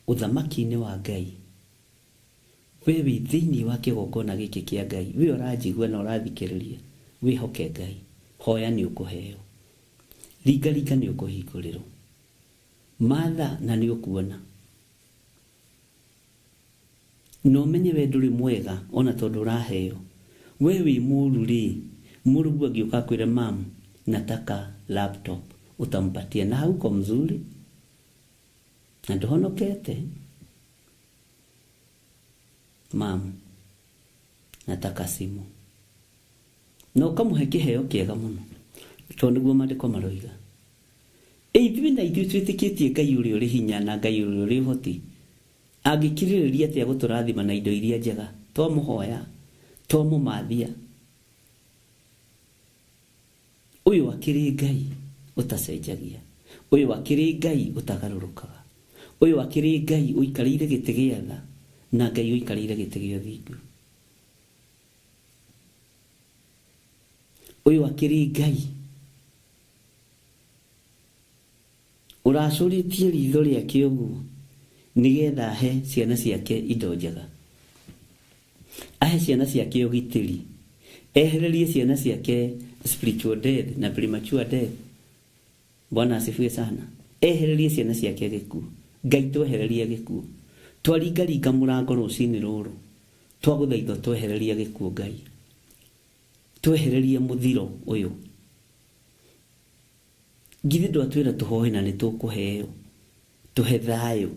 ũthamaki-inĩ wa Ngai, we wĩ thĩinĩ wa kĩgongona gĩkĩ kĩa Ngai, we ũranjigua na ũrathikĩrĩria, wĩhoke Ngai. Hoya nĩ ũkũheo, ringaringa nĩ ũkũhingũrĩrwo. Matha na nĩ ũkuona. Na ũmenye we ndũrĩ mwega ona tondũ ũraheo. We wĩ mũru rĩ, mũrũgu angĩũka akwĩre mam, nataka laptop, utampatia na hauko mzuri na ndũhonokete. Mam, nataka simu. Na ũkamũhe kĩheo kĩega mũno tondũ nĩguo maandĩko maroiga. Ithuĩ na ithuĩ twĩtĩkĩtie Ngai ũrĩa ũrĩ hinya na Ngai ũrĩa ũrĩ ũhoti angĩkirĩrĩria atĩa gũtũrathima na indo iria njega twamũhoya, twamũmathia. Ũyũ akĩrĩ Ngai ũtacenjagia, ũyũ akĩrĩ Ngai ũtagarũrũkaga, ũyũ akĩrĩ Ngai ũikarĩire gĩtĩ gĩa tha na Ngai ũikarĩire gĩtĩ gĩa ũthingu. Ũyũ akĩrĩ Ngai ũracũrĩtie ritho rĩake ũguo nĩgetha ahe ciana ciake indo njega, ahe ciana ciake ũgitĩri, ehererie ciana ciake spiritual death na premature death. Bwana asifiwe sana. Ehererie ciana ciake gĩkuũ. Ngai twehererie gĩkuũ. Twaringaringa mũrango rũcinĩ rũrũ, twagũthaitha twehererie gĩkuũ Ngai, twehererie mũthiro ũyũ. Githĩ ndwatwĩra tũhoe na nĩtũkũheo, tũhe thayũ,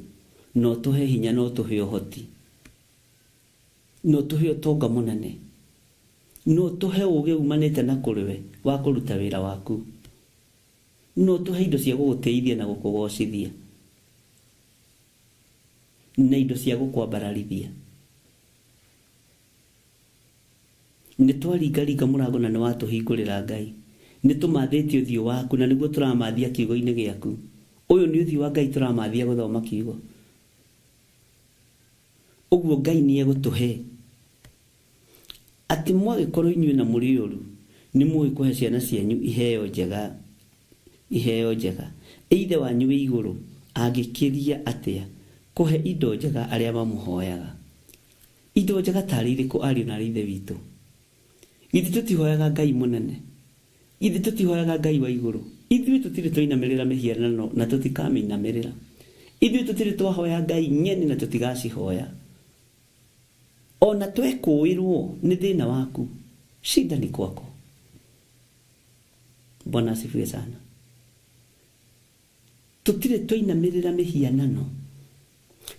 no tũhe hinya, no tũhe ũhoti, no tũhe ũtonga mũnene, no tũhe ũũgĩ umanĩte na kũrĩ we wa kũruta wĩra waku, no tũhe indo cia gũgũtĩithia na gũkũgocithia na indo cia gũkwambararithia. Nĩ twaringaringa mũrango na nĩ watũhingũrĩra Ngai. Nĩ tũmathĩtie ũthiũ waku na nĩguo tũramathia kiugo-inĩ gĩaku. Ũyũ nĩ ũthiũ wa Ngai tũramathia gũthoma kiugo. Ũguo Ngai nĩ egũtũhe atĩ mwagĩkorwo inyuĩ na mũrĩ ũru nĩ mũĩ kũhe ciana cianyu iheo njega, iheo njega. Ithe wanyu wĩ igũrũ angĩkĩria atĩa kũhe indo njega arĩa mamũhoyaga? Indo njega tarĩ irĩkũ ariũ na ithe witũ? Githĩ tũtihoyaga Ngai mũnene? Githĩ tũtihoyaga Ngai wa igũrũ? Ithuĩ tũtirĩ twainamĩrĩra mĩhianano na tũtikamĩinamĩrĩra. Ithuĩ tũtirĩ twahoya Ngai ng'eni na tũtigacihoya. Ona twekũĩrwo nĩ thĩna waku, shida ni kwako. Bwana asifiwe sana. Tũtirĩ twainamĩrĩra mĩhianano,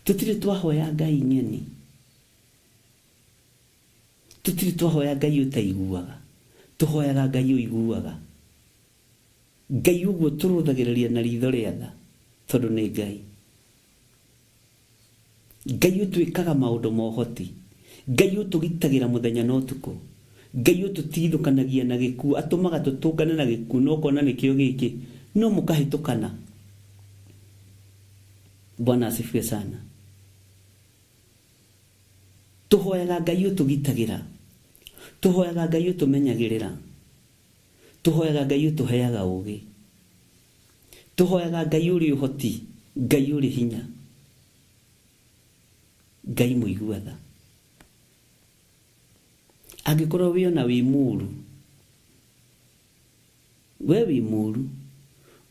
tũtirĩ twahoya Ngai ng'eni, tũtirĩ twahoya Ngai ũtaiguaga, tũhoyaga Ngai ũiguaga. Ngai ũguo tũrũthagĩrĩria na ritho rĩa tha tondũ nĩ Ngai. Ngai ũtwĩkaga maũndũ ma ũhoti, Ngai ũtũgitagĩra mũthenya na ũtukũ, Ngai ũtũtigithũkanagia na gĩkuũ, atũmaga tũtũngane na gĩkuũ na ũkona nĩkĩo gĩkĩ no mũkahĩtũkana. Bwana asifiwe sana. Tũhoyaga Ngai ũtũgitagĩra, tũhoyaga Ngai ũtũmenyagĩrĩra, tũhoyaga Ngai ũtũheaga ũũgĩ, tũhoyaga Ngai ũrĩ ũhoti, Ngai ũrĩ hinya, Ngai mũigua tha. Angĩkorwo wĩ ona wĩ mũũru, we wĩ mũũru,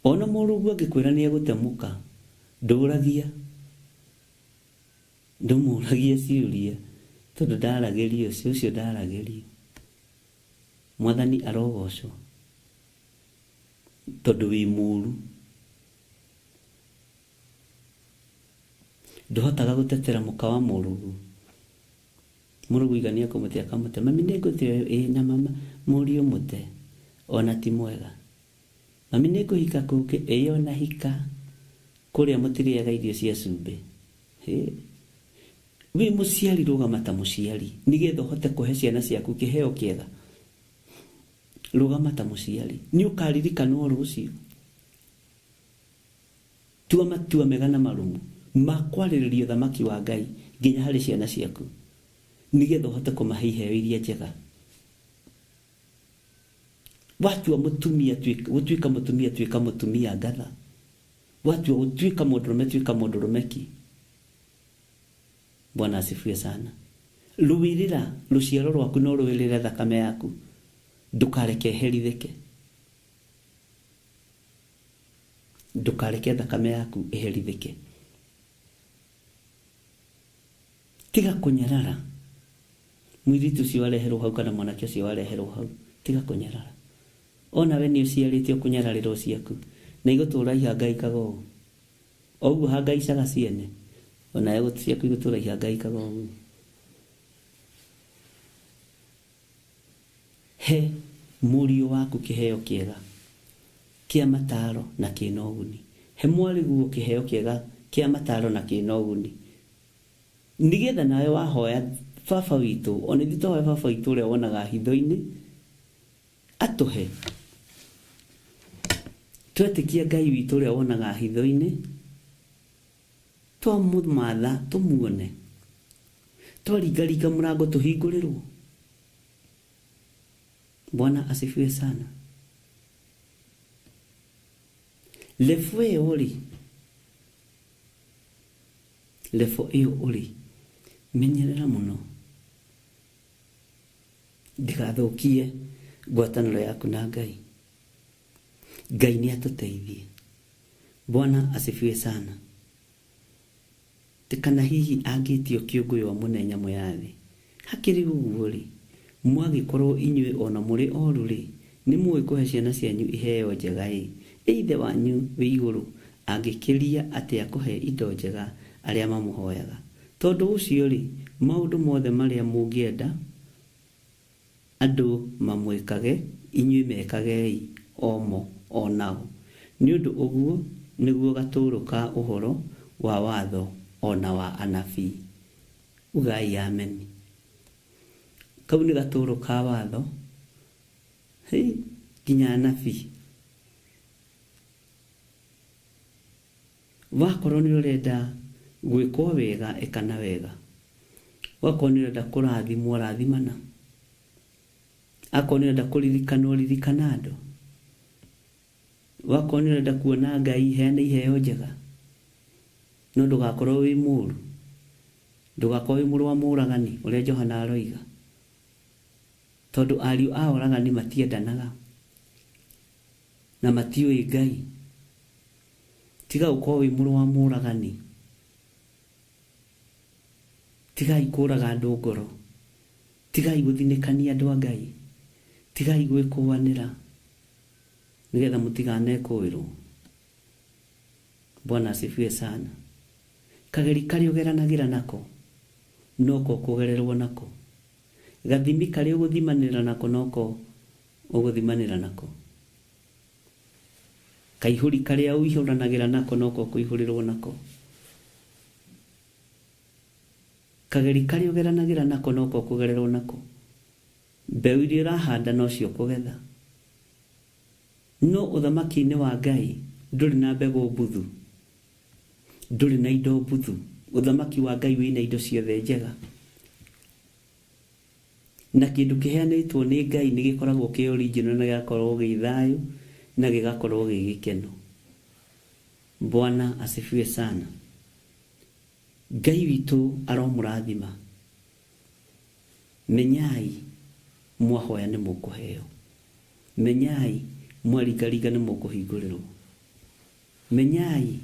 ona mũrũgu angĩkwĩra nĩ egũtemũka, ndũragia, ndũmũragia ciũria tondũ ndaragĩrio ũcio, ũcio ndaragĩrio. Mwathani arogocwo tondũ wĩ mũũru. Ndũhotaga gũtetera mũka wa mũrũgu. Mũrũgu igania kũmũte akamũte, mami nĩ ngũte ũyũ, ĩ na mama mũriũ mũte ona ti mwega. Mami nĩ ngũhika kũngĩ, ĩ ona hika kũrĩa mũtirĩaga irio cia cumbĩ. Wĩ mũciari rũgama ta mũciari nĩgetha ũhote kũhe ciana ciaku kĩheo kĩega. Rũgama ta mũciari, nĩ ũkaririkanwo rũciũ. Tua matua mega na marũmu ma kwarĩrĩria ũthamaki wa Ngai nginya harĩ ciana ciaku nĩgetha ũhote kũmahe iheo iria njega. Watua mũtumia gũtuĩka mũtumia, tuĩka mũtumia ngatha. Watua gũtuĩka mũndũrũme, tuĩka mũndũrũme ki. Bwana asifiwe sana. Rũĩrĩra rũciaro rwaku no rũĩrĩre thakame yaku, ndũkareke ĩherithĩke. Ndũkareke thakame yaku ĩherithĩke. Tiga kũnyarara mũirĩtu ũcio wareherwo hau kana mwanake ũcio wareherwo hau, tiga kũnyarara. Ona we nĩ ũciarĩte ũkũnyararĩrwo ciaku na igũtũra ihangaikaga ũũ o ũguo hangaicaga ciene, ona ciaku igũtũra ihangaikaga ũguo. He mũriũ waku kĩheo kĩega kĩa mataro na kĩna ũguni. He mwarĩguo kĩheo kĩega kĩa mataro na kĩna ũguni, nĩgetha nawe wahoya baba witũ, ona ithuĩ twahoya baba witũ ũrĩa wonaga hitho-inĩ atũhe. Twetĩkia Ngai witũ ũrĩa wonaga hitho-inĩ, twamũmatha tũmuone, twaringaringa mũrango tũhingũrĩrwo. Bwana asifiwe sana. Levo ĩyo rĩ, levo ĩyo ũrĩ, menyerera mũno ndĩgathũkie ngwatanĩro yaku na Ngai. Ngai nĩ atũteithie. Bwana asifiwe sana. Kana hihi angĩtio kĩũngũyũ amũne nyamũ ya thĩ. Hakĩrĩ ũguo rĩ, mwagĩkorwo inyuĩ ona mũrĩ oru rĩ, nĩ mũĩ kũhe ciana cianyu iheo njega ĩ, ithe wanyu wĩ igũrũ angĩkĩria atĩa kũhe indo njega arĩa mamũhoyaga. Tondũ ũcio rĩ, maũndũ mothe marĩa mũngĩenda andũ mamwĩkage, inyuĩ mekagei omo onao. Nĩ ũndũ ũguo nĩguo gatũrũ ka ũhoro wa watho ona wa anabii. Ugai amen. Kau nĩ gatũrũ ka watho nginya anabii. Wakorwo nĩ ũrenda gwĩkwo wega, ĩkana wega. Wakorwo nĩ ũrenda kũrathimwo, rathimana. Akorwo nĩ ũrenda kũririkanwo, ririkana andũ. Wakorwo nĩ ũrenda kuona Ngai, heana iheo njega. No ndũgakorwo wĩ mũũru, ndũgakorwo wĩ mũrũ wa mũũragani ũrĩa Johana aroiga, tondũ ariũ a oragani matiendanaga na matiũĩ Ngai. Tiga gũkorwo wĩ mũrũ wa mũũragani, tigai kũraga andũ ngoro, tigai gũthinĩkania andũ a Ngai, tigai gwĩkũanĩra nĩgetha mũtiganekũĩrwo. Bwana asifiwe sana. Kageri karĩa ũgeranagĩra nako noko ũkũgererwo nako, gathimi karĩa ũgũthimanĩra nako noko ũgũthimanĩra nako, kaihũri karĩa ũihũranagĩra nako noko ũkũihũrĩrwo nako, kageri karĩa ũgeranagĩra nako noko ũkũgererwo nako, mbeũ iria ũrahanda nocio ũkũgetha. No ũthamaki-inĩ wa Ngai ndũrĩ na mbegũ mbuthu, ndũrĩ na indo mbuthu. Ũthamaki wa Ngai wĩna indo ciothe njega, na kĩndũ kĩheanĩtwo nĩ Ngai nĩ gĩkoragwo kĩ original na gĩgakorwo gĩ thayũ na gĩgakorwo gĩ gĩkeno. Bwana asifiwe sana. Ngai witũ aromũrathima. Menyai mwahoya nĩ mũkũheo, menyai mwaringaringa nĩ mũkũhingũrĩrwo, menyai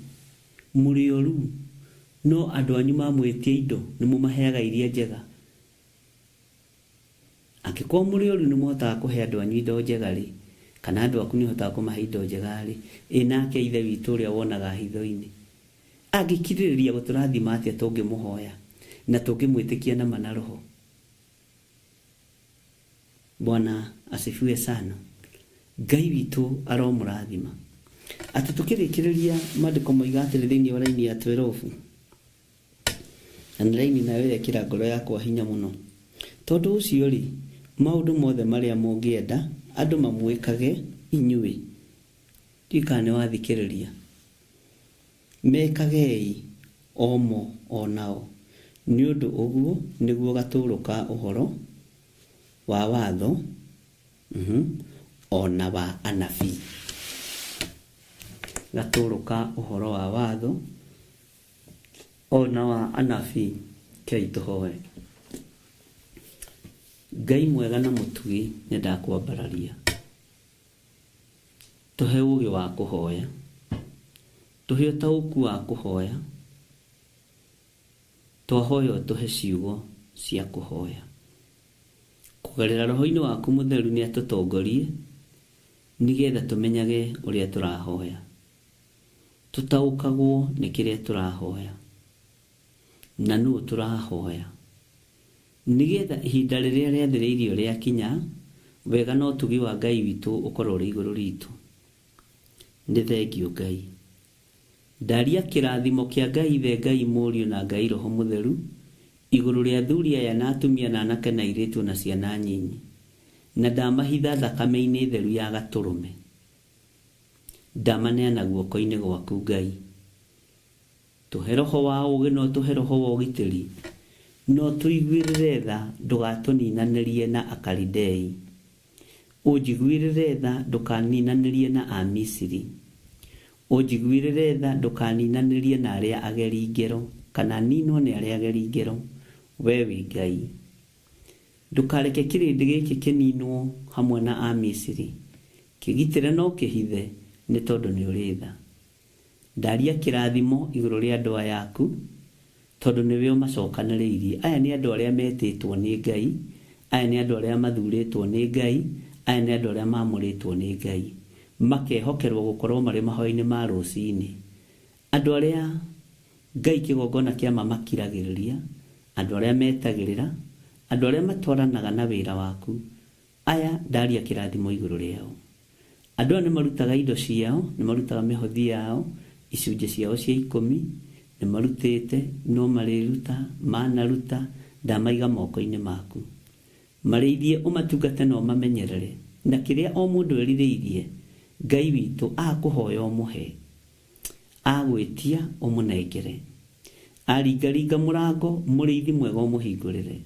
mũrĩ oru no andũ anyu mamwĩtia indo nĩ mũmaheaga iria njega. Angĩkorwo mũrĩ oru nĩ mũhotaga kũhe andũ anyu indo njega rĩ, kana andũ aku nĩ ũhotaga kũmahe indo njega rĩ, ĩ nake ithe witũ ũrĩa wonaga hitho-inĩ angĩkirĩrĩria gũtũrathima atĩa tũngĩmũhoya na tũngĩmwĩtĩkia na ma na roho. Bwana asifiwe sana. Ngai witũ aromũrathima. Atĩ tũkĩrĩkĩrĩria maandĩko moiga atĩrĩ thĩinĩ wa raini ya 12, na nĩ raini nayo ĩrekĩra ngoro yakwa hinya mũno. Tondũ ũcio rĩ, maũndũ mothe marĩa mũngĩenda andũ mamwĩkage inyuĩ, ndiũĩ kana nĩ wathikĩrĩria, mekagei omo onao. Nĩ ũndũ ũguo nĩguo gatũrũ ka ũhoro wa watho ona wa anabii. Gatũrũ ka ũhoro wa watho ona wa anabii. Kei tũhoe. Ngai mwega na mũtugi, nĩ ndakwambararia. Tũhe ũũgĩ wa kũhoya, Tũhe ũtaũku wa kũhoya, twahoya ũtũhe ciugo cia kũhoya. Kũgerera roho-inĩ waku mũtheru nĩ atũtongorie nĩgetha tũmenyage ũrĩa tũrahoya, tũtaũkagwo nĩ kĩrĩa tũrahoya na nũ tũrahoya, nĩgetha ihinda rĩrĩa rĩathĩrĩirio rĩakinya, wega na ũtugi wa Ngai witũ ũkorwo ũrĩ igũrũ ritũ. Nĩ thengio Ngai. Ndaria kĩrathimo kĩa Ngai Ithe, Ngai Mũriũ na Ngai Roho Mũtheru igũrũ rĩa athuri aya na atumia na anake na airĩtu na ciana nyinyi, na ndamahitha thakame-inĩ theru ya gatũrũme. Ndamaneana guoko-inĩ gwaku Ngai. Tũhe roho wa ũũgĩ na ũtũhe roho wa ũgitĩri, na ũtũiguĩrĩre tha ndũgatũninanĩrie na Akalidei. Ũnjiguĩrĩre tha ndũkaninanĩrie na Amisiri. Ũnjiguĩrĩre tha ndũkaninanĩrie na arĩa ageri ngero, kana ninwo nĩ arĩa ageri ngero. We wĩ Ngai. Ndũkareke kĩrĩndĩ gĩkĩ kĩninwo hamwe na Amisiri. Kĩgitĩre na ũkĩhithe nĩ tondũ nĩ ũrĩ tha. Ndaria kĩrathimo igũrũ rĩa andũ aya aku, tondũ nĩwe ũmacokanĩrĩirie. Aya nĩ andũ arĩa metĩtwo nĩ Ngai, aya nĩ andũ arĩa mathurĩtwo nĩ Ngai, aya nĩ andũ arĩa maamũrĩtwo nĩ Ngai, makehokerwo gũkorwo marĩ mahoya-inĩ ma rũcinĩ. Andũ arĩa Ngai kĩgongona kĩa ma makiragĩrĩria, andũ arĩa metagĩrĩra, andũ arĩa matwaranaga na wĩra waku, aya ndaria kĩrathimo igũrũ rĩao. Andũ aya nĩ marutaga indo ciao, nĩ marutaga mĩhothi yao, icunjĩ ciao cia 10, nĩ marutĩte, no marĩruta, manaruta, ndamaiga moko-inĩ maku. Marĩithie ũmatungate na ũmamenyerere, na kĩrĩa o mũndũ erirĩirie, Ngai witũ akũhoya ũmũhe, agwĩtia ũmũnengere, aringaringa mũrango, mũrĩithi mwega ũmũhingũrĩre.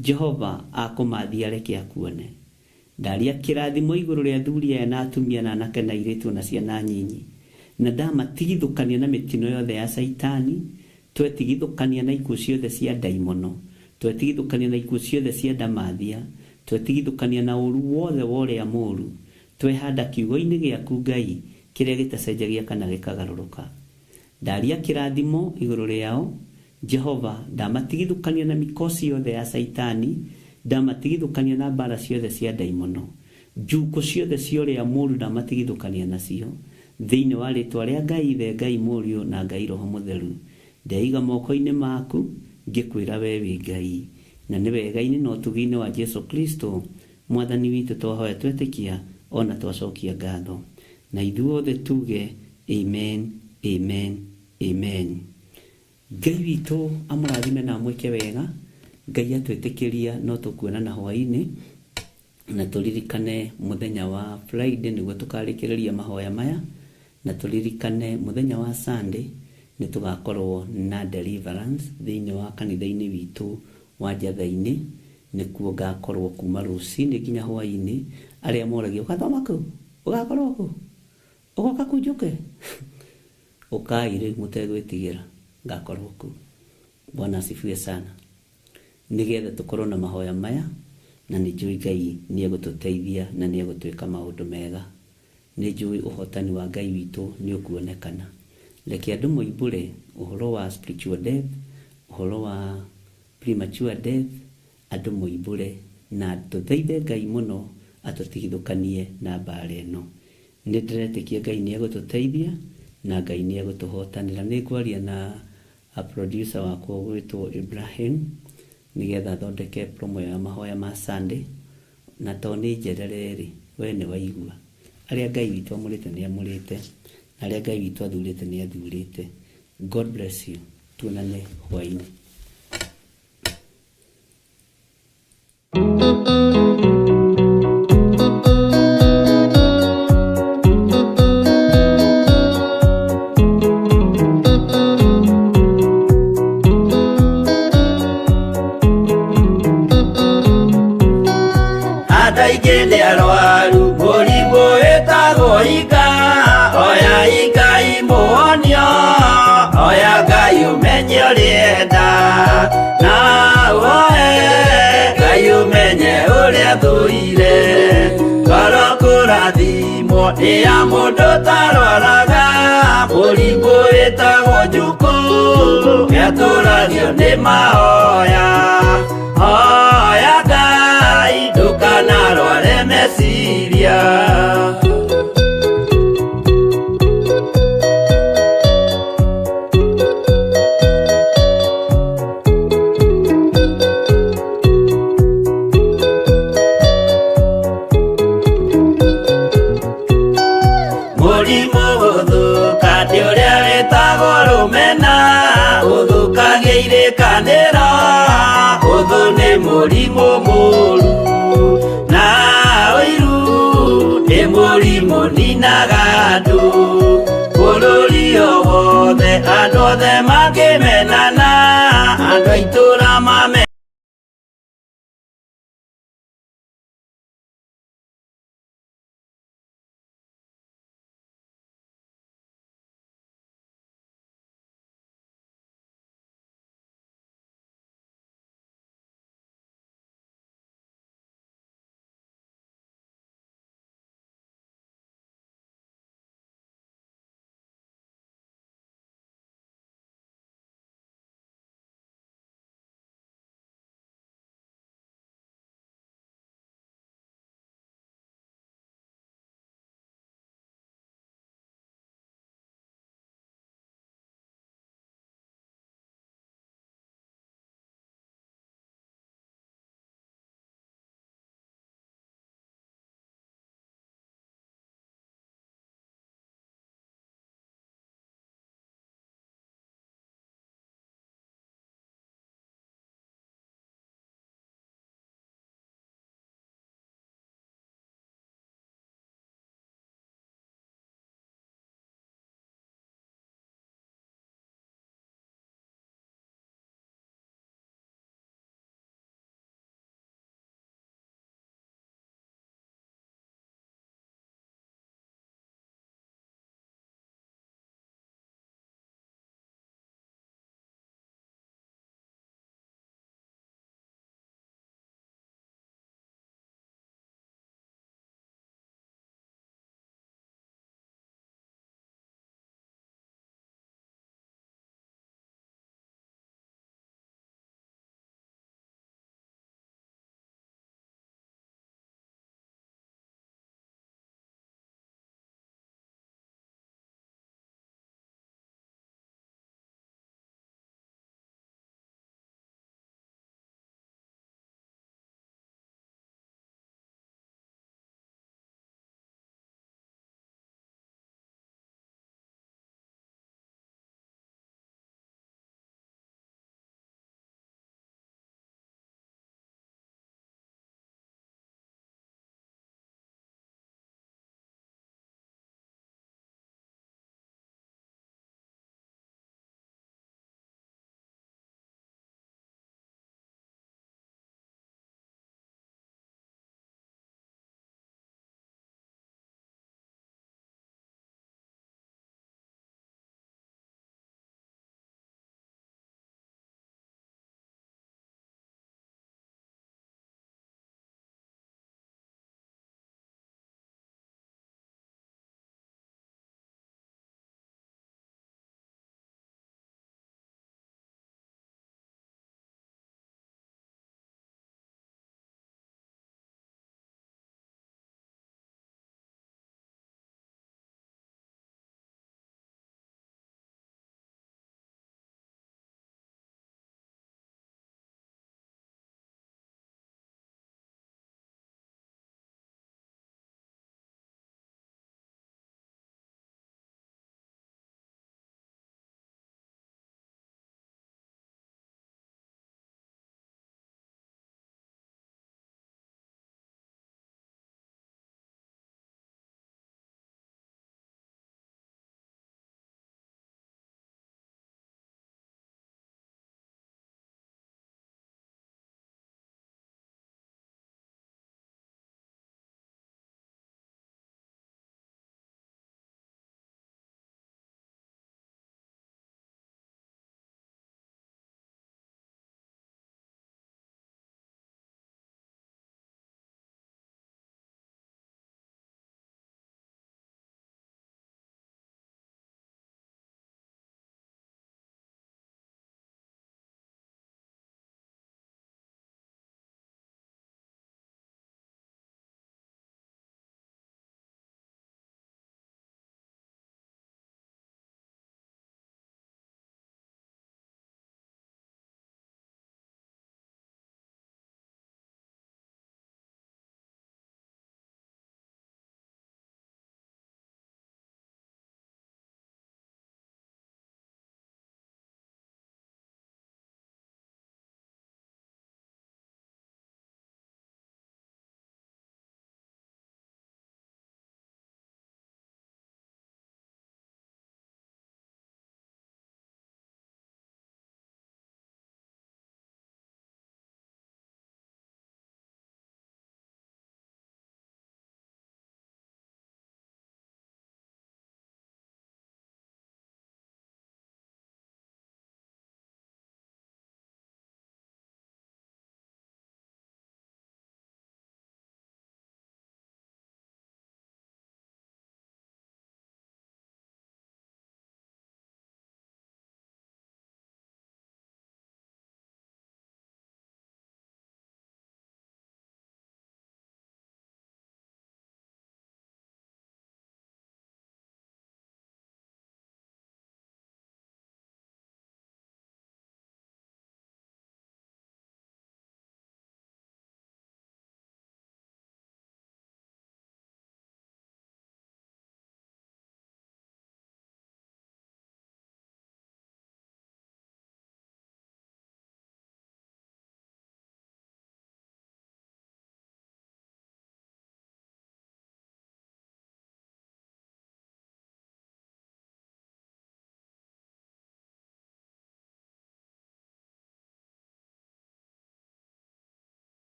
Jehova akũmathia areke akuone. Ndaria kĩrathimo igũrũ rĩa athuri aya na atumia na anake na airĩtu na ciana nyinyi, na ndamatigithũkania na mĩtino yothe ya Caitani, twetigithũkania na ikuũ ciothe cia ndaimono, twetigithũkania na ikuũ ciothe cia ndamathia, twetigithũkania na ũru wothe wa ũrĩa mũũru, twehanda kiugo-inĩ gĩaku Ngai kĩrĩa gĩtacenjagia kana gĩkagarũrũka. Ndaria kĩrathimo igũrũ rĩao, Jehova, ndamatigithũkania na mikosi yothe ya Caitani, ndamatigithũkania na mbara ciothe cia ndaimono, njuko ciothe cia ũrĩa mũũru ndamatigithũkania nacio, thĩinĩ wa rĩtwa rĩa Ngai Ithe, Ngai Mũriũ na Ngai Roho Mũtheru. Ndeiga moko-inĩ maku ngĩkwĩra we wĩ Ngai, na nĩ wega-inĩ na ũtugi-inĩ wa Jesu Kristo Mwathani witũ twahoya twetĩkia ona twacokia ngatho, na ithuothe tuge amen, amen, amen. Ngai witũ amũrathime na amwĩke wega. Ngai atwĩtĩkĩria no tũkuonana hwaĩ-inĩ, na tũririkane mũthenya wa Friday nĩguo tũkarĩkĩrĩria mahoya maya, na tũririkane mũthenya wa Sunday nĩ tũgakorwo na deliverance thĩinĩ wa kanitha-inĩ witũ wa Njatha-inĩ. Nĩkuo ngakorwo kuma rũcinĩ nginya hwaĩ-inĩ. Arĩa moragia ũgathoma kũ, ũgakorwo kũ, ũgoka kũ njũke, ũkai rĩu mũtegwĩtigĩra, ngakorwo kũ. Bwana asifiwe sana. Nĩgetha tũkorwo na mahoya maya, na nĩ njũĩ Ngai nĩ egũtũteithia na nĩ egũtwĩka maũndũ mega. Nĩ njũĩ ũhotani wa Ngai witũ nĩ ũkuonekana. Reke andũ moimbũre ũhoro wa spiritual death, ũhoro wa premature death, andũ moimbũre na tũthaithe Ngai mũno atũtigithũkanie na mbara ĩno. Nĩ ndĩretĩkia Ngai nĩ egũtũteithia na Ngai nĩ egũtũhotanĩra. Nĩ ngwaria na a producer wakwa ũgwĩtwo Ibrahim nĩgetha athondeke promo ya mahoya ma Sunday, na to nĩ njerere rĩ, we nĩ waigua. Arĩa Ngai witũ amũrĩte nĩ amũrĩte, na arĩa Ngai witũ athurĩte nĩ athurĩte. God bless you. Tuonane hwaĩ-inĩ. Andũ aingĩ nĩ arwaru mũrimũ wĩtagwo ika, oya Ngai mũhonio, oya Ngai ũmenye ũrĩa na woe Ngai ũmenye ũrĩa thũire, ngoro kũrathimwo nĩ ya mũndũ ũtarwaraga mũrimũ wĩtagwo njukũ nĩatũragio nĩ mahoya hoya Ngai ndũkanarware meciria. Mũrimũ gũthũka nĩ ũrĩa wĩtagwo rũmena ũthũkagia irĩkanĩro ũthũ nĩ mũrimũ mũru na ũiru nĩ mũrimũ ninaga andũ bũrũri o wothe andũ othe mangĩmenana andũ a itũũra